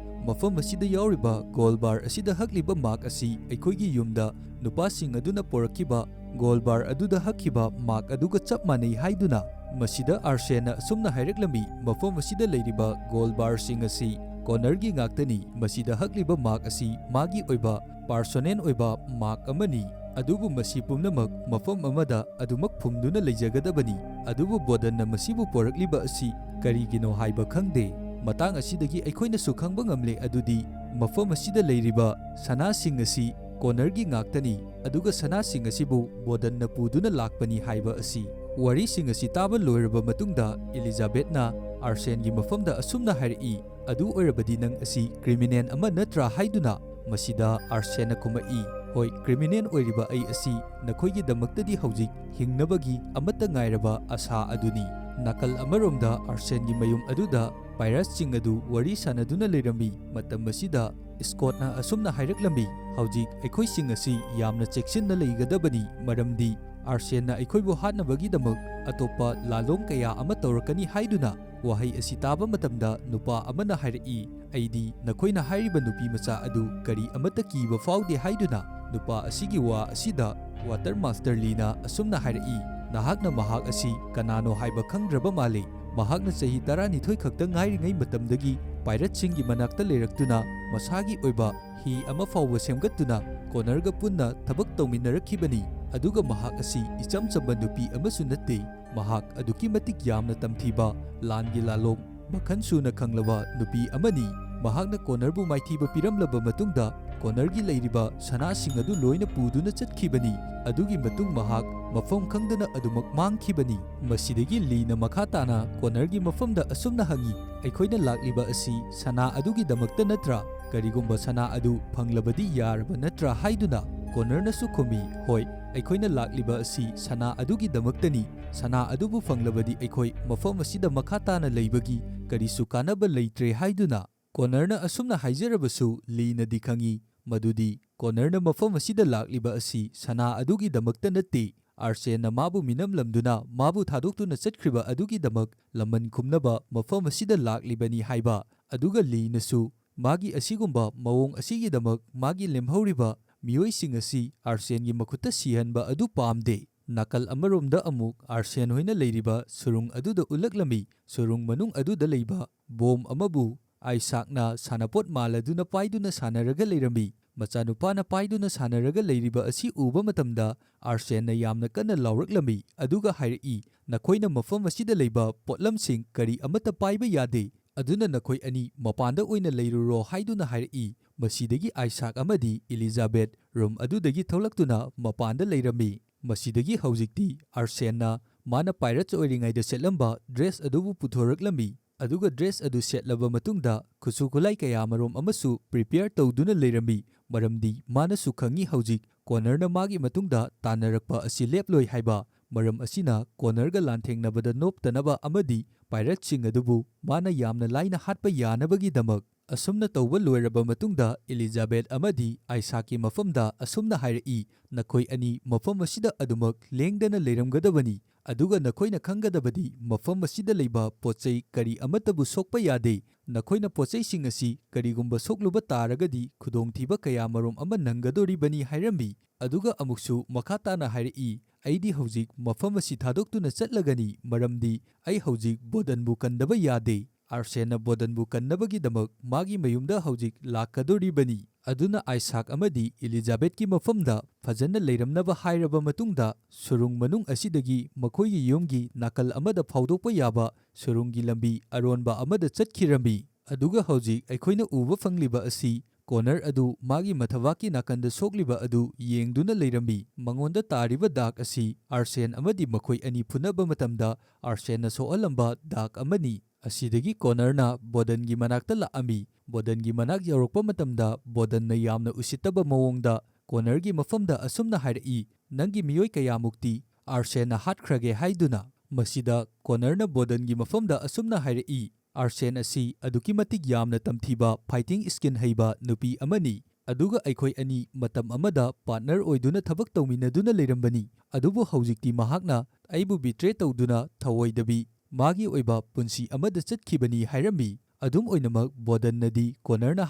"ꯃꯐꯝ ꯑꯁꯤꯗ ꯌꯥꯎꯔꯤꯕ ꯒꯣꯜ ꯕꯥꯔ ꯑꯁꯤꯗ ꯍꯛꯂꯤꯕ ꯃꯥꯔꯛ ꯑꯁꯤ ꯑꯩꯈꯣꯏꯒꯤ ꯌꯨꯝꯗ ꯅꯨꯄꯥꯁꯤꯡ ꯑꯗꯨꯅ ꯄꯣꯔꯛꯈꯤꯕ ꯒꯣꯜ ꯕꯥꯔ ꯑꯗꯨꯗ ꯍꯛꯈꯤꯕ ꯃꯥꯔꯛ ꯑꯗꯨꯒ ꯆꯞ ꯃꯥꯟꯅꯩ" ꯍꯥꯏꯗꯨꯅ꯫ ꯃꯁꯤꯗ ꯑꯥꯔꯁꯦꯟꯅ ꯑꯁꯨꯝꯅ ꯍꯥꯏꯔꯛꯂꯝꯃꯤ, "ꯃꯐꯝ ꯑꯁꯤꯗ ꯂꯩꯔꯤꯕ ꯒꯣꯜ ꯕꯥꯔꯁꯤꯡ ꯑꯁꯤ ꯀꯣꯅꯔꯒꯤ ꯉꯥꯛꯇꯅꯤ꯫ ꯃꯁꯤꯗ ꯍꯛꯂꯤꯕ ꯃꯥꯔꯛ ꯑꯁꯤ ꯃꯥꯒꯤ ꯑꯣꯏꯕ ꯄꯥꯔꯁꯣꯅꯦꯜ ꯑꯣꯏꯕ ꯃꯥꯔꯛ ꯑꯃꯅꯤ, ꯑꯗꯨꯕꯨ ꯃꯁꯤ ꯄꯨꯝꯅꯃꯛ ꯃꯐꯝ ꯑꯃꯗ ꯑꯗꯨꯃꯛ ꯐꯨꯝꯗꯨꯅ ꯂꯩꯖꯒꯗꯕꯅꯤ꯫ ꯑꯗꯨꯕꯨ ꯕꯣꯗꯟꯅ ꯃꯁꯤꯕꯨ ꯄꯣꯔꯛꯂꯤꯕ ꯑꯁꯤ ꯀꯔꯤꯒꯤꯅꯣ ꯍꯥꯏꯕ ꯈꯪꯗꯦ꯫ ꯃꯇꯥꯡ ꯑꯁꯤꯗꯒꯤ ꯑꯩꯈꯣꯏꯅꯁꯨ ꯈꯪꯕ ꯉꯝꯂꯦ ꯑꯗꯨꯗꯤ ꯃꯐꯝ ꯑꯁꯤꯗ ꯂꯩꯔꯤꯕ ꯁꯅꯥꯁꯤꯡ ꯑꯁꯤ ꯀꯣꯅꯔꯒꯤ ꯉꯥꯛꯇꯅꯤ, ꯑꯗꯨꯒ ꯁꯅꯥꯁꯤꯡ ꯑꯁꯤꯕꯨ ꯕꯣꯗꯟꯅ ꯄꯨꯗꯨꯅ ꯂꯥꯛꯄꯅꯤ ꯍꯥꯏꯕ ꯑꯁꯤ꯫" ꯋꯥꯔꯤꯁꯤꯡ ꯑꯁꯤ ꯇꯥꯕ ꯂꯣꯏꯔꯕ ꯃꯇꯨꯡꯗ ꯏꯂꯤꯖꯥꯕꯦꯠꯅ ꯑꯥꯔꯁꯦꯟꯒꯤ ꯃꯐꯝꯗ ꯑꯁꯨꯝꯅ ꯍꯥꯏꯔꯛꯏ, "ꯑꯗꯨ ꯑꯣꯏꯔꯕꯗꯤ ꯅꯪ ꯑꯁꯤ ꯀ꯭ꯔꯤꯃꯤꯅꯦꯜ ꯑꯃ ꯅꯠꯇ꯭ꯔꯥ?" ꯍꯥꯏꯗꯨꯅ꯫ ꯃꯁꯤꯗ ꯑꯥꯔꯁꯦꯟꯅ ꯈꯨꯝꯃꯛꯏ, "ꯍꯣꯏ, ꯀ꯭ꯔꯤꯃꯤꯅꯦꯜ ꯑꯣꯏꯔꯤꯕ ꯑꯩ ꯑꯁꯤ ꯅꯈꯣꯏꯒꯤꯗꯃꯛꯇꯗꯤ ꯍꯧꯖꯤꯛ ꯍꯤꯡꯅꯕꯒꯤ ꯑꯃꯠꯇ ꯉꯥꯏꯔꯕ ꯑꯥꯁꯥ ꯑꯗꯨꯅꯤ꯫" ꯅꯥꯀꯜ ꯑꯃꯔꯣꯝꯗ ꯑꯥꯔꯁꯦꯟꯒꯤ ꯃꯌꯨꯝ ꯑꯗꯨꯗ ꯄꯥꯏꯔꯠꯁꯤꯡ ꯑꯗꯨ ꯋꯥꯔꯤ ꯁꯥꯟꯅꯗꯨꯅ ꯂꯩꯔꯝꯃꯤ꯫ ꯃꯇꯝ ꯑꯁꯤꯗ ꯁ꯭ꯀꯣꯠꯅ ꯑꯁꯨꯝꯅ ꯍꯥꯏꯔꯛꯂꯝꯃꯤ, "ꯍꯧꯖꯤꯛ ꯑꯩꯈꯣꯏꯁꯤꯡ ꯑꯁꯤ ꯌꯥꯝꯅ ꯆꯦꯛꯁꯤꯟꯅ ꯂꯩꯒꯗꯕꯅꯤ, ꯃꯔꯝꯗꯤ ꯑꯥꯔꯁꯦꯟꯅ ꯑꯩꯈꯣꯏꯕꯨ ꯍꯥꯠꯅꯕꯒꯤꯗꯃꯛ ꯑꯇꯣꯞꯄ ꯂꯥꯂꯣꯡ ꯀꯌꯥ ꯑꯃ ꯇꯧꯔꯛꯀꯅꯤ ꯍꯥꯏꯗꯨꯅ ꯋꯥꯍꯩ ꯑꯁꯤ ꯇꯥꯕ ꯃꯇꯝꯗ ꯅꯨꯄꯥ ꯑꯃꯅ ꯍꯥꯏꯔꯛꯏ, "ꯑꯩꯗꯤ ꯅꯈꯣꯏꯅ ꯍꯥꯏꯔꯤꯕ ꯅꯨꯄꯤ ꯃꯆꯥ ꯑꯗꯨ ꯀꯔꯤ ꯑꯃꯠꯇ ꯀꯤꯕ ꯐꯥꯎꯗꯦ" ꯍꯥꯏꯗꯨꯅ ꯅꯨꯄꯥ ꯑꯁꯤꯒꯤ ꯋꯥ ꯑꯁꯤꯗ ꯋꯥꯇꯔ ꯃꯥꯁꯇꯔ ꯂꯤꯅ ꯑꯁꯨꯝꯅ ꯍꯥꯏꯔꯛꯏ, "ꯅꯍꯥꯛꯅ ꯃꯍꯥꯛ ꯑꯁꯤ ꯀꯅꯥꯅꯣ ꯍꯥꯏꯕ ꯈꯪꯗ꯭ꯔꯕ ꯃꯥꯜꯂꯤ꯫ ꯃꯍꯥꯛꯅ ꯆꯍꯤ ꯇꯔꯥꯅꯤꯊꯣꯏ ꯈꯛꯇ ꯉꯥꯏꯔꯤꯉꯩ ꯃꯇꯝꯗꯒꯤ ꯄꯥꯏꯔꯠꯁꯤꯡꯒꯤ ꯃꯅꯥꯛꯇ ꯂꯩꯔꯛꯇꯨꯅ ꯃꯁꯥꯒꯤ ꯑꯣꯏꯕ ꯍꯤ ꯑꯃ ꯐꯥꯎꯕ ꯁꯦꯝꯒꯠꯇꯨꯅ ꯀꯣꯅꯔꯒ ꯄꯨꯟꯅ ꯊꯕꯛ ꯇꯧꯃꯤꯟꯅꯔꯛꯈꯤꯕꯅꯤ, ꯑꯗꯨꯒ ꯃꯍꯥꯛ ꯑꯁꯤ ꯏꯆꯝ ꯆꯝꯕ ꯅꯨꯄꯤ ꯑꯃꯁꯨ ꯅꯠꯇꯦ꯫ ꯃꯍꯥꯛ ꯑꯗꯨꯛꯀꯤ ꯃꯇꯤꯛ ꯌꯥꯝꯅ ꯇꯝꯊꯤꯕ, ꯂꯥꯟꯒꯤ ꯂꯥꯂꯣꯡ ꯃꯈꯜ ꯁꯨꯅ ꯈꯪꯂꯕ ꯅꯨꯄꯤ ꯑꯃꯅꯤ꯫ ꯃꯍꯥꯛꯅ ꯀꯣꯅꯔꯕꯨ ꯃꯥꯏꯊꯤꯕ ꯄꯤꯔꯝꯂꯕ ꯃꯇꯨꯡꯗ ꯀꯣꯅꯔꯒꯤ ꯂꯩꯔꯤꯕ ꯁꯅꯥꯁꯤꯡ ꯑꯗꯨ ꯂꯣꯏꯅ ꯄꯨꯗꯨꯅ ꯆꯠꯈꯤꯕꯅꯤ꯫ ꯑꯗꯨꯒꯤ ꯃꯇꯨꯡ ꯃꯍꯥꯛ ꯃꯐꯝ ꯈꯪꯗꯅ ꯑꯗꯨꯃꯛ ꯃꯥꯡꯈꯤꯕꯅꯤ꯫" ꯃꯁꯤꯗꯒꯤ ꯂꯤꯅ ꯃꯈꯥ ꯇꯥꯅ ꯀꯣꯅꯔꯒꯤ ꯃꯐꯝꯗ ꯑꯁꯨꯝꯅ ꯍꯪꯉꯤ, "ꯑꯩꯈꯣꯏꯅ ꯂꯥꯛꯂꯤꯕ ꯑꯁꯤ ꯁꯅꯥ ꯑꯗꯨꯒꯤꯗꯃꯛꯇ ꯅꯠꯇ꯭ꯔꯥ? ꯀꯔꯤꯒꯨꯝꯕ ꯁꯅꯥ ꯑꯗꯨ ꯐꯪꯂꯕꯗꯤ ꯌꯥꯔꯕ ꯅꯠꯇ꯭ꯔꯥ?" ꯍꯥꯏꯗꯨꯅ ꯀꯣꯅꯔꯅꯁꯨ ꯈꯨꯝꯃꯤ, "ꯍꯣꯏ, ꯑꯩꯈꯣꯏꯅ ꯂꯥꯛꯂꯤꯕ ꯑꯁꯤ ꯁꯅꯥ ꯑꯗꯨꯒꯤꯗꯃꯛꯇꯅꯤ꯫ ꯁꯅꯥ ꯑꯗꯨꯕꯨ ꯐꯪꯂꯕꯗꯤ ꯑꯩꯈꯣꯏ ꯃꯐꯝ ꯑꯁꯤꯗ ꯃꯈꯥ ꯇꯥꯅ ꯂꯩꯕꯒꯤ ꯀꯔꯤꯁꯨ ꯀꯥꯟꯅꯕ ꯂꯩꯇ꯭ꯔꯦ" ꯍꯥꯏꯗꯨꯅ ꯀꯣꯅꯔꯅ ꯑꯁꯨꯝꯅ ꯍꯥꯏꯖꯔꯕꯁꯨ ꯂꯤꯅꯗꯤ ꯈꯪꯏ ꯃꯗꯨꯗꯤ ꯀꯣꯅꯔꯅ ꯃꯐꯝ ꯑꯁꯤꯗ ꯂꯥꯛꯂꯤꯕ ꯑꯁꯤ ꯁꯅꯥ ꯑꯗꯨꯒꯤꯗꯃꯛꯇ ꯅꯠꯇꯦ꯫ ꯑꯥꯔꯁꯦꯟꯅ ꯃꯥꯕꯨ ꯃꯤꯅꯝꯂꯝꯗꯨꯅ ꯃꯥꯕꯨ ꯊꯥꯗꯣꯛꯇꯨꯅ ꯆꯠꯈ꯭ꯔꯤꯕ ꯑꯗꯨꯒꯤꯗꯃꯛ ꯂꯃꯟ ꯈꯨꯝꯅꯕ ꯃꯐꯝ ꯑꯁꯤꯗ ꯂꯥꯛꯂꯤꯕꯅꯤ ꯍꯥꯏꯕ꯫ ꯑꯗꯨꯒ ꯂꯤꯅꯁꯨ ꯃꯥꯒꯤ ꯑꯁꯤꯒꯨꯝꯕ ꯃꯑꯣꯡ ꯑꯁꯤꯒꯤꯗꯃꯛ ꯃꯥꯒꯤ ꯂꯦꯝꯍꯧꯔꯤꯕ ꯃꯤꯑꯣꯏꯁꯤꯡ ꯑꯁꯤ ꯑꯥꯔꯁꯦꯟꯒꯤ ꯃꯈꯨꯠꯇ ꯁꯤꯍꯟꯕ ꯑꯗꯨ ꯄꯥꯝꯗꯦ꯫ ꯅꯥꯀꯜ ꯑꯃꯔꯣꯝꯗ ꯑꯃꯨꯛ ꯑꯥꯔꯁꯦꯟ ꯍꯣꯏꯅ ꯂꯩꯔꯤꯕ ꯁꯨꯔꯨꯡ ꯑꯗꯨꯗ ꯎꯠꯂꯛꯂꯝꯃꯤ꯫ ꯁꯨꯔꯨꯡ ꯃꯅꯨꯡ ꯑꯗꯨꯗ ꯂꯩꯕ ꯕꯣꯝ ꯑꯃꯕꯨ ꯑꯥꯏꯁꯥꯛꯅ ꯁꯥꯟꯅꯄꯣꯠ ꯃꯥꯜꯂꯗꯨꯅ ꯄꯥꯏꯗꯨꯅ ꯁꯥꯟꯅꯔꯒ ꯂꯩꯔꯝꯃꯤ꯫ ꯃꯆꯥꯅꯨꯄꯥꯅ ꯄꯥꯏꯗꯨꯅ ꯁꯥꯟꯅꯔꯒ ꯂꯩꯔꯤꯕ ꯑꯁꯤ ꯎꯕ ꯃꯇꯝꯗ ꯑꯥꯔꯁꯦꯟꯅ ꯌꯥꯝꯅ ꯀꯟꯅ ꯂꯥꯎꯔꯛꯂꯝꯃꯤ, ꯑꯗꯨꯒ ꯍꯥꯏꯔꯛꯏ, "ꯅꯈꯣꯏꯅ ꯃꯐꯝ ꯑꯁꯤꯗ ꯂꯩꯕ ꯄꯣꯠꯂꯝꯁꯤꯡ ꯀꯔꯤ ꯑꯃꯠꯇ ꯄꯥꯏꯕ ꯌꯥꯗꯦ, ꯑꯗꯨꯅ ꯅꯈꯣꯏ ꯑꯅꯤ ꯃꯄꯥꯟꯗ ꯑꯣꯏꯅ ꯂꯩꯔꯨꯔꯣ" ꯍꯥꯏꯗꯨꯅ ꯍꯥꯏꯔꯛꯏ꯫ ꯃꯁꯤꯗꯒꯤ ꯑꯥꯏꯁꯥꯛ ꯑꯃꯗꯤ ꯏꯂꯤꯖꯥꯕꯦꯠ ꯔꯨꯝ ꯑꯗꯨꯗꯒꯤ ꯊꯣꯛꯂꯛꯇꯨꯅ ꯃꯄꯥꯟꯗ ꯂꯩꯔꯝꯃꯤ꯫ ꯃꯁꯤꯗꯒꯤ ꯍꯧꯖꯤꯛꯇꯤ ꯑꯥꯔꯁꯦꯟꯅ ꯃꯥꯅ ꯄꯥꯏꯔꯠꯁ ꯑꯣꯏꯔꯤꯉꯩꯗ ꯁꯦꯠꯂꯝꯕ ꯗ꯭ꯔꯦꯁ ꯑꯗꯨꯕꯨ ꯄꯨꯊꯣꯔꯛꯂꯝꯃꯤ, ꯑꯗꯨꯒ ꯗ꯭ꯔꯦꯁ ꯑꯗꯨ ꯁꯦꯠꯂꯕ ꯃꯇꯨꯡꯗ ꯈꯨꯠꯁꯨ ꯈꯨꯠꯂꯥꯏ ꯀꯌꯥꯃꯔꯣꯝ ꯑꯃꯁꯨ ꯄ꯭ꯔꯤꯄꯦꯌꯔ ꯇꯧꯗꯨꯅ ꯂꯩꯔꯝꯃꯤ, ꯃꯔꯝꯗꯤ ꯃꯥꯅꯁꯨ ꯈꯪꯏ ꯍꯧꯖꯤꯛ ꯀꯣꯅꯔꯅ ꯃꯥꯒꯤ ꯃꯇꯨꯡꯗ ꯇꯥꯟꯅꯔꯛꯄ ꯑꯁꯤ ꯂꯦꯞꯂꯣꯏ ꯍꯥꯏꯕ꯫ ꯃꯔꯝ ꯑꯁꯤꯅ ꯀꯣꯅꯔꯒ ꯂꯥꯟꯊꯦꯡꯅꯕꯗ ꯅꯣꯞꯇꯅꯕ ꯑꯃꯗꯤ ꯄꯥꯏꯔꯠꯁꯤꯡ ꯑꯗꯨꯕꯨ ꯃꯥꯅ ꯌꯥꯝꯅ ꯂꯥꯏꯅ ꯍꯥꯠꯄ ꯌꯥꯅꯕꯒꯤꯗꯃꯛ ꯑꯁꯨꯝꯅ ꯇꯧꯕ ꯂꯣꯏꯔꯕ ꯃꯇꯨꯡꯗ, ꯏꯂꯤꯖꯥꯕꯦꯊ ꯑꯃꯗꯤ ꯑꯥꯏꯁꯥꯛꯀꯤ ꯃꯐꯝꯗ ꯑꯁꯨꯝꯅ ꯍꯥꯏꯔꯛꯏ, "ꯅꯈꯣꯏ ꯑꯅꯤ ꯃꯐꯝ ꯑꯁꯤꯗ ꯑꯗꯨꯃꯛ ꯂꯦꯡꯗꯅ ꯂꯩꯔꯝꯒꯗꯕꯅꯤ, ꯑꯗꯨꯒ ꯅꯈꯣꯏꯅ ꯈꯪꯒꯗꯕꯗꯤ ꯃꯐꯝ ꯑꯁꯤꯗ ꯂꯩꯕ ꯄꯣꯠꯆꯩ ꯀꯔꯤ ꯑꯃꯠꯇꯕꯨ ꯁꯣꯛꯄ ꯌꯥꯗꯦ꯫ ꯅꯈꯣꯏꯅ ꯄꯣꯠꯆꯩꯁꯤꯡ ꯑꯁꯤ ꯀꯔꯤꯒꯨꯝꯕ ꯁꯣꯛꯂꯨꯕ ꯇꯥꯔꯒꯗꯤ ꯈꯨꯗꯣꯡꯊꯤꯕ ꯀꯌꯥꯃꯔꯨꯝ ꯑꯃ ꯅꯪꯒꯗꯣꯔꯤꯕꯅꯤ" ꯍꯥꯏꯔꯝꯃꯤ꯫ ꯑꯗꯨꯒ ꯑꯃꯨꯛꯁꯨ ꯃꯈꯥ ꯇꯥꯅ ꯍꯥꯏꯔꯛꯏ, "ꯑꯩꯗꯤ ꯍꯧꯖꯤꯛ ꯃꯐꯝ ꯑꯁꯤ ꯊꯥꯗꯣꯛꯇꯨꯅ ꯆꯠꯂꯒꯅꯤ, ꯃꯔꯝꯗꯤ ꯑꯩ ꯍꯧꯖꯤꯛ ꯕꯣꯗꯟꯕꯨ ꯀꯟꯗꯕ ꯌꯥꯗꯦ꯫ ꯑꯥꯔꯁꯦꯟꯅ ꯕꯣꯗꯟꯕꯨ ꯀꯟꯅꯕꯒꯤꯗꯃꯛ ꯃꯥꯒꯤ ꯃꯌꯨꯝꯗ ꯍꯧꯖꯤꯛ ꯂꯥꯛꯀꯗꯣꯔꯤꯕꯅꯤ꯫" ꯑꯗꯨꯅ ꯑꯥꯏꯁꯥꯛ ꯑꯃꯗꯤ ꯏꯂꯤꯖꯥꯕꯦꯊꯀꯤ ꯃꯐꯝꯗ ꯐꯖꯅ ꯂꯩꯔꯝꯅꯕ ꯍꯥꯏꯔꯕ ꯃꯇꯨꯡꯗ, ꯁꯨꯔꯨꯡ ꯃꯅꯨꯡ ꯑꯁꯤꯗꯒꯤ ꯃꯈꯣꯏꯒꯤ ꯌꯨꯝꯒꯤ ꯅꯥꯀꯜ ꯑꯃꯗ ꯐꯥꯎꯗꯣꯛꯄ ꯌꯥꯕ ꯁꯨꯔꯨꯡꯒꯤ ꯂꯝꯕꯤ ꯑꯔꯣꯟꯕ ꯑꯃꯗ ꯆꯠꯈꯤꯔꯝꯃꯤ꯫ ꯑꯗꯨꯒ ꯍꯧꯖꯤꯛ ꯑꯩꯈꯣꯏꯅ ꯎꯕ ꯐꯪꯂꯤꯕ ꯑꯁꯤ ꯀꯣꯅꯔ ꯑꯗꯨ ꯃꯥꯒꯤ ꯃꯊꯕꯥꯛꯀꯤ ꯅꯥꯀꯟꯗ ꯁꯣꯛꯂꯤꯕ ꯑꯗꯨ ꯌꯦꯡꯗꯨꯅ ꯂꯩꯔꯝꯃꯤ꯫ ꯃꯉꯣꯟꯗ ꯇꯥꯔꯤꯕ ꯗꯥꯛ ꯑꯁꯤ ꯑꯥꯔꯁꯦꯟ ꯑꯃꯗꯤ ꯃꯈꯣꯏ ꯑꯅꯤ ꯐꯨꯅꯕ ꯃꯇꯝꯗ ꯑꯥꯔꯁꯦꯟꯅ ꯁꯣꯛꯍꯜꯂꯝꯕ ꯗꯥꯛ ꯑꯃꯅꯤ꯫ ꯑꯁꯤꯗꯒꯤ ꯀꯣꯅꯔꯅ ꯕꯣꯗꯟꯒꯤ ꯃꯅꯥꯛꯇ ꯂꯥꯛꯑꯝꯃꯤ꯫ ꯕꯣꯗꯟꯒꯤ ꯃꯅꯥꯛ ꯌꯧꯔꯛꯄ ꯃꯇꯝꯗ ꯕꯣꯗꯟꯅ ꯌꯥꯝꯅ ꯎꯁꯤꯠꯇꯕ ꯃꯑꯣꯡꯗ ꯀꯣꯅꯔꯒꯤ ꯃꯐꯝꯗ ꯑꯁꯨꯝꯅ ꯍꯥꯏꯔꯛꯏ, "ꯅꯪꯒꯤ ꯃꯤꯑꯣꯏ ꯀꯌꯥꯃꯨꯛꯇꯤ ꯑꯥꯔꯁꯦꯟꯅ ꯍꯥꯠꯈ꯭ꯔꯒꯦ?" ꯍꯥꯏꯗꯨꯅ꯫ ꯃꯁꯤꯗ ꯀꯣꯅꯔꯅ ꯕꯣꯗꯟꯒꯤ ꯃꯐꯝꯗ ꯑꯁꯨꯝꯅ ꯍꯥꯏꯔꯛꯏ, "ꯑꯥꯔꯁꯦꯟ ꯑꯁꯤ ꯑꯗꯨꯛꯀꯤ ꯃꯇꯤꯛ ꯌꯥꯝꯅ ꯇꯝꯊꯤꯕ ꯐꯥꯏꯇꯤꯡ ꯁ꯭ꯀꯤꯜ ꯍꯩꯕ ꯅꯨꯄꯤ ꯑꯃꯅꯤ, ꯑꯗꯨꯒ ꯑꯩꯈꯣꯏ ꯑꯅꯤ ꯃꯇꯝ ꯑꯃꯗ ꯄꯥꯔꯠꯅꯔ ꯑꯣꯏꯗꯨꯅ ꯊꯕꯛ ꯇꯧꯃꯤꯟꯅꯗꯨꯅ ꯂꯩꯔꯝꯕꯅꯤ, ꯑꯗꯨꯕꯨ ꯍꯧꯖꯤꯛꯇꯤ ꯃꯍꯥꯛꯅ ꯑꯩꯕꯨ ꯕꯤꯇ꯭ꯔꯦ ꯇꯧꯗꯨꯅ ꯊꯑꯣꯏꯗꯕꯤ ꯃꯥꯒꯤ ꯑꯣꯏꯕ ꯄꯨꯟꯁꯤ ꯑꯃꯗ ꯆꯠꯈꯤꯕꯅꯤ" ꯍꯥꯏꯔꯝꯃꯤ꯫ ꯑꯗꯨꯝ ꯑꯣꯏꯅꯃꯛ, ꯕꯣꯗꯟꯅꯗꯤ ꯀꯣꯅꯔꯅ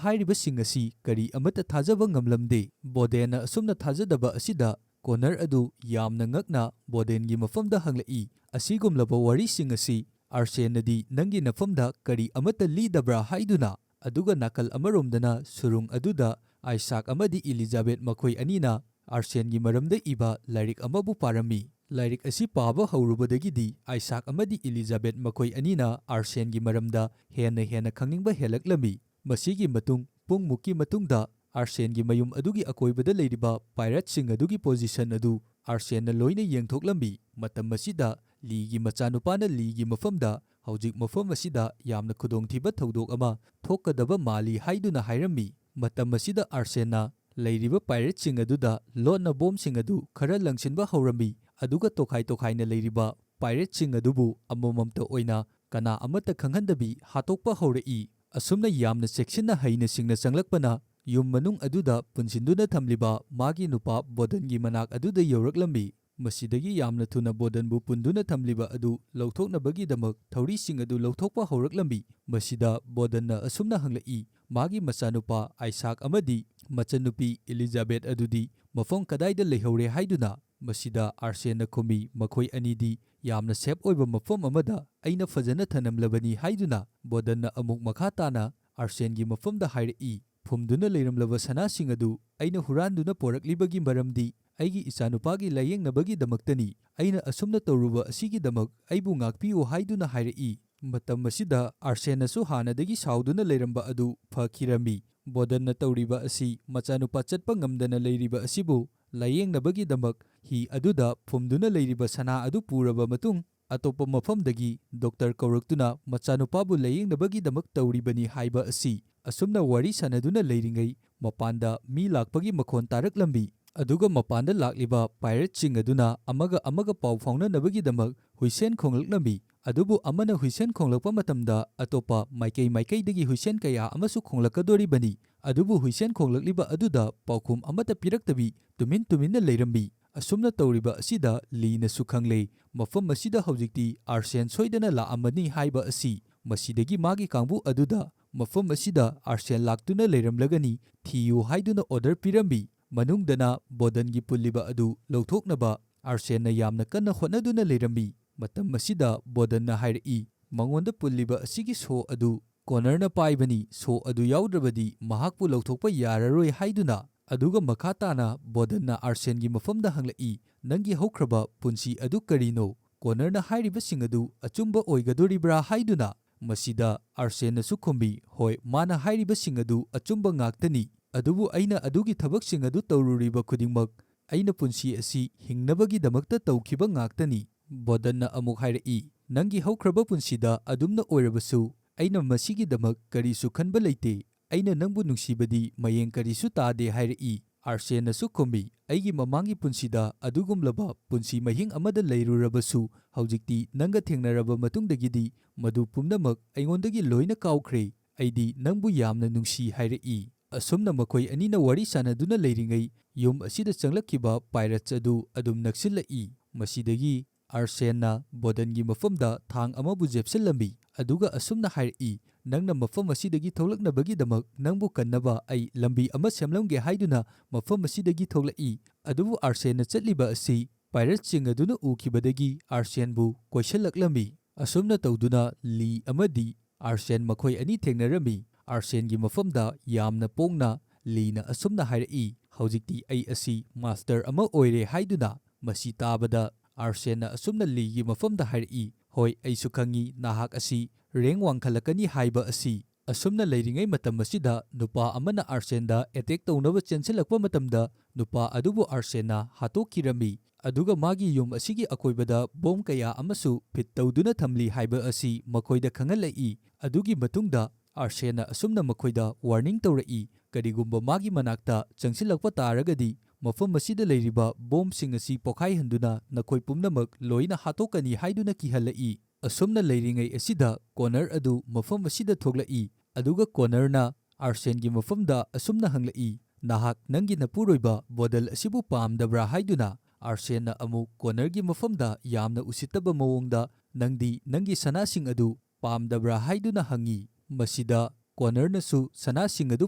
ꯍꯥꯏꯔꯤꯕꯁꯤꯡ ꯑꯁꯤ ꯀꯔꯤ ꯑꯃꯠꯇ ꯊꯥꯖꯕ ꯉꯝꯂꯝꯗꯦ꯫ ꯕꯣꯗꯦꯟꯅ ꯑꯁꯨꯝꯅ ꯊꯥꯖꯗꯕ ꯑꯁꯤꯗ ꯀꯣꯅꯔ ꯑꯗꯨ ꯌꯥꯝꯅ ꯉꯛꯅ ꯕꯣꯗꯦꯟꯒꯤ ꯃꯐꯝꯗ ꯍꯪꯂꯛꯏ, "ꯑꯁꯤꯒꯨꯝꯂꯕ ꯋꯥꯔꯤꯁꯤꯡ ꯑꯁꯤ ꯑꯥꯔꯁꯦꯟꯅꯗꯤ ꯅꯪꯒꯤ ꯅꯐꯝꯗ ꯀꯔꯤ ꯑꯃꯠꯇ ꯂꯤꯗꯕ꯭ꯔꯥ?" ꯍꯥꯏꯗꯨꯅ꯫ ꯑꯗꯨꯒ ꯅꯥꯀꯜ ꯑꯃꯔꯣꯝꯗꯅ ꯁꯨꯔꯨꯡ ꯑꯗꯨꯗ ꯑꯥꯏꯁꯥꯛ ꯑꯃꯗꯤ ꯏꯂꯤꯖꯥꯕꯦꯊ ꯃꯈꯣꯏ ꯑꯅꯤꯅ ꯑꯥꯔꯁꯦꯟꯒꯤ ꯃꯔꯝꯗ ꯏꯕ ꯂꯥꯏꯔꯤꯛ ꯑꯃꯕꯨ ꯄꯥꯔꯝꯃꯤ꯫ ꯂꯥꯏꯔꯤꯛ ꯑꯁꯤ ꯄꯥꯕ ꯍꯧꯔꯨꯕꯗꯒꯤꯗꯤ ꯑꯥꯏꯁꯥꯛ ꯑꯃꯗꯤ ꯏꯂꯤꯖꯥꯕꯦꯊ ꯃꯈꯣꯏ ꯑꯅꯤꯅ ꯑꯥꯔꯁꯦꯟꯒꯤ ꯃꯔꯝꯗ ꯍꯦꯟꯅ ꯍꯦꯟꯅ ꯈꯪꯅꯤꯡꯕ ꯍꯦꯜꯂꯛꯂꯝꯃꯤ꯫ ꯃꯁꯤꯒꯤ ꯃꯇꯨꯡ ꯄꯨꯡꯃꯨꯛꯀꯤ ꯃꯇꯨꯡꯗ ꯑꯥꯔꯁꯦꯟꯒꯤ ꯃꯌꯨꯝ ꯑꯗꯨꯒꯤ ꯑꯀꯣꯏꯕꯗ ꯂꯩꯔꯤꯕ ꯄꯥꯏꯔꯦꯠꯁꯤꯡ ꯑꯗꯨꯒꯤ ꯄꯣꯖꯤꯁꯟ ꯑꯗꯨ ꯑꯥꯔꯁꯦꯟꯅ ꯂꯣꯏꯅ ꯌꯦꯡꯊꯣꯛꯂꯝꯃꯤ꯫ ꯃꯇꯝ ꯑꯁꯤꯗ ꯂꯤꯒꯤ ꯃꯆꯥꯅꯨꯄꯥꯅ ꯂꯤꯒꯤ ꯃꯐꯝꯗ, "ꯍꯧꯖꯤꯛ ꯃꯐꯝ ꯑꯁꯤꯗ ꯌꯥꯝꯅ ꯈꯨꯗꯣꯡꯊꯤꯕ ꯊꯧꯗꯣꯛ ꯑꯃ ꯊꯣꯛꯀꯗꯕ ꯃꯥꯜꯂꯤ" ꯍꯥꯏꯗꯨꯅ ꯍꯥꯏꯔꯝꯃꯤ꯫ ꯃꯇꯝ ꯑꯁꯤꯗ ꯑꯥꯔꯁꯦꯟꯅ ꯂꯩꯔꯤꯕ ꯄꯥꯏꯔꯦꯠꯁꯤꯡ ꯑꯗꯨꯗ ꯂꯣꯠꯅ ꯕꯣꯝꯁꯤꯡ ꯑꯗꯨ ꯈꯔ ꯂꯪꯁꯤꯟꯕ ꯍꯧꯔꯝꯃꯤ, ꯑꯗꯨꯒ ꯇꯣꯈꯥꯏ ꯇꯣꯈꯥꯏꯅ ꯂꯩꯔꯤꯕ ꯄꯥꯏꯔꯦꯠꯁꯤꯡ ꯑꯗꯨꯕꯨ ꯑꯃꯃꯝꯇ ꯑꯣꯏꯅ ꯀꯅꯥ ꯑꯃꯠꯇ ꯈꯪꯍꯟꯗꯕꯤ ꯍꯥꯠꯇꯣꯛꯄ ꯍꯧꯔꯛꯏ꯫ ꯑꯁꯨꯝꯅ ꯌꯥꯝꯅ ꯆꯦꯛꯁꯤꯟꯅ ꯍꯩꯅ ꯁꯤꯡꯅ ꯆꯪꯂꯛꯄꯅ ꯌꯨꯝ ꯃꯅꯨꯡ ꯑꯗꯨꯗ ꯄꯨꯟꯁꯤꯟꯗꯨꯅ ꯊꯝꯂꯤꯕ ꯃꯥꯒꯤ ꯅꯨꯄꯥ ꯕꯣꯗꯟꯒꯤ ꯃꯅꯥꯛ ꯑꯗꯨꯗ ꯌꯧꯔꯛꯂꯝꯃꯤ꯫ ꯃꯁꯤꯗꯒꯤ ꯌꯥꯝꯅ ꯊꯨꯅ ꯕꯣꯗꯟꯕꯨ ꯄꯨꯟꯗꯨꯅ ꯊꯝꯂꯤꯕ ꯑꯗꯨ ꯂꯧꯊꯣꯛꯅꯕꯒꯤꯗꯃꯛ ꯊꯧꯔꯤꯁꯤꯡ ꯑꯗꯨ ꯂꯧꯊꯣꯛꯄ ꯍꯧꯔꯛꯂꯝꯃꯤ꯫ ꯃꯁꯤꯗ ꯕꯣꯗꯟꯅ ꯑꯁꯨꯝꯅ ꯍꯪꯂꯛꯏ, ꯃꯥꯒꯤ ꯃꯆꯥꯅꯨꯄꯥ ꯑꯥꯏꯁꯥꯛ ꯑꯃꯗꯤ ꯃꯆꯟꯅꯨꯄꯤ ꯏꯂꯤꯖꯥꯕꯦꯠ ꯑꯗꯨꯗꯤ ꯃꯐꯝ ꯀꯗꯥꯏꯗ ꯂꯩꯍꯧꯔꯦ ꯍꯥꯏꯗꯨꯅ꯫ ꯃꯁꯤꯗ ꯑꯥꯔꯁꯦꯟꯅ ꯈꯨꯝꯃꯤ, ꯃꯈꯣꯏ ꯑꯅꯤꯗꯤ ꯌꯥꯝꯅ ꯁꯦꯐ ꯑꯣꯏꯕ ꯃꯐꯝ ꯑꯃꯗ ꯑꯩꯅ ꯐꯖꯅ ꯊꯅꯝꯂꯕꯅꯤ ꯍꯥꯏꯗꯨꯅ꯫ ꯕꯣꯗꯟꯅ ꯑꯃꯨꯛ ꯃꯈꯥ ꯇꯥꯅ ꯑꯥꯔꯁꯦꯟꯒꯤ ꯃꯐꯝꯗ ꯍꯥꯏꯔꯛꯏ, ꯐꯨꯝꯗꯨꯅ ꯂꯩꯔꯝꯂꯕ ꯁꯅꯥꯁꯤꯡ ꯑꯗꯨ ꯑꯩꯅ ꯍꯨꯔꯥꯟꯗꯨꯅ ꯄꯣꯔꯛꯂꯤꯕꯒꯤ ꯃꯔꯝꯗꯤ ꯑꯩꯒꯤ ꯏꯆꯥꯅꯨꯄꯥꯒꯤ ꯂꯥꯌꯦꯡꯅꯕꯒꯤꯗꯃꯛꯇꯅꯤ꯫ ꯑꯩꯅ ꯑꯁꯨꯝꯅ ꯇꯧꯔꯨꯕ ꯑꯁꯤꯒꯤꯗꯃꯛ ꯑꯩꯕꯨ ꯉꯥꯛꯄꯤꯌꯨ ꯍꯥꯏꯗꯨꯅ ꯍꯥꯏꯔꯛꯏ꯫ ꯃꯇꯝ ꯑꯁꯤꯗ ꯑꯥꯔꯁꯦꯟꯅꯁꯨ ꯍꯥꯟꯅꯗꯒꯤ ꯁꯥꯎꯗꯨꯅ ꯂꯩꯔꯝꯕ ꯑꯗꯨ ꯐꯈꯤꯔꯝꯃꯤ꯫ ꯕꯣꯗꯟꯅ ꯇꯧꯔꯤꯕ ꯑꯁꯤ ꯃꯆꯥꯅꯨꯄꯥ ꯆꯠꯄ ꯉꯝꯗꯅ ꯂꯩꯔꯤꯕ ꯑꯁꯤꯕꯨ ꯂꯥꯌꯦꯡꯅꯕꯒꯤꯗꯃꯛ ꯍꯤ ꯑꯗꯨꯗ ꯐꯨꯝꯗꯨꯅ ꯂꯩꯔꯤꯕ ꯁꯅꯥ ꯑꯗꯨ ꯄꯨꯔꯕ ꯃꯇꯨꯡ, ꯑꯇꯣꯞꯄ ꯃꯐꯝꯗꯒꯤ ꯗꯣꯛꯇꯔ ꯀꯧꯔꯛꯇꯨꯅ ꯃꯆꯥꯅꯨꯄꯥꯕꯨ ꯂꯥꯌꯦꯡꯅꯕꯒꯤꯗꯃꯛ ꯇꯧꯔꯤꯕꯅꯤ ꯍꯥꯏꯕ ꯑꯁꯤ꯫ ꯑꯁꯨꯝꯅ ꯋꯥꯔꯤ ꯁꯥꯟꯅꯗꯨꯅ ꯂꯩꯔꯤꯉꯩ ꯃꯄꯥꯟꯗ ꯃꯤ ꯂꯥꯛꯄꯒꯤ ꯃꯈꯣꯟ ꯇꯥꯔꯛꯂꯝꯃꯤ꯫ ꯑꯗꯨꯒ ꯃꯄꯥꯟꯗ ꯂꯥꯛꯂꯤꯕ ꯄꯥꯏꯔꯦꯠꯁꯤꯡ ꯑꯗꯨꯅ ꯑꯃꯒ ꯑꯃꯒ ꯄꯥꯎ ꯐꯥꯎꯅꯅꯕꯒꯤꯗꯃꯛ ꯍꯨꯏꯁꯦꯟ ꯈꯣꯡꯂꯛꯂꯝꯃꯤ꯫ ꯑꯗꯨꯕꯨ ꯑꯃꯅ ꯍꯨꯏꯁꯦꯟ ꯈꯣꯡꯂꯛꯄ ꯃꯇꯝꯗ ꯑꯇꯣꯞꯄ ꯃꯥꯏꯀꯩ ꯃꯥꯏꯀꯩꯗꯒꯤ ꯍꯨꯏꯁꯦꯟ ꯀꯌꯥ ꯑꯃꯁꯨ ꯈꯣꯡꯂꯛꯀꯗꯣꯔꯤꯕꯅꯤ꯫ ꯑꯗꯨꯕꯨ ꯍꯨꯏꯁꯦꯟ ꯈꯣꯡꯂꯛꯂꯤꯕ ꯑꯗꯨꯗ ꯄꯥꯎꯈꯨꯝ ꯑꯃꯠꯇ ꯄꯤꯔꯛꯇꯕꯤ ꯇꯨꯃꯤꯟ ꯇꯨꯃꯤꯟꯅ ꯂꯩꯔꯝꯃꯤ꯫ ꯑꯁꯨꯝꯅ ꯇꯧꯔꯤꯕ ꯑꯁꯤꯗ ꯂꯤꯅꯁꯨ ꯈꯪꯂꯦ, ꯃꯐꯝ ꯑꯁꯤꯗ ꯍꯧꯖꯤꯛꯇꯤ ꯑꯥꯔꯁꯦꯟ ꯁꯣꯏꯗꯅ ꯂꯥꯛꯑꯝꯃꯅꯤ ꯍꯥꯏꯕ ꯑꯁꯤ꯫ ꯃꯁꯤꯗꯒꯤ ꯃꯥꯒꯤ ꯀꯥꯡꯕꯨ ꯑꯗꯨꯗ ꯃꯐꯝ ꯑꯁꯤꯗ ꯑꯥꯔꯁꯦꯟ ꯂꯥꯛꯇꯨꯅ ꯂꯩꯔꯝꯂꯒꯅꯤ, ꯊꯤꯌꯨ ꯍꯥꯏꯗꯨꯅ ꯑꯣꯔꯗꯔ ꯄꯤꯔꯝꯃꯤ꯫ ꯃꯅꯨꯡꯗꯅ ꯕꯣꯗꯟꯒꯤ ꯄꯨꯜꯂꯤꯕ ꯑꯗꯨ ꯂꯧꯊꯣꯛꯅꯕ ꯑꯥꯔꯁꯦꯟꯅ ꯌꯥꯝꯅ ꯀꯟꯅ ꯍꯣꯠꯅꯗꯨꯅ ꯂꯩꯔꯝꯃꯤ꯫ ꯃꯇꯝ ꯑꯁꯤꯗ ꯕꯣꯗꯟꯅ ꯍꯥꯏꯔꯛꯏ, ꯃꯉꯣꯟꯗ ꯄꯨꯜꯂꯤꯕ ꯑꯁꯤꯒꯤ ꯁꯣ ꯑꯗꯨ ꯀꯣꯅꯔꯅ ꯄꯥꯏꯕꯅꯤ, ꯁꯣ ꯑꯗꯨ ꯌꯥꯎꯗ꯭ꯔꯕꯗꯤ ꯃꯍꯥꯛꯄꯨ ꯂꯧꯊꯣꯛꯄ ꯌꯥꯔꯔꯣꯏ ꯍꯥꯏꯗꯨꯅ꯫ ꯑꯗꯨꯒ ꯃꯈꯥ ꯇꯥꯅ ꯕꯣꯗꯟꯅ ꯑꯥꯔꯁꯦꯟꯒꯤ ꯃꯐꯝꯗ ꯍꯪꯂꯛꯏ, "ꯅꯪꯒꯤ ꯍꯧꯈ꯭ꯔꯕ ꯄꯨꯟꯁꯤ ꯑꯗꯨ ꯀꯔꯤꯅꯣ? ꯀꯣꯅꯔꯅ ꯍꯥꯏꯔꯤꯕꯁꯤꯡ ꯑꯗꯨ ꯑꯆꯨꯝꯕ ꯑꯣꯏꯒꯗꯣꯔꯤꯕ꯭ꯔꯥ?" ꯍꯥꯏꯗꯨꯅ꯫ ꯃꯁꯤꯗ ꯑꯥꯔꯁꯦꯟꯅꯁꯨ ꯈꯨꯝꯃꯤ, "ꯍꯣꯏ, ꯃꯥꯅ ꯍꯥꯏꯔꯤꯕꯁꯤꯡ ꯑꯗꯨ ꯑꯆꯨꯝꯕ ꯉꯥꯛꯇꯅꯤ, ꯑꯗꯨꯕꯨ ꯑꯩꯅ ꯑꯗꯨꯒꯤ ꯊꯕꯛꯁꯤꯡ ꯑꯗꯨ ꯇꯧꯔꯨꯔꯤꯕ ꯈꯨꯗꯤꯡꯃꯛ ꯑꯩꯅ ꯄꯨꯟꯁꯤ ꯑꯁꯤ ꯍꯤꯡꯅꯕꯒꯤꯗꯃꯛꯇ ꯇꯧꯈꯤꯕ ꯉꯥꯛꯇꯅꯤ꯫" ꯕꯣꯗꯟꯅ ꯑꯃꯨꯛ ꯍꯥꯏꯔꯛꯏ, "ꯅꯪꯒꯤ ꯍꯧꯈ꯭ꯔꯕ ꯄꯨꯟꯁꯤꯗ ꯑꯗꯨꯝꯅ ꯑꯣꯏꯔꯕꯁꯨ, ꯑꯩꯅ ꯃꯁꯤꯒꯤꯗꯃꯛ ꯀꯔꯤꯁꯨ ꯈꯟꯕ ꯂꯩꯇꯦ꯫ ꯑꯩꯅ ꯅꯪꯕꯨ ꯅꯨꯡꯁꯤꯕꯗꯤ ꯃꯌꯦꯡ ꯀꯔꯤꯁꯨ ꯇꯥꯗꯦ" ꯍꯥꯏꯔꯛꯏ꯫ ꯑꯥꯔꯁꯦꯟꯅꯁꯨ ꯈꯨꯝꯃꯤ, "ꯑꯩꯒꯤ ꯃꯃꯥꯡꯒꯤ ꯄꯨꯟꯁꯤꯗ ꯑꯗꯨꯒꯨꯝꯂꯕ ꯄꯨꯟꯁꯤ ꯃꯍꯤꯡ ꯑꯃꯗ ꯂꯩꯔꯨꯔꯕꯁꯨ, ꯍꯧꯖꯤꯛꯇꯤ ꯅꯪꯒ ꯊꯦꯡꯅꯔꯕ ꯃꯇꯨꯡꯗꯒꯤꯗꯤ ꯃꯗꯨ ꯄꯨꯝꯅꯃꯛ ꯑꯩꯉꯣꯟꯗꯒꯤ ꯂꯣꯏꯅ ꯀꯥꯎꯈ꯭ꯔꯦ꯫ "ꯑꯩꯗꯤ ꯅꯪꯕꯨ ꯌꯥꯝꯅ ꯅꯨꯡꯁꯤ" ꯍꯥꯏꯔꯛꯏ꯫ ꯑꯁꯨꯝꯅ ꯃꯈꯣꯏ ꯑꯅꯤꯅ ꯋꯥꯔꯤ ꯁꯥꯅꯗꯨꯅ ꯂꯩꯔꯤꯉꯩ, ꯌꯨꯝ ꯑꯁꯤꯗ ꯆꯪꯂꯛꯈꯤꯕ pirates ꯑꯗꯨ ꯑꯗꯨꯝ ꯅꯛꯁꯤꯜꯂꯛꯏ꯫ ꯃꯁꯤꯗꯒꯤ ꯑꯥꯔꯁꯦꯟꯅ ꯕꯣꯗꯟꯒꯤ ꯃꯐꯝꯗ ꯊꯥꯡ ꯑꯃꯕꯨ ꯖꯦꯞꯁꯤꯜꯂꯝꯃꯤ, ꯑꯗꯨꯒ ꯑꯁꯨꯝꯅ ꯍꯥꯏꯔꯛꯏ, "ꯅꯪꯅ ꯃꯐꯝ ꯑꯁꯤꯗꯒꯤ ꯊꯣꯛꯂꯛꯅꯕꯒꯤꯗꯃꯛ ꯅꯪꯕꯨ ꯀꯟꯅꯕ ꯑꯩ ꯂꯝꯕꯤ ꯑꯃ ꯁꯦꯝꯂꯝꯒꯦ ꯍꯥꯏꯗꯨꯅ ꯃꯐꯝ ꯑꯁꯤꯗꯒꯤ ꯊꯣꯛꯂꯛꯏ"꯫ ꯑꯗꯨꯕꯨ ꯑꯥꯔꯁꯦꯟꯅ ꯆꯠꯂꯤꯕ ꯑꯁꯤ pirateꯁꯤꯡ ꯑꯗꯨꯅ ꯎꯈꯤꯕꯗꯒꯤ ꯑꯥꯔꯁꯦꯟꯕꯨ ꯀꯣꯏꯁꯤꯜꯂꯛꯂꯝꯃꯤ꯫ ꯑꯁꯨꯝꯅ ꯇꯧꯗꯨꯅ ꯂꯤ ꯑꯃꯗꯤ ꯑꯥꯔꯁꯦꯟ ꯃꯈꯣꯏ ꯑꯅꯤ ꯊꯦꯡꯅꯔꯝꯃꯤ꯫ ꯑꯥꯔꯁꯦꯟꯒꯤ ꯃꯐꯝꯗ ꯌꯥꯝꯅ ꯄꯣꯡꯅ ꯂꯤꯅ ꯑꯁꯨꯝꯅ ꯍꯥꯏꯔꯛꯏ, "ꯍꯧꯖꯤꯛꯇꯤ ꯑꯩ ꯑꯁꯤ master ꯑꯃ ꯑꯣꯏꯔꯦ" ꯍꯥꯏꯗꯨꯅ꯫ ꯃꯁꯤ ꯇꯥꯕꯗ ꯑꯥꯔꯁꯦꯟꯅ ꯑꯁꯨꯝꯅ ꯂꯤꯒꯤ ꯃꯐꯝꯗ ꯍꯥꯏꯔꯛꯏ, "ꯍꯣꯏ, ꯑꯩꯁꯨ ꯈꯪꯏ ꯅꯍꯥꯛ ꯑꯁꯤ rank ꯋꯥꯡꯈꯠꯂꯛꯀꯅꯤ ꯍꯥꯏꯕ ꯑꯁꯤ"꯫ ꯑꯁꯨꯝꯅ ꯂꯩꯔꯤꯉꯩ ꯃꯇꯝ ꯑꯁꯤꯗ ꯅꯨꯄꯥ ꯑꯃꯅ ꯑꯥꯔꯁꯦꯟꯗ attack ꯇꯧꯅꯕ ꯆꯦꯟꯁꯤꯜꯂꯛꯄ ꯃꯇꯝꯗ ꯅꯨꯄꯥ ꯑꯗꯨꯕꯨ ꯑꯥꯔꯁꯦꯟꯅ ꯍꯥꯠꯇꯣꯛꯈꯤꯔꯝꯃꯤ꯫ ꯑꯗꯨꯒ ꯃꯥꯒꯤ ꯌꯨꯝ ꯑꯁꯤꯒꯤ ꯑꯀꯣꯏꯕꯗ bomb ꯀꯌꯥ ꯑꯃꯁꯨ fit ꯇꯧꯗꯨꯅ ꯊꯝꯂꯤ ꯍꯥꯏꯕ ꯑꯁꯤ ꯃꯈꯣꯏꯗ ꯈꯪꯍꯜꯂꯛꯏ꯫ ꯑꯗꯨꯒꯤ ꯃꯇꯨꯡꯗ ꯑꯥꯔꯁꯦꯟꯅ ꯑꯁꯨꯝꯅ ꯃꯈꯣꯏꯗ warning ꯇꯧꯔꯛꯏ, "ꯀꯔꯤꯒꯨꯝꯕ ꯃꯥꯒꯤ ꯃꯅꯥꯛꯇ ꯆꯪꯁꯤꯜꯂꯛꯄ ꯇꯥꯔꯒꯗꯤ ꯃꯐꯝ ꯑꯁꯤꯗ ꯂꯩꯔꯤꯕ bombꯁꯤꯡ ꯑꯁꯤ ꯄꯣꯈꯥꯏꯍꯟꯗꯨꯅ ꯅꯈꯣꯏ ꯄꯨꯝꯅꯃꯛ ꯂꯣꯏꯅ ꯍꯥꯠꯇꯣꯛꯀꯅꯤ" ꯍꯥꯏꯗꯨꯅ ꯀꯤꯍꯜꯂꯛꯏ꯫ ꯑꯁꯨꯝꯅ ꯂꯩꯔꯤꯉꯩ ꯑꯁꯤꯗ ꯀꯣꯅꯔ ꯑꯗꯨ ꯃꯐꯝ ꯑꯁꯤꯗ ꯊꯣꯛꯂꯛꯏ, ꯑꯗꯨꯒ ꯀꯣꯅꯔꯅ ꯑꯥꯔꯁꯦꯟꯒꯤ ꯃꯐꯝꯗ ꯑꯁꯨꯝꯅ ꯍꯪꯂꯛꯏ, "ꯅꯍꯥꯛ ꯅꯪꯒꯤ ꯅꯄꯨꯔꯣꯏꯕ ꯕꯣꯗꯜ ꯑꯁꯤꯕꯨ ꯄꯥꯝꯗꯕ꯭ꯔꯥ?" ꯍꯥꯏꯗꯨꯅ꯫ ꯑꯥꯔꯁꯦꯟꯅ ꯑꯃꯨꯛ ꯀꯣꯅꯔꯒꯤ ꯃꯐꯝꯗ ꯌꯥꯝꯅ ꯎꯁꯤꯠꯇꯕ ꯃꯑꯣꯡꯗ, "ꯅꯪꯗꯤ ꯅꯪꯒꯤ ꯁꯅꯥꯁꯤꯡ ꯑꯗꯨ ꯄꯥꯝꯗꯕ꯭ꯔꯥ?" ꯍꯥꯏꯗꯨꯅ ꯍꯪꯉꯤ꯫ ꯃꯁꯤꯗ ꯀꯣꯅꯔꯅꯁꯨ ꯁꯅꯥꯁꯤꯡ ꯑꯗꯨ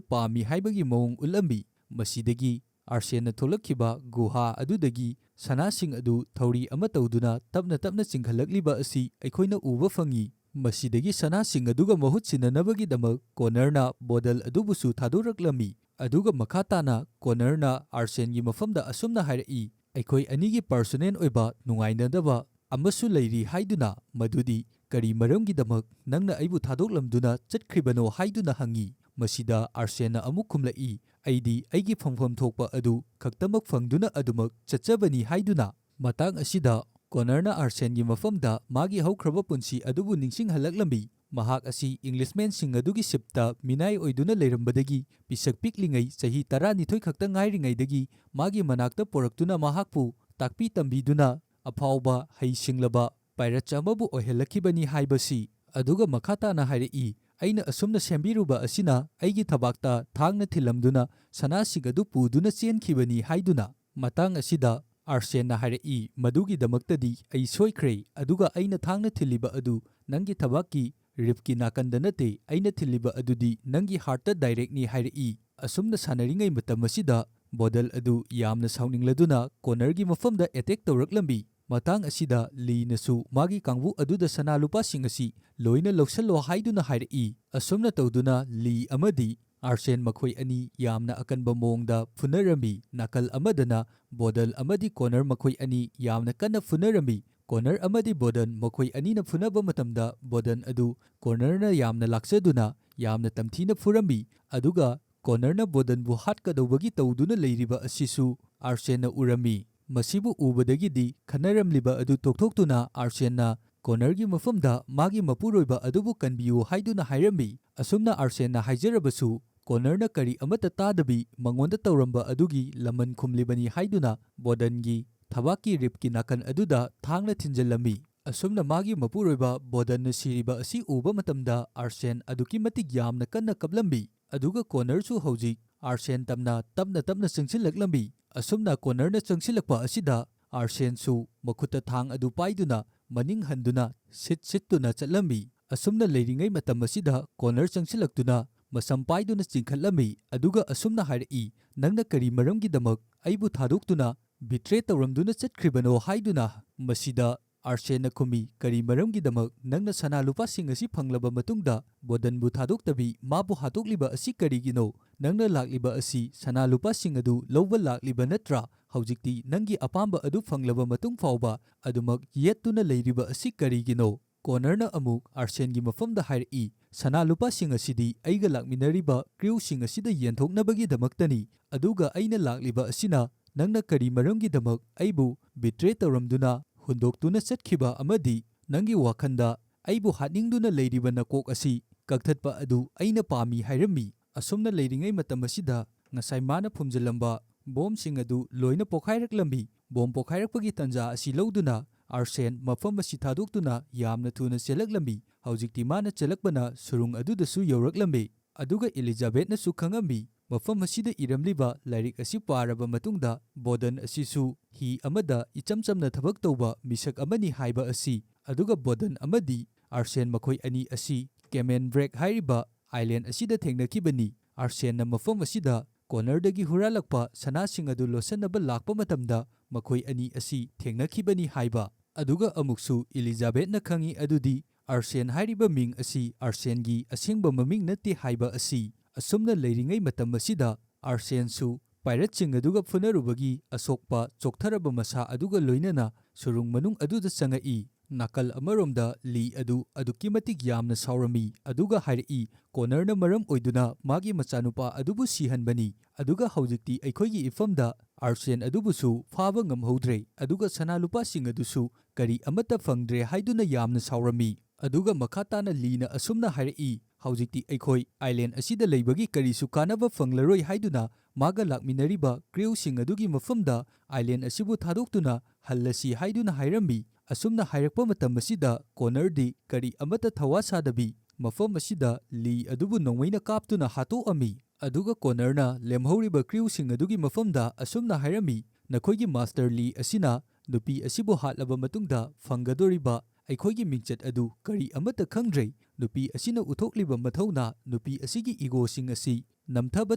ꯄꯥꯝꯃꯤ ꯍꯥꯏꯕꯒꯤ ꯃꯑꯣꯡ ꯎꯠꯂꯝꯃꯤ꯫ ꯃꯁꯤꯗꯒꯤ ꯑꯥꯔꯁꯦꯟꯅ ꯊꯣꯛꯂꯛꯈꯤꯕ ꯒꯨꯍꯥ ꯑꯗꯨꯗꯒꯤ ꯁꯅꯥꯁꯤꯡ ꯑꯗꯨ ꯊꯧꯔꯤ ꯑꯃ ꯇꯧꯗꯨꯅ ꯇꯞꯅ ꯇꯞꯅ ꯆꯤꯡꯈꯠꯂꯛꯂꯤꯕ ꯑꯁꯤ ꯑꯩꯈꯣꯏꯅ ꯎꯕ ꯐꯪꯉꯤ꯫ ꯃꯁꯤꯗꯒꯤ ꯁꯅꯥꯁꯤꯡ ꯑꯗꯨꯒ ꯃꯍꯨꯠ ꯁꯤꯟꯅꯅꯕꯒꯤꯗꯃꯛ ꯀꯣꯅꯔꯅ ꯕꯣꯗꯜ ꯑꯗꯨꯕꯨꯁꯨ ꯊꯥꯗꯣꯔꯛꯂꯝꯃꯤ꯫ ꯑꯗꯨꯒ ꯃꯈꯥ ꯇꯥꯅ ꯀꯣꯅꯔꯅ ꯑꯥꯔꯁꯦꯟꯒꯤ ꯃꯐꯝꯗ ꯑꯁꯨꯝꯅ ꯍꯥꯏꯔꯛꯏ, "ꯑꯩꯈꯣꯏ ꯑꯅꯤꯒꯤ personal ꯑꯣꯏꯕ ꯅꯨꯡꯉꯥꯏꯅꯗꯕ ꯑꯃꯁꯨ ꯂꯩꯔꯤ ꯍꯥꯏꯗꯨꯅ, ꯃꯗꯨꯗꯤ ꯀꯔꯤ ꯃꯔꯝꯒꯤꯗꯃꯛ ꯅꯪꯅ ꯑꯩꯕꯨ ꯊꯥꯗꯣꯛꯂꯝꯗꯨꯅ ꯆꯠꯈ꯭ꯔꯤꯕꯅꯣ?" ꯍꯥꯏꯗꯨꯅ ꯍꯪꯉꯤ꯫ ꯃꯁꯤꯗ ꯑꯥꯔꯁꯦꯟꯅ ꯑꯃꯨꯛ ꯈꯨꯝꯂꯛꯏ, "ꯑꯩꯗꯤ ꯑꯩꯒꯤ ꯐꯪꯐꯝ ꯊꯣꯛꯄ ꯑꯗꯨ ꯈꯛꯇꯃꯛ ꯐꯪꯗꯨꯅ ꯑꯗꯨꯃꯛ ꯆꯠꯆꯕꯅꯤ" ꯍꯥꯏꯗꯨꯅ꯫ ꯃꯇꯥꯡ ꯑꯁꯤꯗ ꯀꯣꯅꯔꯅ ꯑꯥꯔꯁꯦꯟꯒꯤ ꯃꯐꯝꯗ ꯃꯥꯒꯤ ꯍꯧꯈ꯭ꯔꯕ ꯄꯨꯟꯁꯤ ꯑꯗꯨꯕꯨ ꯅꯤꯡꯁꯤꯡꯍꯜꯂꯛꯂꯝꯃꯤ꯫ ꯃꯍꯥꯛ ꯑꯁꯤ Englishmanꯁꯤꯡ ꯑꯗꯨꯒꯤ shipꯇ ꯃꯤꯅꯥꯏ ꯑꯣꯏꯗꯨꯅ ꯂꯩꯔꯝꯕꯗꯒꯤ ꯄꯤꯁꯛ ꯄꯤꯛꯂꯤꯉꯩ ꯆꯍꯤ ꯇꯔꯥꯅꯤꯊꯣꯏ ꯈꯛꯇ ꯉꯥꯏꯔꯤꯉꯩꯗꯒꯤ ꯃꯥꯒꯤ ꯃꯅꯥꯛꯇ ꯄꯨꯔꯛꯇꯨꯅ ꯃꯍꯥꯛꯄꯨ ꯇꯥꯛꯄꯤ ꯇꯝꯕꯤꯗꯨꯅ ꯑꯐꯥꯎꯕ ꯍꯩꯁꯤꯡꯂꯕ pirates ꯑꯃꯕꯨ ꯑꯣꯏꯍꯜꯂꯛꯈꯤꯕꯅꯤ ꯍꯥꯏꯕꯁꯤ꯫ ꯑꯗꯨꯒ ꯃꯈꯥ ꯇꯥꯅ ꯍꯥꯏꯔꯛꯏ, ꯑꯩꯅ ꯑꯁꯨꯝꯅ ꯁꯦꯝꯕꯤꯔꯨꯕ ꯑꯁꯤꯅ ꯑꯩꯒꯤ ꯊꯕꯥꯛꯇ ꯊꯥꯡꯅ ꯊꯤꯜꯂꯝꯗꯨꯅ ꯁꯅꯥꯁꯤꯡ ꯑꯗꯨ ꯄꯨꯗꯨꯅ ꯆꯦꯟꯈꯤꯕꯅꯤ" ꯍꯥꯏꯗꯨꯅ꯫ ꯃꯇꯥꯡ ꯑꯁꯤꯗ ꯑꯥꯔꯁꯦꯟꯅ ꯍꯥꯏꯔꯛꯏ, "ꯃꯗꯨꯒꯤꯗꯃꯛꯇꯗꯤ ꯑꯩ ꯁꯣꯏꯈ꯭ꯔꯦ, ꯑꯗꯨꯒ ꯑꯩꯅ ꯊꯥꯡꯅ ꯊꯤꯜꯂꯤꯕ ꯑꯗꯨ ꯅꯪꯒꯤ ꯊꯕꯥꯛꯀꯤ ꯔꯤꯞꯀꯤ ꯅꯥꯀꯟꯗ ꯅꯠꯇꯦ, ꯑꯩꯅ ꯊꯤꯜꯂꯤꯕ ꯑꯗꯨꯗꯤ ꯅꯪꯒꯤ ꯍꯥꯔꯠꯇ ꯗꯥꯏꯔꯦꯛꯅꯤ" ꯍꯥꯏꯔꯛꯏ꯫ ꯑꯁꯨꯝꯅ ꯁꯥꯟꯅꯔꯤꯉꯩ ꯃꯇꯝ ꯑꯁꯤꯗ ꯕꯣꯗꯟ ꯑꯗꯨ ꯌꯥꯝꯅ ꯁꯥꯎꯅꯤꯡꯂꯗꯨꯅ ꯀꯣꯅꯔꯒꯤ ꯃꯐꯝꯗ ꯑꯦꯇꯦꯛ ꯇꯧꯔꯛꯂꯝꯃꯤ꯫ ꯃꯇꯥꯡ ꯑꯁꯤꯗ ꯂꯤꯅꯁꯨ ꯃꯥꯒꯤ ꯀꯥꯡꯕꯨ ꯑꯗꯨꯗ ꯁꯅꯥ ꯂꯨꯄꯥꯁꯤꯡ ꯑꯁꯤ ꯂꯣꯏꯅ ꯂꯧꯁꯜꯂꯣ ꯍꯥꯏꯗꯨꯅ ꯍꯥꯏꯔꯛꯏ꯫ ꯑꯁꯨꯝꯅ ꯇꯧꯗꯨꯅ ꯂꯤ ꯑꯃꯗꯤ ꯑꯥꯔꯁꯦꯟ ꯃꯈꯣꯏ ꯑꯅꯤ ꯌꯥꯝꯅ ꯑꯀꯟꯕ ꯃꯑꯣꯡꯗ ꯐꯨꯅꯔꯝꯃꯤ꯫ ꯅꯥꯀꯜ ꯑꯃꯗꯅ ꯕꯣꯗꯟ ꯑꯃꯗꯤ ꯀꯣꯅꯔ ꯃꯈꯣꯏ ꯑꯅꯤ ꯌꯥꯝꯅ ꯀꯟꯅ ꯐꯨꯅꯔꯝꯃꯤ꯫ ꯀꯣꯅꯔ ꯑꯃꯗꯤ ꯕꯣꯗꯟ ꯃꯈꯣꯏ ꯑꯅꯤꯅ ꯐꯨꯅꯕ ꯃꯇꯝꯗ ꯕꯣꯗꯟ ꯑꯗꯨ ꯀꯣꯅꯔꯅ ꯌꯥꯝꯅ ꯂꯥꯛꯆꯗꯨꯅ ꯌꯥꯝꯅ ꯇꯝꯊꯤꯅ ꯐꯨꯔꯝꯃꯤ꯫ ꯑꯗꯨꯒ ꯀꯣꯅꯔꯅ ꯕꯣꯗꯟꯕꯨ ꯍꯥꯠꯀꯗꯧꯕꯒꯤ ꯇꯧꯗꯨꯅ ꯂꯩꯔꯤꯕ ꯑꯁꯤꯁꯨ ꯑꯥꯔꯁꯦꯟꯅ ꯎꯔꯝꯃꯤ꯫ ꯃꯁꯤꯕꯨ ꯎꯕꯗꯒꯤꯗꯤ ꯈꯟꯅꯔꯝꯂꯤꯕ ꯑꯗꯨ ꯇꯣꯛꯊꯣꯛꯇꯨꯅ ꯑꯥꯔꯁꯦꯟꯅ ꯀꯣꯅꯔꯒꯤ ꯃꯐꯝꯗ ꯃꯥꯒꯤ ꯃꯄꯨꯔꯣꯏꯕ ꯑꯗꯨꯕꯨ ꯀꯟꯕꯤꯌꯨ ꯍꯥꯏꯗꯨꯅ ꯍꯥꯏꯔꯝꯃꯤ꯫ ꯑꯁꯨꯝꯅ ꯑꯥꯔꯁꯦꯟꯅ ꯍꯥꯏꯖꯔꯕꯁꯨ ꯀꯣꯅꯔꯅ ꯀꯔꯤ ꯑꯃꯠꯇ ꯇꯥꯗꯕꯤ ꯃꯉꯣꯟꯗ ꯇꯧꯔꯝꯕ ꯑꯗꯨꯒꯤ ꯂꯃꯟ ꯈꯨꯝꯂꯤꯕꯅꯤ ꯍꯥꯏꯗꯨꯅ ꯕꯣꯗꯟꯒꯤ ꯊꯕꯥꯛꯀꯤ ꯔꯤꯞꯀꯤ ꯅꯥꯀꯟ ꯑꯗꯨꯗ ꯊꯥꯡꯅ ꯊꯤꯟꯖꯤꯜꯂꯝꯃꯤ꯫ ꯑꯁꯨꯝꯅ ꯃꯥꯒꯤ ꯃꯄꯨꯔꯣꯏꯕ ꯕꯣꯗꯟꯅ ꯁꯤꯔꯤꯕ ꯑꯁꯤ ꯎꯕ ꯃꯇꯝꯗ ꯑꯥꯔꯁꯦꯟ ꯑꯗꯨꯛꯀꯤ ꯃꯇꯤꯛ ꯌꯥꯝꯅ ꯀꯟꯅ ꯀꯞꯂꯝꯃꯤ꯫ ꯑꯗꯨꯒ ꯀꯣꯅꯔꯁꯨ ꯍꯧꯖꯤꯛ ꯑꯥꯔꯁꯦꯟ ꯇꯝꯅ ꯇꯞꯅ ꯇꯞꯅ ꯆꯪꯁꯤꯜꯂꯛꯂꯝꯃꯤ꯫ ꯑꯁꯨꯝꯅ ꯀꯣꯅꯔꯅ ꯆꯪꯁꯤꯜꯂꯛꯄ ꯑꯁꯤꯗ ꯑꯥꯔꯁꯦꯟꯁꯨ ꯃꯈꯨꯠꯇ ꯊꯥꯡ ꯑꯗꯨ ꯄꯥꯏꯗꯨꯅ ꯃꯅꯤꯡ ꯍꯟꯗꯨꯅ ꯁꯤꯠ ꯁꯤꯠꯇꯨꯅ ꯆꯠꯂꯝꯃꯤ꯫ ꯑꯁꯨꯝꯅ ꯂꯩꯔꯤꯉꯩ ꯃꯇꯝ ꯑꯁꯤꯗ ꯀꯣꯅꯔ ꯆꯪꯁꯤꯜꯂꯛꯇꯨꯅ ꯃꯁꯝ ꯄꯥꯏꯗꯨꯅ ꯆꯤꯡꯈꯠꯂꯝꯃꯤ꯫ ꯑꯗꯨꯒ ꯑꯁꯨꯝꯅ ꯍꯥꯏꯔꯛꯏ, "ꯅꯪꯅ ꯀꯔꯤ ꯃꯔꯝꯒꯤꯗꯃꯛ ꯑꯩꯕꯨ ꯊꯥꯗꯣꯛꯇꯨꯅ ꯕꯤꯇ꯭ꯔꯦ ꯇꯧꯔꯝꯗꯨꯅ ꯆꯠꯈ꯭ꯔꯤꯕꯅꯣ?" ꯍꯥꯏꯗꯨꯅ꯫ ꯃꯁꯤꯗ ꯑꯥꯔꯁꯦꯟꯅ ꯈꯨꯝꯃꯤ, "ꯀꯔꯤ ꯃꯔꯝꯒꯤꯗꯃꯛ ꯅꯪꯅ ꯁꯅꯥ ꯂꯨꯄꯥꯁꯤꯡ ꯑꯁꯤ ꯐꯪꯂꯕ ꯃꯇꯨꯡꯗ ꯕꯣꯗꯟꯕꯨ ꯊꯥꯗꯣꯛꯇꯕꯤ ꯃꯥꯕꯨ ꯍꯥꯠꯇꯣꯛꯂꯤꯕ ꯑꯁꯤ ꯀꯔꯤꯒꯤꯅꯣ? ꯅꯪꯅ ꯂꯥꯛꯂꯤꯕ ꯑꯁꯤ ꯁꯅꯥ ꯂꯨꯄꯥꯁꯤꯡ ꯑꯗꯨ ꯂꯧꯕ ꯂꯥꯛꯂꯤꯕ ꯅꯠꯇ꯭ꯔꯥ? ꯍꯧꯖꯤꯛꯇꯤ ꯅꯪꯒꯤ ꯑꯄꯥꯝꯕ ꯑꯗꯨ ꯐꯪꯂꯕ ꯃꯇꯨꯡ ꯐꯥꯎꯕ ꯑꯗꯨꯃꯛ ꯌꯦꯠꯇꯨꯅ ꯂꯩꯔꯤꯕ ꯑꯁꯤ ꯀꯔꯤꯒꯤꯅꯣ?" ꯀꯣꯅꯔꯅ ꯑꯃꯨꯛ ꯑꯥꯔꯁꯦꯟꯒꯤ ꯃꯐꯝꯗ ꯍꯥꯏꯔꯛꯏ, "ꯁꯅꯥ ꯂꯨꯄꯥꯁꯤꯡ ꯑꯁꯤꯗꯤ ꯑꯩꯒ ꯂꯥꯛꯃꯤꯟꯅꯔꯤꯕ ꯀ꯭ꯔꯤꯎꯁꯤꯡ ꯑꯁꯤꯗ ꯌꯦꯟꯊꯣꯛꯅꯕꯒꯤꯗꯃꯛꯇꯅꯤ, ꯑꯗꯨꯒ ꯑꯩꯅ ꯂꯥꯛꯂꯤꯕ ꯑꯁꯤꯅ ꯅꯪꯅ ꯀꯔꯤ ꯃꯔꯝꯒꯤꯗꯃꯛ ꯑꯩꯕꯨ ꯕꯤꯇ꯭ꯔꯦ ꯇꯧꯔꯝꯗꯨꯅ ꯍꯨꯟꯗꯣꯛꯇꯨꯅ ꯆꯠꯈꯤꯕ ꯑꯃꯗꯤ ꯅꯪꯒꯤ ꯋꯥꯈꯜꯗ ꯑꯩꯕꯨ ꯍꯥꯠꯅꯤꯡꯗꯨꯅ ꯂꯩꯔꯤꯕ ꯅꯀꯣꯛ ꯑꯁꯤ ꯀꯛꯊꯠꯄ ꯑꯗꯨ ꯑꯩꯅ ꯄꯥꯝꯃꯤ" ꯍꯥꯏꯔꯝꯃꯤ꯫ ꯑꯁꯨꯝꯅ ꯂꯩꯔꯤꯉꯩ ꯃꯇꯝ ꯑꯁꯤꯗ ꯉꯁꯥꯏ ꯃꯥꯅ ꯐꯨꯝꯖꯤꯜꯂꯝꯕ ꯕꯣꯝꯁꯤꯡ ꯑꯗꯨ ꯂꯣꯏꯅ ꯄꯣꯈꯥꯏꯔꯛꯂꯝꯃꯤ꯫ ꯕꯣꯝ ꯄꯣꯈꯥꯏꯔꯛꯄꯒꯤ ꯇꯥꯟꯖꯥ ꯑꯁꯤ ꯂꯧꯗꯨꯅ ꯑꯥꯔꯁꯦꯟ ꯃꯐꯝ ꯑꯁꯤ ꯊꯥꯗꯣꯛꯇꯨꯅ ꯌꯥꯝꯅ ꯊꯨꯅ ꯆꯦꯜꯂꯛꯂꯝꯃꯤ꯫ ꯍꯧꯖꯤꯛꯇꯤ ꯃꯥꯅ ꯆꯦꯜꯂꯛꯄꯅ ꯁꯨꯔꯨꯡ ꯑꯗꯨꯗꯁꯨ ꯌꯧꯔꯛꯂꯝꯃꯤ꯫ ꯑꯗꯨꯒ ꯏꯂꯤꯖꯥꯕꯦꯠꯅꯁꯨ ꯈꯪꯉꯝꯃꯤ, ꯃꯐꯝ ꯑꯁꯤꯗ ꯏꯔꯝꯂꯤꯕ ꯂꯥꯏꯔꯤꯛ ꯑꯁꯤ ꯄꯥꯔꯕ ꯃꯇꯨꯡꯗ ꯕꯣꯗꯟ ꯑꯁꯤꯁꯨ ꯍꯤ ꯑꯃꯗ ꯏꯆꯝ ꯆꯝꯅ ꯊꯕꯛ ꯇꯧꯕ ꯃꯤꯁꯛ ꯑꯃꯅꯤ ꯍꯥꯏꯕ ꯑꯁꯤ, ꯑꯗꯨꯒ ꯕꯣꯗꯟ ꯑꯃꯗꯤ ꯑꯥꯔꯁꯦꯟ ꯃꯈꯣꯏ ꯑꯅꯤ ꯑꯁꯤ ꯀꯦꯃꯦꯟ ꯕ꯭ꯔꯦꯛ ꯍꯥꯏꯔꯤꯕ ꯑꯥꯏꯂꯦꯟ ꯑꯁꯤꯗ ꯊꯦꯡꯅꯈꯤꯕꯅꯤ꯫ ꯑꯥꯔꯁꯦꯟꯅ ꯃꯐꯝ ꯑꯁꯤꯗ ꯀꯣꯅꯔꯗꯒꯤ ꯍꯨꯔꯥꯜꯂꯛꯄ ꯁꯅꯥꯁꯤꯡ ꯑꯗꯨ ꯂꯣꯠꯁꯤꯟꯅꯕ ꯂꯥꯛꯄ ꯃꯇꯝꯗ ꯃꯈꯣꯏ ꯑꯅꯤ ꯑꯁꯤ ꯊꯦꯡꯅꯈꯤꯕꯅꯤ ꯍꯥꯏꯕ꯫ ꯑꯗꯨꯒ ꯑꯃꯨꯛꯁꯨ ꯏꯂꯤꯖꯥꯕꯦꯠꯅ ꯈꯪꯏ ꯑꯗꯨꯗꯤ ꯑꯥꯔꯁꯦꯟ ꯍꯥꯏꯔꯤꯕ ꯃꯤꯡ ꯑꯁꯤ ꯑꯥꯔꯁꯦꯟꯒꯤ ꯑꯁꯦꯡꯕ ꯃꯃꯤꯡ ꯅꯠꯇꯦ ꯍꯥꯏꯕ ꯑꯁꯤ꯫ ꯑꯁꯨꯝꯅ ꯂꯩꯔꯤꯉꯩ ꯃꯇꯝ ꯑꯁꯤꯗ ꯑꯥꯔꯁꯦꯟꯁꯨ ꯄꯥꯏꯔꯠꯁꯤꯡ ꯑꯗꯨꯒ ꯐꯨꯅꯔꯨꯕꯒꯤ ꯑꯁꯣꯛꯄ ꯆꯣꯛꯊꯔꯕ ꯃꯁꯥ ꯑꯗꯨꯒ ꯂꯣꯏꯅꯅ ꯁꯨꯔꯨꯡ ꯃꯅꯨꯡ ꯑꯗꯨꯗ ꯆꯪꯉꯛꯏ꯫ ꯅꯥꯀꯜ ꯑꯃꯔꯣꯝꯗ ꯂꯤ ꯑꯗꯨ ꯑꯗꯨꯛꯀꯤ ꯃꯇꯤꯛ ꯌꯥꯝꯅ ꯁꯥꯎꯔꯝꯃꯤ, ꯑꯗꯨꯒ ꯍꯥꯏꯔꯛꯏ, "ꯀꯣꯅꯔꯅ ꯃꯔꯝ ꯑꯣꯏꯗꯨꯅ ꯃꯥꯒꯤ ꯃꯆꯥꯅꯨꯄꯥ ꯑꯗꯨꯕꯨ ꯁꯤꯍꯟꯕꯅꯤ, ꯑꯗꯨꯒ ꯍꯧꯖꯤꯛꯇꯤ ꯑꯩꯈꯣꯏꯒꯤ ꯏꯐꯝꯗ ꯑꯥꯔꯁꯦꯟ ꯑꯗꯨꯕꯨꯁꯨ ꯐꯥꯕ ꯉꯝꯍꯧꯗ꯭ꯔꯦ, ꯑꯗꯨꯒ ꯁꯅꯥ ꯂꯨꯄꯥꯁꯤꯡ ꯑꯗꯨꯁꯨ ꯀꯔꯤ ꯑꯃꯠꯇ ꯐꯪꯗ꯭ꯔꯦ" ꯍꯥꯏꯗꯨꯅ ꯌꯥꯝꯅ ꯁꯥꯎꯔꯝꯃꯤ꯫ ꯑꯗꯨꯒ ꯃꯈꯥ ꯇꯥꯅ ꯂꯤꯅ ꯑꯁꯨꯝꯅ ꯍꯥꯏꯔꯛꯏ, "ꯍꯧꯖꯤꯛꯇꯤ ꯑꯩꯈꯣꯏ ꯑꯥꯏꯂꯦꯟ ꯑꯁꯤꯗ ꯂꯩꯕꯒꯤ ꯀꯔꯤꯁꯨ ꯀꯥꯟꯅꯕ ꯐꯪꯂꯔꯣꯏ" ꯍꯥꯏꯗꯨꯅ ꯃꯥꯒ ꯂꯥꯛꯃꯤꯟꯅꯔꯤꯕ ꯀ꯭ꯔꯤꯎꯁꯤꯡ ꯑꯗꯨꯒꯤ ꯃꯐꯝꯗ ꯑꯥꯏꯂꯦꯟ ꯑꯁꯤꯕꯨ ꯊꯥꯗꯣꯛꯇꯨꯅ ꯍꯜꯂꯁꯤ ꯍꯥꯏꯗꯨꯅ ꯍꯥꯏꯔꯝꯃꯤ꯫ ꯑꯁꯨꯝꯅ ꯍꯥꯏꯔꯛꯄ ꯃꯇꯝ ꯑꯁꯤꯗ ꯀꯣꯅꯔꯗꯤ ꯀꯔꯤ ꯑꯃꯠꯇ ꯊꯋꯥ ꯁꯥꯗꯕꯤ ꯃꯐꯝ ꯑꯁꯤꯗ ꯂꯤ ꯑꯗꯨꯕꯨ ꯅꯣꯡꯃꯩꯅ ꯀꯥꯞꯇꯨꯅ ꯍꯥꯠꯇꯣꯛꯑꯝꯃꯤ꯫ ꯑꯗꯨꯒ ꯀꯣꯅꯔꯅ ꯂꯦꯝꯍꯧꯔꯤꯕ ꯀ꯭ꯔꯤꯎꯁꯤꯡ ꯑꯗꯨꯒꯤ ꯃꯐꯝꯗ ꯑꯁꯨꯝꯅ ꯍꯥꯏꯔꯝꯃꯤ, "ꯅꯈꯣꯏꯒꯤ ꯃꯥꯁꯇꯔ ꯂꯤ ꯑꯁꯤꯅ ꯅꯨꯄꯤ ꯑꯁꯤꯕꯨ ꯍꯥꯠꯂꯕ ꯃꯇꯨꯡꯗ ꯐꯪꯒꯗꯧꯔꯤꯕ ꯑꯩꯈꯣꯏꯒꯤ ꯃꯤꯡꯆꯠ ꯑꯗꯨ ꯀꯔꯤ ꯑꯃꯠꯇ ꯈꯪꯗ꯭ꯔꯦ꯫ ꯅꯨꯄꯤ ꯑꯁꯤꯅ ꯎꯠꯊꯣꯛꯂꯤꯕ ꯃꯊꯧꯅꯥ ꯅꯨꯄꯤ ꯑꯁꯤꯒꯤ ꯏꯒꯣꯁꯤꯡ ꯑꯁꯤ ꯅꯝꯊꯕ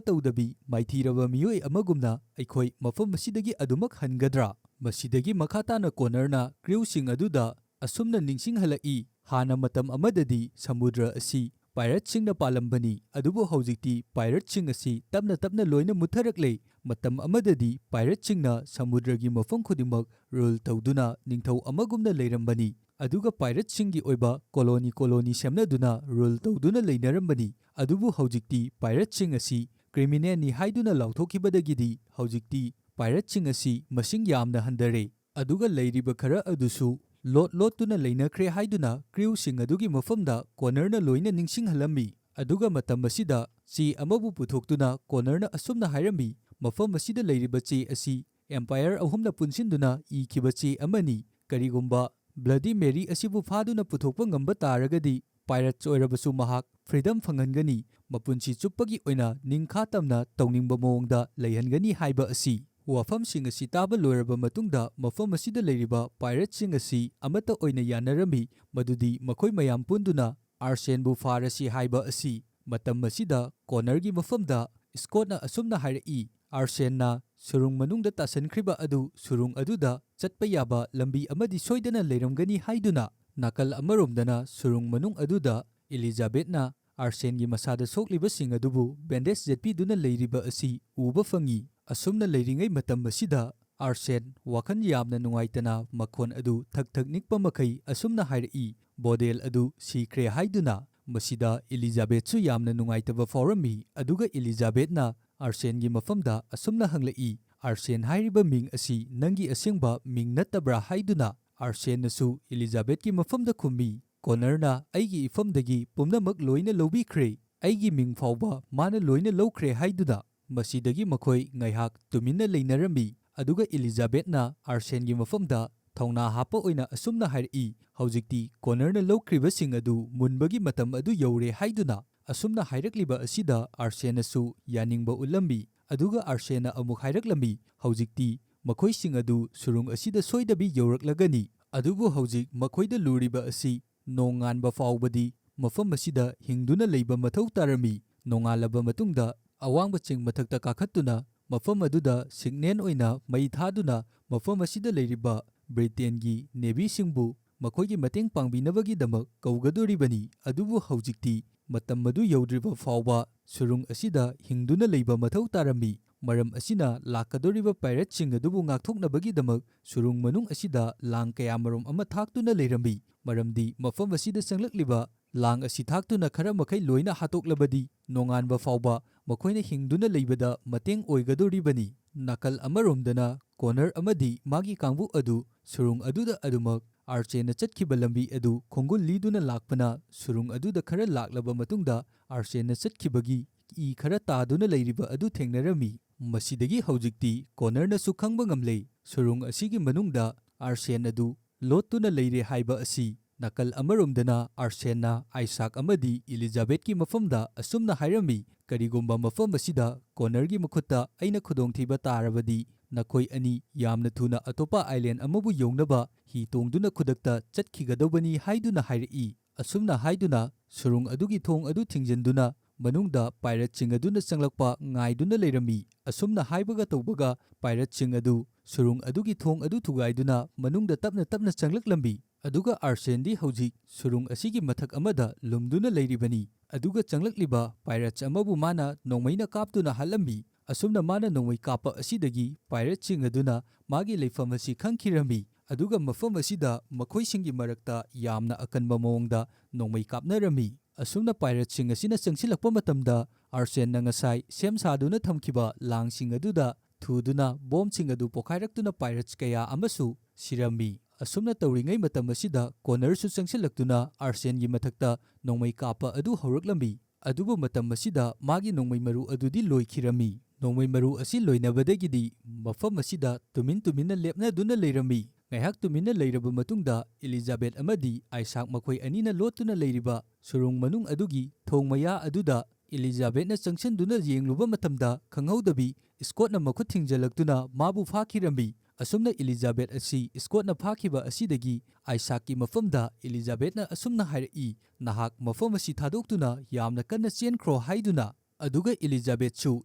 ꯇꯧꯗꯕꯤ ꯃꯥꯏꯊꯤꯔꯕ ꯃꯤꯑꯣꯏ ꯑꯃꯒꯨꯝꯅ ꯑꯩꯈꯣꯏ ꯃꯐꯝ ꯑꯁꯤꯗꯒꯤ ꯑꯗꯨꯃꯛ ꯍꯟꯒꯗ꯭ꯔꯥ?" ꯃꯁꯤꯗꯒꯤ ꯃꯈꯥ ꯇꯥꯅ ꯀꯣꯅꯔꯅ ꯀ꯭ꯔꯤꯎꯁꯤꯡ ꯑꯗꯨꯗ ꯑꯁꯨꯝꯅ ꯅꯤꯡꯁꯤꯡꯍꯜꯂꯛꯏ, ꯍꯥꯟꯅ ꯃꯇꯝ ꯑꯃꯗꯗꯤ ꯁꯃꯨꯗ꯭ꯔ ꯑꯁꯤ ꯄꯥꯏꯔꯠꯁꯤꯡꯅ ꯄꯥꯜꯂꯝꯕꯅꯤ, ꯑꯗꯨꯕꯨ ꯍꯧꯖꯤꯛꯇꯤ ꯄꯥꯏꯔꯠꯁꯤꯡ ꯑꯁꯤ ꯇꯞꯅ ꯇꯞꯅ ꯂꯣꯏꯅ ꯃꯨꯠꯊꯔꯛꯂꯦ꯫ ꯃꯇꯝ ꯑꯃꯗꯗꯤ ꯄꯥꯏꯔꯠꯁꯤꯡꯅ ꯁꯃꯨꯗ꯭ꯔꯒꯤ ꯃꯐꯝ ꯈꯨꯗꯤꯡꯃꯛ ꯔꯨꯜ ꯇꯧꯗꯨꯅ ꯅꯤꯡꯊꯧ ꯑꯃꯒꯨꯝꯅ ꯂꯩꯔꯝꯕꯅꯤ, ꯑꯗꯨꯒ ꯄꯥꯏꯔꯠꯁꯤꯡꯒꯤ ꯑꯣꯏꯕ ꯀꯣꯂꯣꯅꯤ ꯀꯣꯂꯣꯅꯤ ꯁꯦꯝꯅꯗꯨꯅ ꯔꯨꯜ ꯇꯧꯗꯨꯅ ꯂꯩꯅꯔꯝꯕꯅꯤ꯫ ꯑꯗꯨꯕꯨ ꯍꯧꯖꯤꯛꯇꯤ ꯄꯥꯏꯔꯠꯁꯤꯡ ꯑꯁꯤ ꯀ꯭ꯔꯤꯃꯤꯅꯦꯜꯅꯤ ꯍꯥꯏꯗꯨꯅ ꯂꯥꯎꯊꯣꯛꯈꯤꯕꯗꯒꯤꯗꯤ ꯍꯧꯖꯤꯛꯇꯤ ꯄꯥꯏꯔꯠꯁꯤꯡ ꯑꯁꯤ ꯃꯁꯤꯡ ꯌꯥꯝꯅ ꯍꯟꯊꯔꯦ꯫ ꯑꯗꯨꯒ ꯂꯩꯔꯤꯕ ꯈꯔ ꯑꯗꯨꯁꯨ ꯂꯣꯠ ꯂꯣꯠꯇꯨꯅ ꯂꯩꯅꯈ꯭ꯔꯦ ꯍꯥꯏꯗꯨꯅ ꯀ꯭ꯔꯤꯎꯁꯤꯡ ꯑꯗꯨꯒꯤ ꯃꯐꯝꯗ ꯀꯣꯅꯔꯅ ꯂꯣꯏꯅ ꯅꯤꯡꯁꯤꯡꯍꯜꯂꯝꯃꯤ꯫ ꯑꯗꯨꯒ ꯃꯇꯝ ꯑꯁꯤꯗ ꯆꯦ ꯑꯃꯕꯨ ꯄꯨꯊꯣꯛꯇꯨꯅ ꯀꯣꯅꯔꯅ ꯑꯁꯨꯝꯅ ꯍꯥꯏꯔꯝꯃꯤ, "ꯃꯐꯝ ꯑꯁꯤꯗ ꯂꯩꯔꯤꯕ ꯆꯦ ꯑꯁꯤ ꯑꯦꯝꯄꯥꯌꯔ ꯑꯍꯨꯝꯅ ꯄꯨꯟꯁꯤꯟꯗꯨꯅ ꯏꯈꯤꯕ ꯆꯦ ꯑꯃꯅꯤ꯫ ꯀꯔꯤꯒꯨꯝꯕ ꯕ꯭ꯂꯗꯤ ꯃꯦꯔꯤ ꯑꯁꯤꯕꯨ ꯐꯥꯗꯨꯅ ꯄꯨꯊꯣꯛꯄ ꯉꯝꯕ ꯇꯥꯔꯒꯗꯤ, ꯄꯥꯏꯔꯠꯁ ꯑꯣꯏꯔꯕꯁꯨ ꯃꯍꯥꯛ ꯐ꯭ꯔꯤꯗꯝ ꯐꯪꯍꯟꯒꯅꯤ, ꯃꯄꯨꯟꯁꯤ ꯆꯨꯞꯄꯒꯤ ꯑꯣꯏꯅ ꯅꯤꯡꯈꯥ ꯇꯝꯅ ꯇꯧꯅꯤꯡꯕ ꯃꯑꯣꯡꯗ ꯂꯩꯍꯟꯒꯅꯤ ꯍꯥꯏꯕ ꯑꯁꯤ꯫ ꯋꯥꯐꯝꯁꯤꯡ ꯑꯁꯤ ꯇꯥꯕ ꯂꯣꯏꯔꯕ ꯃꯇꯨꯡꯗ, ꯃꯐꯝ ꯑꯁꯤꯗ ꯂꯩꯔꯤꯕ ꯄꯥꯏꯔꯠꯁꯤꯡ ꯑꯁꯤ ꯑꯃꯠꯇ ꯑꯣꯏꯅ ꯌꯥꯅꯔꯝꯃꯤ, ꯃꯗꯨꯗꯤ ꯃꯈꯣꯏ ꯃꯌꯥꯝ ꯄꯨꯟꯗꯨꯅ ꯑꯥꯔꯁꯦꯟꯕꯨ ꯐꯥꯔꯁꯤ ꯍꯥꯏꯕ ꯑꯁꯤ꯫ ꯃꯇꯝ ꯑꯁꯤꯗ ꯀꯣꯅꯔꯒꯤ ꯃꯐꯝꯗ ꯁ꯭ꯀꯣꯠꯅ ꯑꯁꯨꯝꯅ ꯍꯥꯏꯔꯛꯏ, "ꯑꯥꯔꯁꯦꯟꯅ ꯁꯨꯔꯨꯡ ꯃꯅꯨꯡꯗ ꯇꯥꯁꯟꯈ꯭ꯔꯤꯕ ꯑꯗꯨ ꯁꯨꯔꯨꯡ ꯑꯗꯨꯗ ꯆꯠꯄ ꯌꯥꯕ ꯂꯝꯕꯤ ꯑꯃꯗꯤ ꯁꯣꯏꯗꯅ ꯂꯩꯔꯝꯒꯅꯤ" ꯍꯥꯏꯗꯨꯅ꯫ ꯅꯥꯀꯜ ꯑꯃꯔꯣꯝꯗꯅ ꯁꯨꯔꯨꯡ ꯃꯅꯨꯡ ꯑꯗꯨꯗ ꯏꯂꯤꯖꯥꯕꯦꯠꯅ ꯑꯥꯔꯁꯦꯟꯒꯤ ꯃꯁꯥꯗ ꯁꯣꯛꯂꯤꯕꯁꯤꯡ ꯑꯗꯨꯕꯨ ꯕꯦꯟꯗꯦꯖ ꯌꯦꯠꯄꯤꯗꯨꯅ ꯂꯩꯔꯤꯕ ꯑꯁꯤ ꯎꯕ ꯐꯪꯉꯤ꯫ ꯑꯁꯨꯝꯅ ꯂꯩꯔꯤꯉꯩ ꯃꯇꯝ ꯑꯁꯤꯗ ꯑꯥꯔꯁꯦꯟ ꯋꯥꯈꯜ ꯌꯥꯝꯅ ꯅꯨꯡꯉꯥꯏꯇꯅ ꯃꯈꯣꯟ ꯑꯗꯨ ꯊꯛ ꯊꯛ ꯅꯤꯛꯄ ꯃꯈꯩ ꯑꯁꯨꯝꯅ ꯍꯥꯏꯔꯛꯏ, "ꯕꯣꯗꯦꯜ ꯑꯗꯨ ꯁꯤꯈ꯭ꯔꯦ" ꯍꯥꯏꯗꯨꯅ꯫ ꯃꯁꯤꯗ ꯏꯂꯤꯖꯥꯕꯦꯠꯁꯨ ꯌꯥꯝꯅ ꯅꯨꯡꯉꯥꯏꯇꯕ ꯐꯥꯎꯔꯝꯃꯤ, ꯑꯗꯨꯒ ꯏꯂꯤꯖꯥꯕꯦꯠꯅ ꯑꯥꯔꯁꯦꯟꯒꯤ ꯃꯐꯝꯗ ꯑꯁꯨꯝꯅ ꯍꯪꯂꯛꯏ, "ꯑꯥꯔꯁꯦꯟ ꯍꯥꯏꯔꯤꯕ ꯃꯤꯡ ꯑꯁꯤ ꯅꯪꯒꯤ ꯑꯁꯦꯡꯕ ꯃꯤꯡ ꯅꯠꯇꯕ꯭ꯔꯥ?" ꯍꯥꯏꯗꯨꯅ꯫ ꯑꯥꯔꯁꯦꯟꯅꯁꯨ ꯏꯂꯤꯖꯥꯕꯦꯠꯀꯤ ꯃꯐꯝꯗ ꯈꯨꯝꯃꯤ, "ꯀꯣꯅꯔꯅ ꯑꯩꯒꯤ ꯏꯐꯝꯗꯒꯤ ꯄꯨꯝꯅꯃꯛ ꯂꯣꯏꯅ ꯂꯧꯕꯤꯈ꯭ꯔꯦ, ꯑꯩꯒꯤ ꯃꯤꯡ ꯐꯥꯎꯕ ꯃꯥꯅ ꯂꯣꯏꯅ ꯂꯧꯈ꯭ꯔꯦ" ꯍꯥꯏꯗꯨꯅ꯫ ꯃꯁꯤꯗꯒꯤ ꯃꯈꯣꯏ ꯉꯥꯏꯍꯥꯛ ꯇꯨꯃꯤꯟꯅ ꯂꯩꯅꯔꯝꯃꯤ, ꯑꯗꯨꯒ ꯏꯂꯤꯖꯥꯕꯦꯠꯅ ꯑꯥꯔꯁꯦꯟꯒꯤ ꯃꯐꯝꯗ ꯊꯧꯅꯥ ꯍꯥꯞꯄ ꯑꯣꯏꯅ ꯑꯁꯨꯝꯅ ꯍꯥꯏꯔꯛꯏ, "ꯍꯧꯖꯤꯛꯇꯤ ꯀꯣꯅꯔꯅ ꯂꯧꯈ꯭ꯔꯤꯕꯁꯤꯡ ꯑꯗꯨ ꯃꯨꯟꯕꯒꯤ ꯃꯇꯝ ꯑꯗꯨ ꯌꯧꯔꯦ" ꯍꯥꯏꯗꯨꯅ꯫ ꯑꯁꯨꯝꯅ ꯍꯥꯏꯔꯛꯂꯤꯕ ꯑꯁꯤꯗ ꯑꯥꯔꯁꯦꯟꯅꯁꯨ ꯌꯥꯅꯤꯡꯕ ꯎꯠꯂꯝꯃꯤ, ꯑꯗꯨꯒ ꯑꯥꯔꯁꯦꯟꯅ ꯑꯃꯨꯛ ꯍꯥꯏꯔꯛꯂꯝꯃꯤ, "ꯍꯧꯖꯤꯛꯇꯤ ꯃꯈꯣꯏꯁꯤꯡ ꯑꯗꯨ ꯁꯨꯔꯨꯡ ꯑꯁꯤꯗ ꯁꯣꯏꯗꯕꯤ ꯌꯧꯔꯛꯂꯒꯅꯤ, ꯑꯗꯨꯕꯨ ꯍꯧꯖꯤꯛ ꯃꯈꯣꯏꯗ ꯂꯨꯔꯤꯕ ꯑꯁꯤ ꯅꯣꯡꯉꯥꯟꯕ ꯐꯥꯎꯕꯗꯤ ꯃꯐꯝ ꯑꯁꯤꯗ ꯍꯤꯡꯗꯨꯅ ꯂꯩꯕ ꯃꯊꯧ ꯇꯥꯔꯝꯃꯤ꯫ ꯅꯣꯡꯉꯥꯜꯂꯕ ꯃꯇꯨꯡꯗ ꯑꯋꯥꯡꯕ ꯆꯤꯡ ꯃꯊꯛꯇ ꯀꯥꯈꯠꯇꯨꯅ ꯃꯐꯝ ꯑꯗꯨꯗ ꯁꯤꯒꯅꯦꯜ ꯑꯣꯏꯅ ꯃꯩ ꯊꯥꯗꯨꯅ ꯃꯐꯝ ꯑꯁꯤꯗ ꯂꯩꯔꯤꯕ ꯕ꯭ꯔꯤꯇꯦꯟꯒꯤ ꯅꯦꯚꯤꯁꯤꯡꯕꯨ ꯃꯈꯣꯏꯒꯤ ꯃꯇꯦꯡ ꯄꯥꯡꯕꯤꯅꯕꯒꯤꯗꯃꯛ ꯀꯧꯒꯗꯣꯔꯤꯕꯅꯤ, ꯑꯗꯨꯕꯨ ꯍꯧꯖꯤꯛꯇꯤ ꯃꯇꯝ ꯑꯗꯨ ꯌꯧꯗ꯭ꯔꯤꯕ ꯐꯥꯎꯕ ꯁꯨꯔꯨꯡ ꯑꯁꯤꯗ ꯍꯤꯡꯗꯨꯅ ꯂꯩꯕ ꯃꯊꯧ ꯇꯥꯔꯝꯃꯤ꯫ ꯃꯔꯝ ꯑꯁꯤꯅ ꯂꯥꯛꯀꯗꯧꯔꯤꯕ ꯄꯥꯏꯔꯠꯁꯤꯡ ꯑꯗꯨꯕꯨ ꯉꯥꯛꯊꯣꯛꯅꯕꯒꯤꯗꯃꯛ ꯁꯨꯔꯨꯡ ꯃꯅꯨꯡ ꯑꯁꯤꯗ ꯂꯥꯡ ꯀꯌꯥꯃꯔꯨꯝ ꯑꯃ ꯊꯥꯛꯇꯨꯅ ꯂꯩꯔꯝꯃꯤ, ꯃꯔꯝꯗꯤ ꯃꯐꯝ ꯑꯁꯤꯗ ꯆꯪꯂꯛꯂꯤꯕ ꯂꯥꯡ ꯑꯁꯤ ꯊꯥꯛꯇꯨꯅ ꯈꯔ ꯃꯈꯩ ꯂꯣꯏꯅ ꯍꯥꯠꯇꯣꯛꯂꯕꯗꯤ ꯅꯣꯡꯉꯥꯟꯕ ꯐꯥꯎꯕ ꯃꯈꯣꯏꯅ ꯍꯤꯡꯗꯨꯅ ꯂꯩꯕꯗ ꯃꯇꯦꯡ ꯑꯣꯏꯒꯗꯧꯔꯤꯕꯅꯤ꯫ ꯅꯥꯀꯜ ꯑꯃꯔꯣꯝꯗꯅ ꯀꯣꯅꯔ ꯑꯃꯗꯤ ꯃꯥꯒꯤ ꯀꯥꯡꯕꯨ ꯑꯗꯨ ꯁꯨꯔꯨꯡ ꯑꯗꯨꯗ ꯑꯗꯨꯃꯛ ꯑꯥꯔꯆꯦꯅ ꯆꯠꯈꯤꯕ ꯂꯝꯕꯤ ꯑꯗꯨ ꯈꯣꯡꯒꯨꯜ ꯂꯤꯗꯨꯅ ꯂꯥꯛꯄꯅ ꯁꯨꯔꯨꯡ ꯑꯗꯨꯗ ꯈꯔ ꯂꯥꯛꯂꯕ ꯃꯇꯨꯡꯗ ꯑꯥꯔꯆꯦꯅ ꯆꯠꯈꯤꯕꯒꯤ ꯏ ꯈꯔ ꯇꯥꯗꯨꯅ ꯂꯩꯔꯤꯕ ꯑꯗꯨ ꯊꯦꯡꯅꯔꯝꯃꯤ꯫ ꯃꯁꯤꯗꯒꯤ ꯍꯧꯖꯤꯛꯇꯤ ꯀꯣꯅꯔꯅꯁꯨ ꯈꯪꯕ ꯉꯝꯂꯦ, ꯁꯨꯔꯨꯡ ꯑꯁꯤꯒꯤ ꯃꯅꯨꯡꯗ ꯑꯥꯔꯁꯦꯟ ꯑꯗꯨ ꯂꯣꯠꯇꯨꯅ ꯂꯩꯔꯦ ꯍꯥꯏꯕ ꯑꯁꯤ꯫ ꯅꯥꯀꯜ ꯑꯃꯔꯣꯝꯗꯅ ꯑꯥꯔꯁꯦꯟꯅ ꯑꯥꯏꯁꯥꯛ ꯑꯃꯗꯤ ꯏꯂꯤꯖꯥꯕꯦꯠꯀꯤ ꯃꯐꯝꯗ ꯑꯁꯨꯝꯅ ꯍꯥꯏꯔꯝꯃꯤ, "ꯀꯔꯤꯒꯨꯝꯕ ꯃꯐꯝ ꯑꯁꯤꯗ ꯀꯣꯅꯔꯒꯤ ꯃꯈꯨꯠꯇ ꯑꯩꯅ ꯈꯨꯗꯣꯡꯊꯤꯕ ꯇꯥꯔꯕꯗꯤ, ꯅꯈꯣꯏ ꯑꯅꯤ ꯌꯥꯝꯅ ꯊꯨꯅ ꯑꯇꯣꯞꯄ ꯑꯥꯏꯂꯦꯟ ꯑꯃꯕꯨ ꯌꯧꯅꯕ ꯍꯤ ꯇꯣꯡꯗꯨꯅ ꯈꯨꯗꯛꯇ ꯆꯠꯈꯤꯒꯗꯧꯕꯅꯤ" ꯍꯥꯏꯗꯨꯅ ꯍꯥꯏꯔꯛꯏ꯫ ꯑꯁꯨꯝꯅ ꯍꯥꯏꯗꯨꯅ ꯁꯨꯔꯨꯡ ꯑꯗꯨꯒꯤ ꯊꯣꯡ ꯑꯗꯨ ꯊꯤꯡꯖꯤꯟꯗꯨꯅ ꯃꯅꯨꯡꯗ ꯄꯥꯏꯔꯠꯁꯤꯡ ꯑꯗꯨꯅ ꯆꯪꯂꯛꯄ ꯉꯥꯏꯗꯨꯅ ꯂꯩꯔꯝꯃꯤ꯫ ꯑꯁꯨꯝꯅ ꯍꯥꯏꯕꯒ ꯇꯧꯕꯒ ꯄꯥꯏꯔꯠꯁꯤꯡ ꯑꯗꯨ ꯁꯨꯔꯨꯡ ꯑꯗꯨꯒꯤ ꯊꯣꯡ ꯑꯗꯨ ꯊꯨꯒꯥꯏꯗꯨꯅ ꯃꯅꯨꯡꯗ ꯇꯞꯅ ꯇꯞꯅ ꯆꯪꯂꯛꯂꯝꯃꯤ꯫ ꯑꯗꯨꯒ ꯑꯥꯔꯁꯦꯟꯗꯤ ꯍꯧꯖꯤꯛ ꯁꯨꯔꯨꯡ ꯑꯁꯤꯒꯤ ꯃꯊꯛ ꯑꯃꯗ ꯂꯨꯝꯗꯨꯅ ꯂꯩꯔꯤꯕꯅꯤ꯫ ꯑꯗꯨꯒ ꯆꯪꯂꯛꯂꯤꯕ ꯄꯥꯏꯔꯠꯁ ꯑꯃꯕꯨ ꯃꯥꯅ ꯅꯣꯡꯃꯩꯅ ꯀꯥꯞꯇꯨꯅ ꯍꯥꯠꯂꯝꯃꯤ꯫ ꯑꯁꯨꯝꯅ ꯃꯥꯅ ꯅꯣꯡꯃꯩ ꯀꯥꯞꯄ ꯑꯁꯤꯗꯒꯤ ꯄꯥꯏꯔꯠꯁꯤꯡ ꯑꯗꯨꯅ ꯃꯥꯒꯤ ꯂꯩꯐꯝ ꯑꯁꯤ ꯈꯪꯈꯤꯔꯝꯃꯤ꯫ ꯑꯗꯨꯒ ꯃꯐꯝ ꯑꯁꯤꯗ ꯃꯈꯣꯏꯁꯤꯡꯒꯤ ꯃꯔꯛꯇ ꯌꯥꯝꯅ ꯑꯀꯟꯕ ꯃꯑꯣꯡꯗ ꯅꯣꯡꯃꯩ ꯀꯥꯞꯅꯔꯝꯃꯤ꯫ ꯑꯁꯨꯝꯅ ꯄꯥꯏꯔꯠꯁꯤꯡ ꯑꯁꯤꯅ ꯆꯪꯁꯤꯜꯂꯛꯄ ꯃꯇꯝꯗ, ꯑꯥꯔꯁꯦꯟꯅ ꯉꯁꯥꯏ ꯁꯦꯝ ꯁꯥꯗꯨꯅ ꯊꯝꯈꯤꯕ ꯂꯥꯡꯁꯤꯡ ꯑꯗꯨꯗ ꯊꯨꯗꯨꯅ ꯕꯣꯝꯁꯤꯡ ꯑꯗꯨ ꯄꯣꯈꯥꯏꯔꯛꯇꯨꯅ ꯄꯥꯏꯔꯠꯁ ꯀꯌꯥ ꯑꯃꯁꯨ ꯁꯤꯔꯝꯃꯤ꯫ ꯑꯁꯨꯝꯅ ꯇꯧꯔꯤꯉꯩ ꯃꯇꯝ ꯑꯁꯤꯗ ꯀꯣꯅꯔꯁꯨ ꯆꯪꯁꯤꯜꯂꯛꯇꯨꯅ ꯑꯥꯔꯁꯦꯟꯒꯤ ꯃꯊꯛꯇ ꯅꯣꯡꯃꯩ ꯀꯥꯞꯄ ꯑꯗꯨ ꯍꯧꯔꯛꯂꯝꯃꯤ꯫ ꯑꯗꯨꯕꯨ ꯃꯇꯝ ꯑꯁꯤꯗ ꯃꯥꯒꯤ ꯅꯣꯡꯃꯩ ꯃꯔꯨ ꯑꯗꯨꯗꯤ ꯂꯣꯏꯈꯤꯔꯝꯃꯤ꯫ ꯅꯣꯡꯃꯩ ꯃꯔꯨ ꯑꯁꯤ ꯂꯣꯏꯅꯕꯗꯒꯤꯗꯤ ꯃꯐꯝ ꯑꯁꯤꯗ ꯇꯨꯃꯤꯟ ꯇꯨꯃꯤꯟꯅ ꯂꯦꯞꯅꯗꯨꯅ ꯂꯩꯔꯝꯃꯤ꯫ ꯉꯥꯏꯍꯥꯛ ꯇꯨꯃꯤꯟꯅ ꯂꯩꯔꯕ ꯃꯇꯨꯡꯗ, ꯏꯂꯤꯖꯥꯕꯦꯠ ꯑꯃꯗꯤ ꯑꯥꯏꯁꯥꯛ ꯃꯈꯣꯏ ꯑꯅꯤꯅ ꯂꯣꯠꯇꯨꯅ ꯂꯩꯔꯤꯕ ꯁꯨꯔꯨꯡ ꯃꯅꯨꯡ ꯑꯗꯨꯒꯤ ꯊꯣꯡ ꯃꯌꯥ ꯑꯗꯨꯗ ꯏꯂꯤꯖꯥꯕꯦꯠꯅ ꯆꯪꯁꯤꯟꯗꯨꯅ ꯌꯦꯡꯂꯨꯕ ꯃꯇꯝꯗ, ꯈꯪꯍꯧꯗꯕꯤ ꯁ꯭ꯀꯣꯠꯅ ꯃꯈꯨꯠ ꯊꯤꯡꯖꯤꯜꯂꯛꯇꯨꯅ ꯃꯥꯕꯨ ꯐꯥꯈꯤꯔꯝꯃꯤ꯫ ꯑꯁꯨꯝꯅ ꯏꯂꯤꯖꯥꯕꯦꯠ ꯑꯁꯤ ꯁ꯭ꯀꯣꯠꯅ ꯐꯥꯈꯤꯕ ꯑꯁꯤꯗꯒꯤ ꯑꯥꯏꯁꯥꯛꯀꯤ ꯃꯐꯝꯗ ꯏꯂꯤꯖꯥꯕꯦꯠꯅ ꯑꯁꯨꯝꯅ ꯍꯥꯏꯔꯛꯏ, "ꯅꯍꯥꯛ ꯃꯐꯝ ꯑꯁꯤ ꯊꯥꯗꯣꯛꯇꯨꯅ ꯌꯥꯝꯅ ꯀꯟꯅ ꯆꯦꯟꯈ꯭ꯔꯣ" ꯍꯥꯏꯗꯨꯅ꯫ ꯑꯗꯨꯒ ꯏꯂꯤꯖꯥꯕꯦꯠꯁꯨ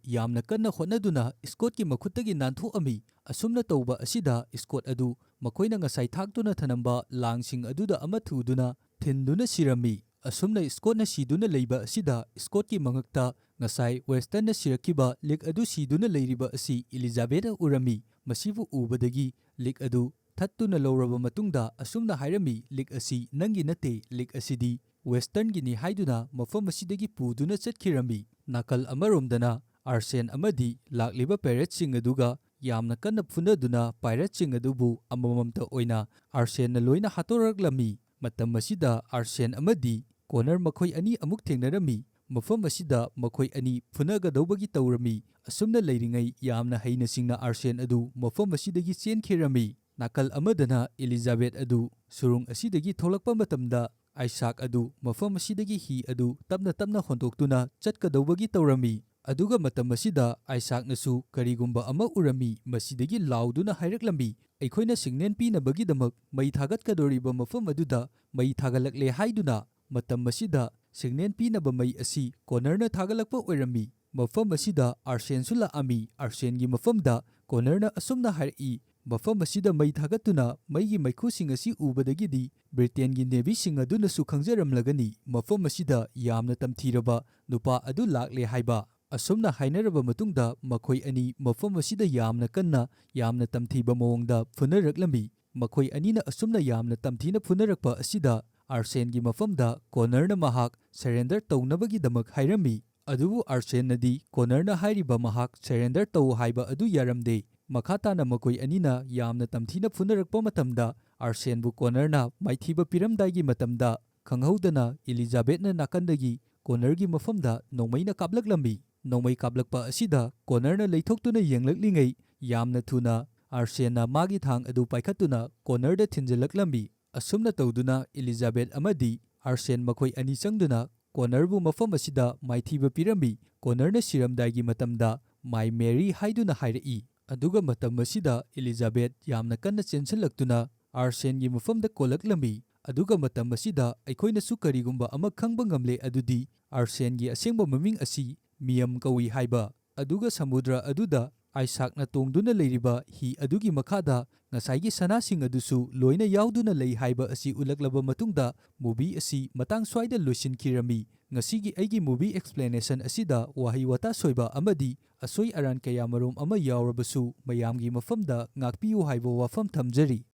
ꯌꯥꯝꯅ ꯀꯟꯅ ꯍꯣꯠꯅꯗꯨꯅ ꯁ꯭ꯀꯣꯠꯀꯤ ꯃꯈꯨꯠꯇꯒꯤ ꯅꯥꯟꯊꯣꯛꯑꯝꯃꯤ꯫ ꯑꯁꯨꯝꯅ ꯇꯧꯕ ꯑꯁꯤꯗ ꯁ꯭ꯀꯣꯠ ꯑꯗꯨ ꯃꯈꯣꯏꯅ ꯉꯁꯥꯏ ꯊꯥꯛꯇꯨꯅ ꯊꯅꯝꯕ ꯂꯥꯡꯁꯤꯡ ꯑꯗꯨꯗ ꯑꯃ ꯊꯨꯗꯨꯅ ꯊꯤꯟꯗꯨꯅ ꯁꯤꯔꯝꯃꯤ꯫ ꯑꯁꯨꯝꯅ ꯁ꯭ꯀꯣꯠꯅ ꯁꯤꯗꯨꯅ ꯂꯩꯕ ꯑꯁꯤꯗ ꯁ꯭ꯀꯣꯠꯀꯤ ꯃꯉꯛꯇ ꯉꯁꯥꯏ ꯋꯦꯁꯇꯟꯅ ꯁꯤꯔꯛꯈꯤꯕ ꯂꯤꯛ ꯑꯗꯨ ꯁꯤꯗꯨꯅ ꯂꯩꯔꯤꯕ ꯑꯁꯤ ꯏꯂꯤꯖꯥꯕꯦꯠꯅ ꯎꯔꯝꯃꯤ꯫ ꯃꯁꯤꯕꯨ ꯎꯕꯗꯒꯤ ꯂꯤꯛ ꯑꯗꯨ ꯊꯠꯇꯨꯅ ꯂꯧꯔꯕ ꯃꯇꯨꯡꯗ ꯑꯁꯨꯝꯅ ꯍꯥꯏꯔꯝꯃꯤ, "ꯂꯤꯛ ꯑꯁꯤ ꯅꯪꯒꯤ ꯅꯠꯇꯦ, ꯂꯤꯛ ꯑꯁꯤꯗꯤ ꯋꯦꯁꯇꯔꯟꯒꯤꯅꯤ" ꯍꯥꯏꯗꯨꯅ ꯃꯐꯝ ꯑꯁꯤꯗꯒꯤ ꯄꯨꯗꯨꯅ ꯆꯠꯈꯤꯔꯝꯃꯤ꯫ ꯅꯥꯀꯜ ꯑꯃꯔꯣꯝꯗꯅ ꯑꯥꯔꯁꯦꯟ ꯑꯃꯗꯤ ꯂꯥꯛꯂꯤꯕ ꯄꯥꯏꯔꯦꯠꯁꯤꯡ ꯑꯗꯨꯒ ꯌꯥꯝꯅ ꯀꯟꯅ ꯐꯨꯅꯗꯨꯅ ꯄꯥꯏꯔꯦꯠꯁꯤꯡ ꯑꯗꯨꯕꯨ ꯑꯃꯃꯝꯇ ꯑꯣꯏꯅ ꯑꯥꯔꯁꯦꯟꯅ ꯂꯣꯏꯅ ꯍꯥꯠꯇꯣꯔꯛꯂꯝꯃꯤ꯫ ꯃꯇꯝ ꯑꯁꯤꯗ ꯑꯥꯔꯁꯦꯟ ꯑꯃꯗꯤ ꯀꯣꯅꯔ ꯃꯈꯣꯏ ꯑꯅꯤ ꯑꯃꯨꯛ ꯊꯦꯡꯅꯔꯝꯃꯤ꯫ ꯃꯐꯝ ꯑꯁꯤꯗ ꯃꯈꯣꯏ ꯑꯅꯤ ꯐꯨꯅꯒꯗꯧꯕꯒꯤ ꯇꯧꯔꯝꯃꯤ꯫ ꯑꯁꯨꯝꯅ ꯂꯩꯔꯤꯉꯩ ꯌꯥꯝꯅ ꯍꯩꯅ ꯁꯤꯡꯅ ꯑꯥꯔꯁꯦꯟ ꯑꯗꯨ ꯃꯐꯝ ꯑꯁꯤꯗꯒꯤ ꯆꯦꯟꯈꯤꯔꯝꯃꯤ꯫ ꯅꯥꯀꯜ ꯑꯃꯗꯅ ꯏꯂꯤꯖꯥꯕꯦꯠ ꯑꯗꯨ ꯁꯨꯔꯨꯡ ꯑꯁꯤꯗꯒꯤ ꯊꯣꯛꯂꯛꯄ ꯃꯇꯝꯗ, ꯑꯥꯏꯁꯥꯛ ꯑꯗꯨ ꯃꯐꯝ ꯑꯁꯤꯗꯒꯤ ꯍꯤ ꯑꯗꯨ ꯇꯞꯅ ꯇꯞꯅ ꯍꯣꯟꯗꯣꯛꯇꯨꯅ ꯆꯠꯀꯗꯧꯕꯒꯤ ꯇꯧꯔꯝꯃꯤ꯫ ꯑꯗꯨꯒ ꯃꯇꯝ ꯑꯁꯤꯗ ꯑꯥꯏꯁꯥꯛꯅꯁꯨ ꯀꯔꯤꯒꯨꯝꯕ ꯑꯃ ꯎꯔꯝꯃꯤ, ꯃꯁꯤꯗꯒꯤ ꯂꯥꯎꯗꯨꯅ ꯍꯥꯏꯔꯛꯂꯝꯃꯤ, "ꯑꯩꯈꯣꯏꯅ ꯁꯤꯒꯅꯦꯜ ꯄꯤꯅꯕꯒꯤꯗꯃꯛ ꯃꯩ ꯊꯥꯒꯠꯀꯗꯧꯔꯤꯕ ꯃꯐꯝ ꯑꯗꯨꯗ ꯃꯩ ꯊꯥꯒꯠꯂꯛꯂꯦ" ꯍꯥꯏꯗꯨꯅ꯫ ꯃꯇꯝ ꯑꯁꯤꯗ ꯁꯤꯒꯅꯦꯜ ꯄꯤꯅꯕ ꯃꯩ ꯑꯁꯤ ꯀꯣꯅꯔꯅ ꯊꯥꯒꯠꯂꯛꯄ ꯑꯣꯏꯔꯝꯃꯤ꯫ ꯃꯐꯝ ꯑꯁꯤꯗ ꯑꯥꯔꯁꯦꯟꯁꯨ ꯂꯥꯛꯑꯝꯃꯤ꯫ ꯑꯥꯔꯁꯦꯟꯒꯤ ꯃꯐꯝꯗ ꯀꯣꯅꯔꯅ ꯑꯁꯨꯝꯅ ꯍꯥꯏꯔꯛꯏ, "ꯃꯐꯝ ꯑꯁꯤꯗ ꯃꯩ ꯊꯥꯒꯠꯇꯨꯅ ꯃꯩꯒꯤ ꯃꯩꯈꯨꯁꯤꯡ ꯑꯁꯤ ꯎꯕꯗꯒꯤꯗꯤ ꯕ꯭ꯔꯤꯇꯦꯟꯒꯤ ꯅꯦꯚꯤꯁꯤꯡ ꯑꯗꯨꯅꯁꯨ ꯈꯪꯖꯔꯝꯂꯒꯅꯤ, ꯃꯐꯝ ꯑꯁꯤꯗ ꯌꯥꯝꯅ ꯇꯝꯊꯤꯔꯕ ꯅꯨꯄꯥ ꯑꯗꯨ ꯂꯥꯛꯂꯦ" ꯍꯥꯏꯕ꯫ ꯑꯁꯨꯝꯅ ꯍꯥꯏꯅꯔꯕ ꯃꯇꯨꯡꯗ ꯃꯈꯣꯏ ꯑꯅꯤ ꯃꯐꯝ ꯑꯁꯤꯗ ꯌꯥꯝꯅ ꯀꯟꯅ, ꯌꯥꯝꯅ ꯇꯝꯊꯤꯕ ꯃꯑꯣꯡꯗ ꯐꯨꯅꯔꯛꯂꯝꯃꯤ꯫ ꯃꯈꯣꯏ ꯑꯅꯤꯅ ꯑꯁꯨꯝꯅ ꯌꯥꯝꯅ ꯇꯝꯊꯤꯅ ꯐꯨꯅꯔꯛꯄ ꯑꯁꯤꯗ ꯑꯥꯔꯁꯦꯟꯒꯤ ꯃꯐꯝꯗ ꯀꯣꯅꯔꯅ ꯃꯍꯥꯛ ꯁꯔꯦꯟꯗꯔ ꯇꯧꯅꯕꯒꯤꯗꯃꯛ ꯍꯥꯏꯔꯝꯃꯤ꯫ ꯑꯗꯨꯕꯨ ꯑꯥꯔꯁꯦꯟꯅꯗꯤ ꯀꯣꯅꯔꯅ ꯍꯥꯏꯔꯤꯕ ꯃꯍꯥꯛ ꯁꯔꯦꯟꯗꯔ ꯇꯧ ꯍꯥꯏꯕ ꯑꯗꯨ ꯌꯥꯔꯝꯗꯦ꯫ ꯃꯈꯥ ꯇꯥꯅ ꯃꯈꯣꯏ ꯑꯅꯤꯅ ꯌꯥꯝꯅ ꯇꯝꯊꯤꯅ ꯐꯨꯅꯔꯛꯄ ꯃꯇꯝꯗ, ꯑꯥꯔꯁꯦꯟꯕꯨ ꯀꯣꯅꯔꯅ ꯃꯥꯏꯊꯤꯕ ꯄꯤꯔꯝꯗꯥꯏꯒꯤ ꯃꯇꯝꯗ, ꯈꯪꯍꯧꯗꯅ ꯏꯂꯤꯖꯥꯕꯦꯠꯅ ꯅꯥꯀꯟꯗꯒꯤ ꯀꯣꯅꯔꯒꯤ ꯃꯐꯝꯗ ꯅꯣꯡꯃꯩꯅ ꯀꯥꯞꯂꯛꯂꯝꯃꯤ꯫ ꯅꯣꯡꯃꯩ ꯀꯥꯞꯂꯛꯄ ꯑꯁꯤꯗ ꯀꯣꯅꯔꯅ ꯂꯩꯊꯣꯛꯇꯨꯅ ꯌꯦꯡꯂꯛꯂꯤꯉꯩ, ꯌꯥꯝꯅ ꯊꯨꯅ ꯑꯥꯔꯁꯦꯟꯅ ꯃꯥꯒꯤ ꯊꯥꯡ ꯑꯗꯨ ꯄꯥꯏꯈꯠꯇꯨꯅ ꯀꯣꯅꯔꯗ ꯊꯤꯟꯖꯤꯜꯂꯛꯂꯝꯃꯤ꯫ ꯑꯁꯨꯝꯅ ꯇꯧꯗꯨꯅ ꯏꯂꯤꯖꯥꯕꯦꯠ ꯑꯃꯗꯤ ꯑꯥꯔꯁꯦꯟ ꯃꯈꯣꯏ ꯑꯅꯤ ꯆꯪꯗꯨꯅ ꯀꯣꯅꯔꯕꯨ ꯃꯐꯝ ꯑꯁꯤꯗ ꯃꯥꯏꯊꯤꯕ ꯄꯤꯔꯝꯃꯤ꯫ ꯀꯣꯅꯔꯅ ꯁꯤꯔꯝꯗꯥꯏꯒꯤ ꯃꯇꯝꯗ "My Mary" ꯍꯥꯏꯗꯨꯅ ꯍꯥꯏꯔꯛꯏ꯫ ꯑꯗꯨꯒ ꯃꯇꯝ ꯑꯁꯤꯗ ꯏꯂꯤꯖꯥꯕꯦꯠ ꯌꯥꯝꯅ ꯀꯟꯅ ꯆꯦꯟꯁꯤꯜꯂꯛꯇꯨꯅ ꯑꯥꯔꯁꯦꯟꯒꯤ ꯃꯐꯝꯗ ꯀꯣꯜꯂꯛꯂꯝꯃꯤ꯫ ꯑꯗꯨꯒ ꯃꯇꯝ ꯑꯁꯤꯗ ꯑꯩꯈꯣꯏꯅꯁꯨ ꯀꯔꯤꯒꯨꯝꯕ ꯑꯃ ꯈꯪꯕ ꯉꯝꯂꯦ, ꯑꯗꯨꯗꯤ ꯑꯥꯔꯁꯦꯟꯒꯤ ꯑꯁꯦꯡꯕ ꯃꯃꯤꯡ ꯑꯁꯤ ꯃꯤꯌꯝ ꯀꯧꯏ ꯍꯥꯏꯕ꯫ ꯑꯗꯨꯒ ꯁꯃꯨꯗ꯭ꯔ ꯑꯗꯨꯗ ꯑꯥꯏꯁꯥꯛꯅ ꯇꯣꯡꯗꯨꯅ ꯂꯩꯔꯤꯕ ꯍꯤ ꯑꯗꯨꯒꯤ ꯃꯈꯥꯗ ꯉꯁꯥꯏꯒꯤ ꯁꯅꯥꯁꯤꯡ ꯑꯗꯨꯁꯨ ꯂꯣꯏꯅ ꯌꯥꯎꯗꯨꯅ ꯂꯩ ꯍꯥꯏꯕ ꯑꯁꯤ ꯎꯠꯂꯛꯂꯕ ꯃꯇꯨꯡꯗ, movie ꯑꯁꯤ ꯃꯇꯥꯡ ꯁ꯭ꯋꯥꯏꯗ ꯂꯣꯏꯁꯤꯟꯈꯤꯔꯝꯃꯤ꯫ ꯉꯁꯤꯒꯤ ꯑꯩꯒꯤ movie explanation ꯑꯁꯤꯗ ꯋꯥꯍꯩ ꯋꯥꯇꯥ ꯁꯣꯏꯕ ꯑꯃꯗꯤ ꯑꯁꯣꯏ ꯑꯔꯥꯟ ꯀꯌꯥ ꯃꯔꯨꯝ ꯑꯃ ꯌꯥꯎꯔꯕꯁꯨ, ꯃꯌꯥꯝꯒꯤ ꯃꯐꯝꯗ ꯉꯥꯛꯄꯤꯌꯨ ꯍꯥꯏꯕ ꯋꯥꯐꯝ ꯊꯝꯖꯔꯤ꯫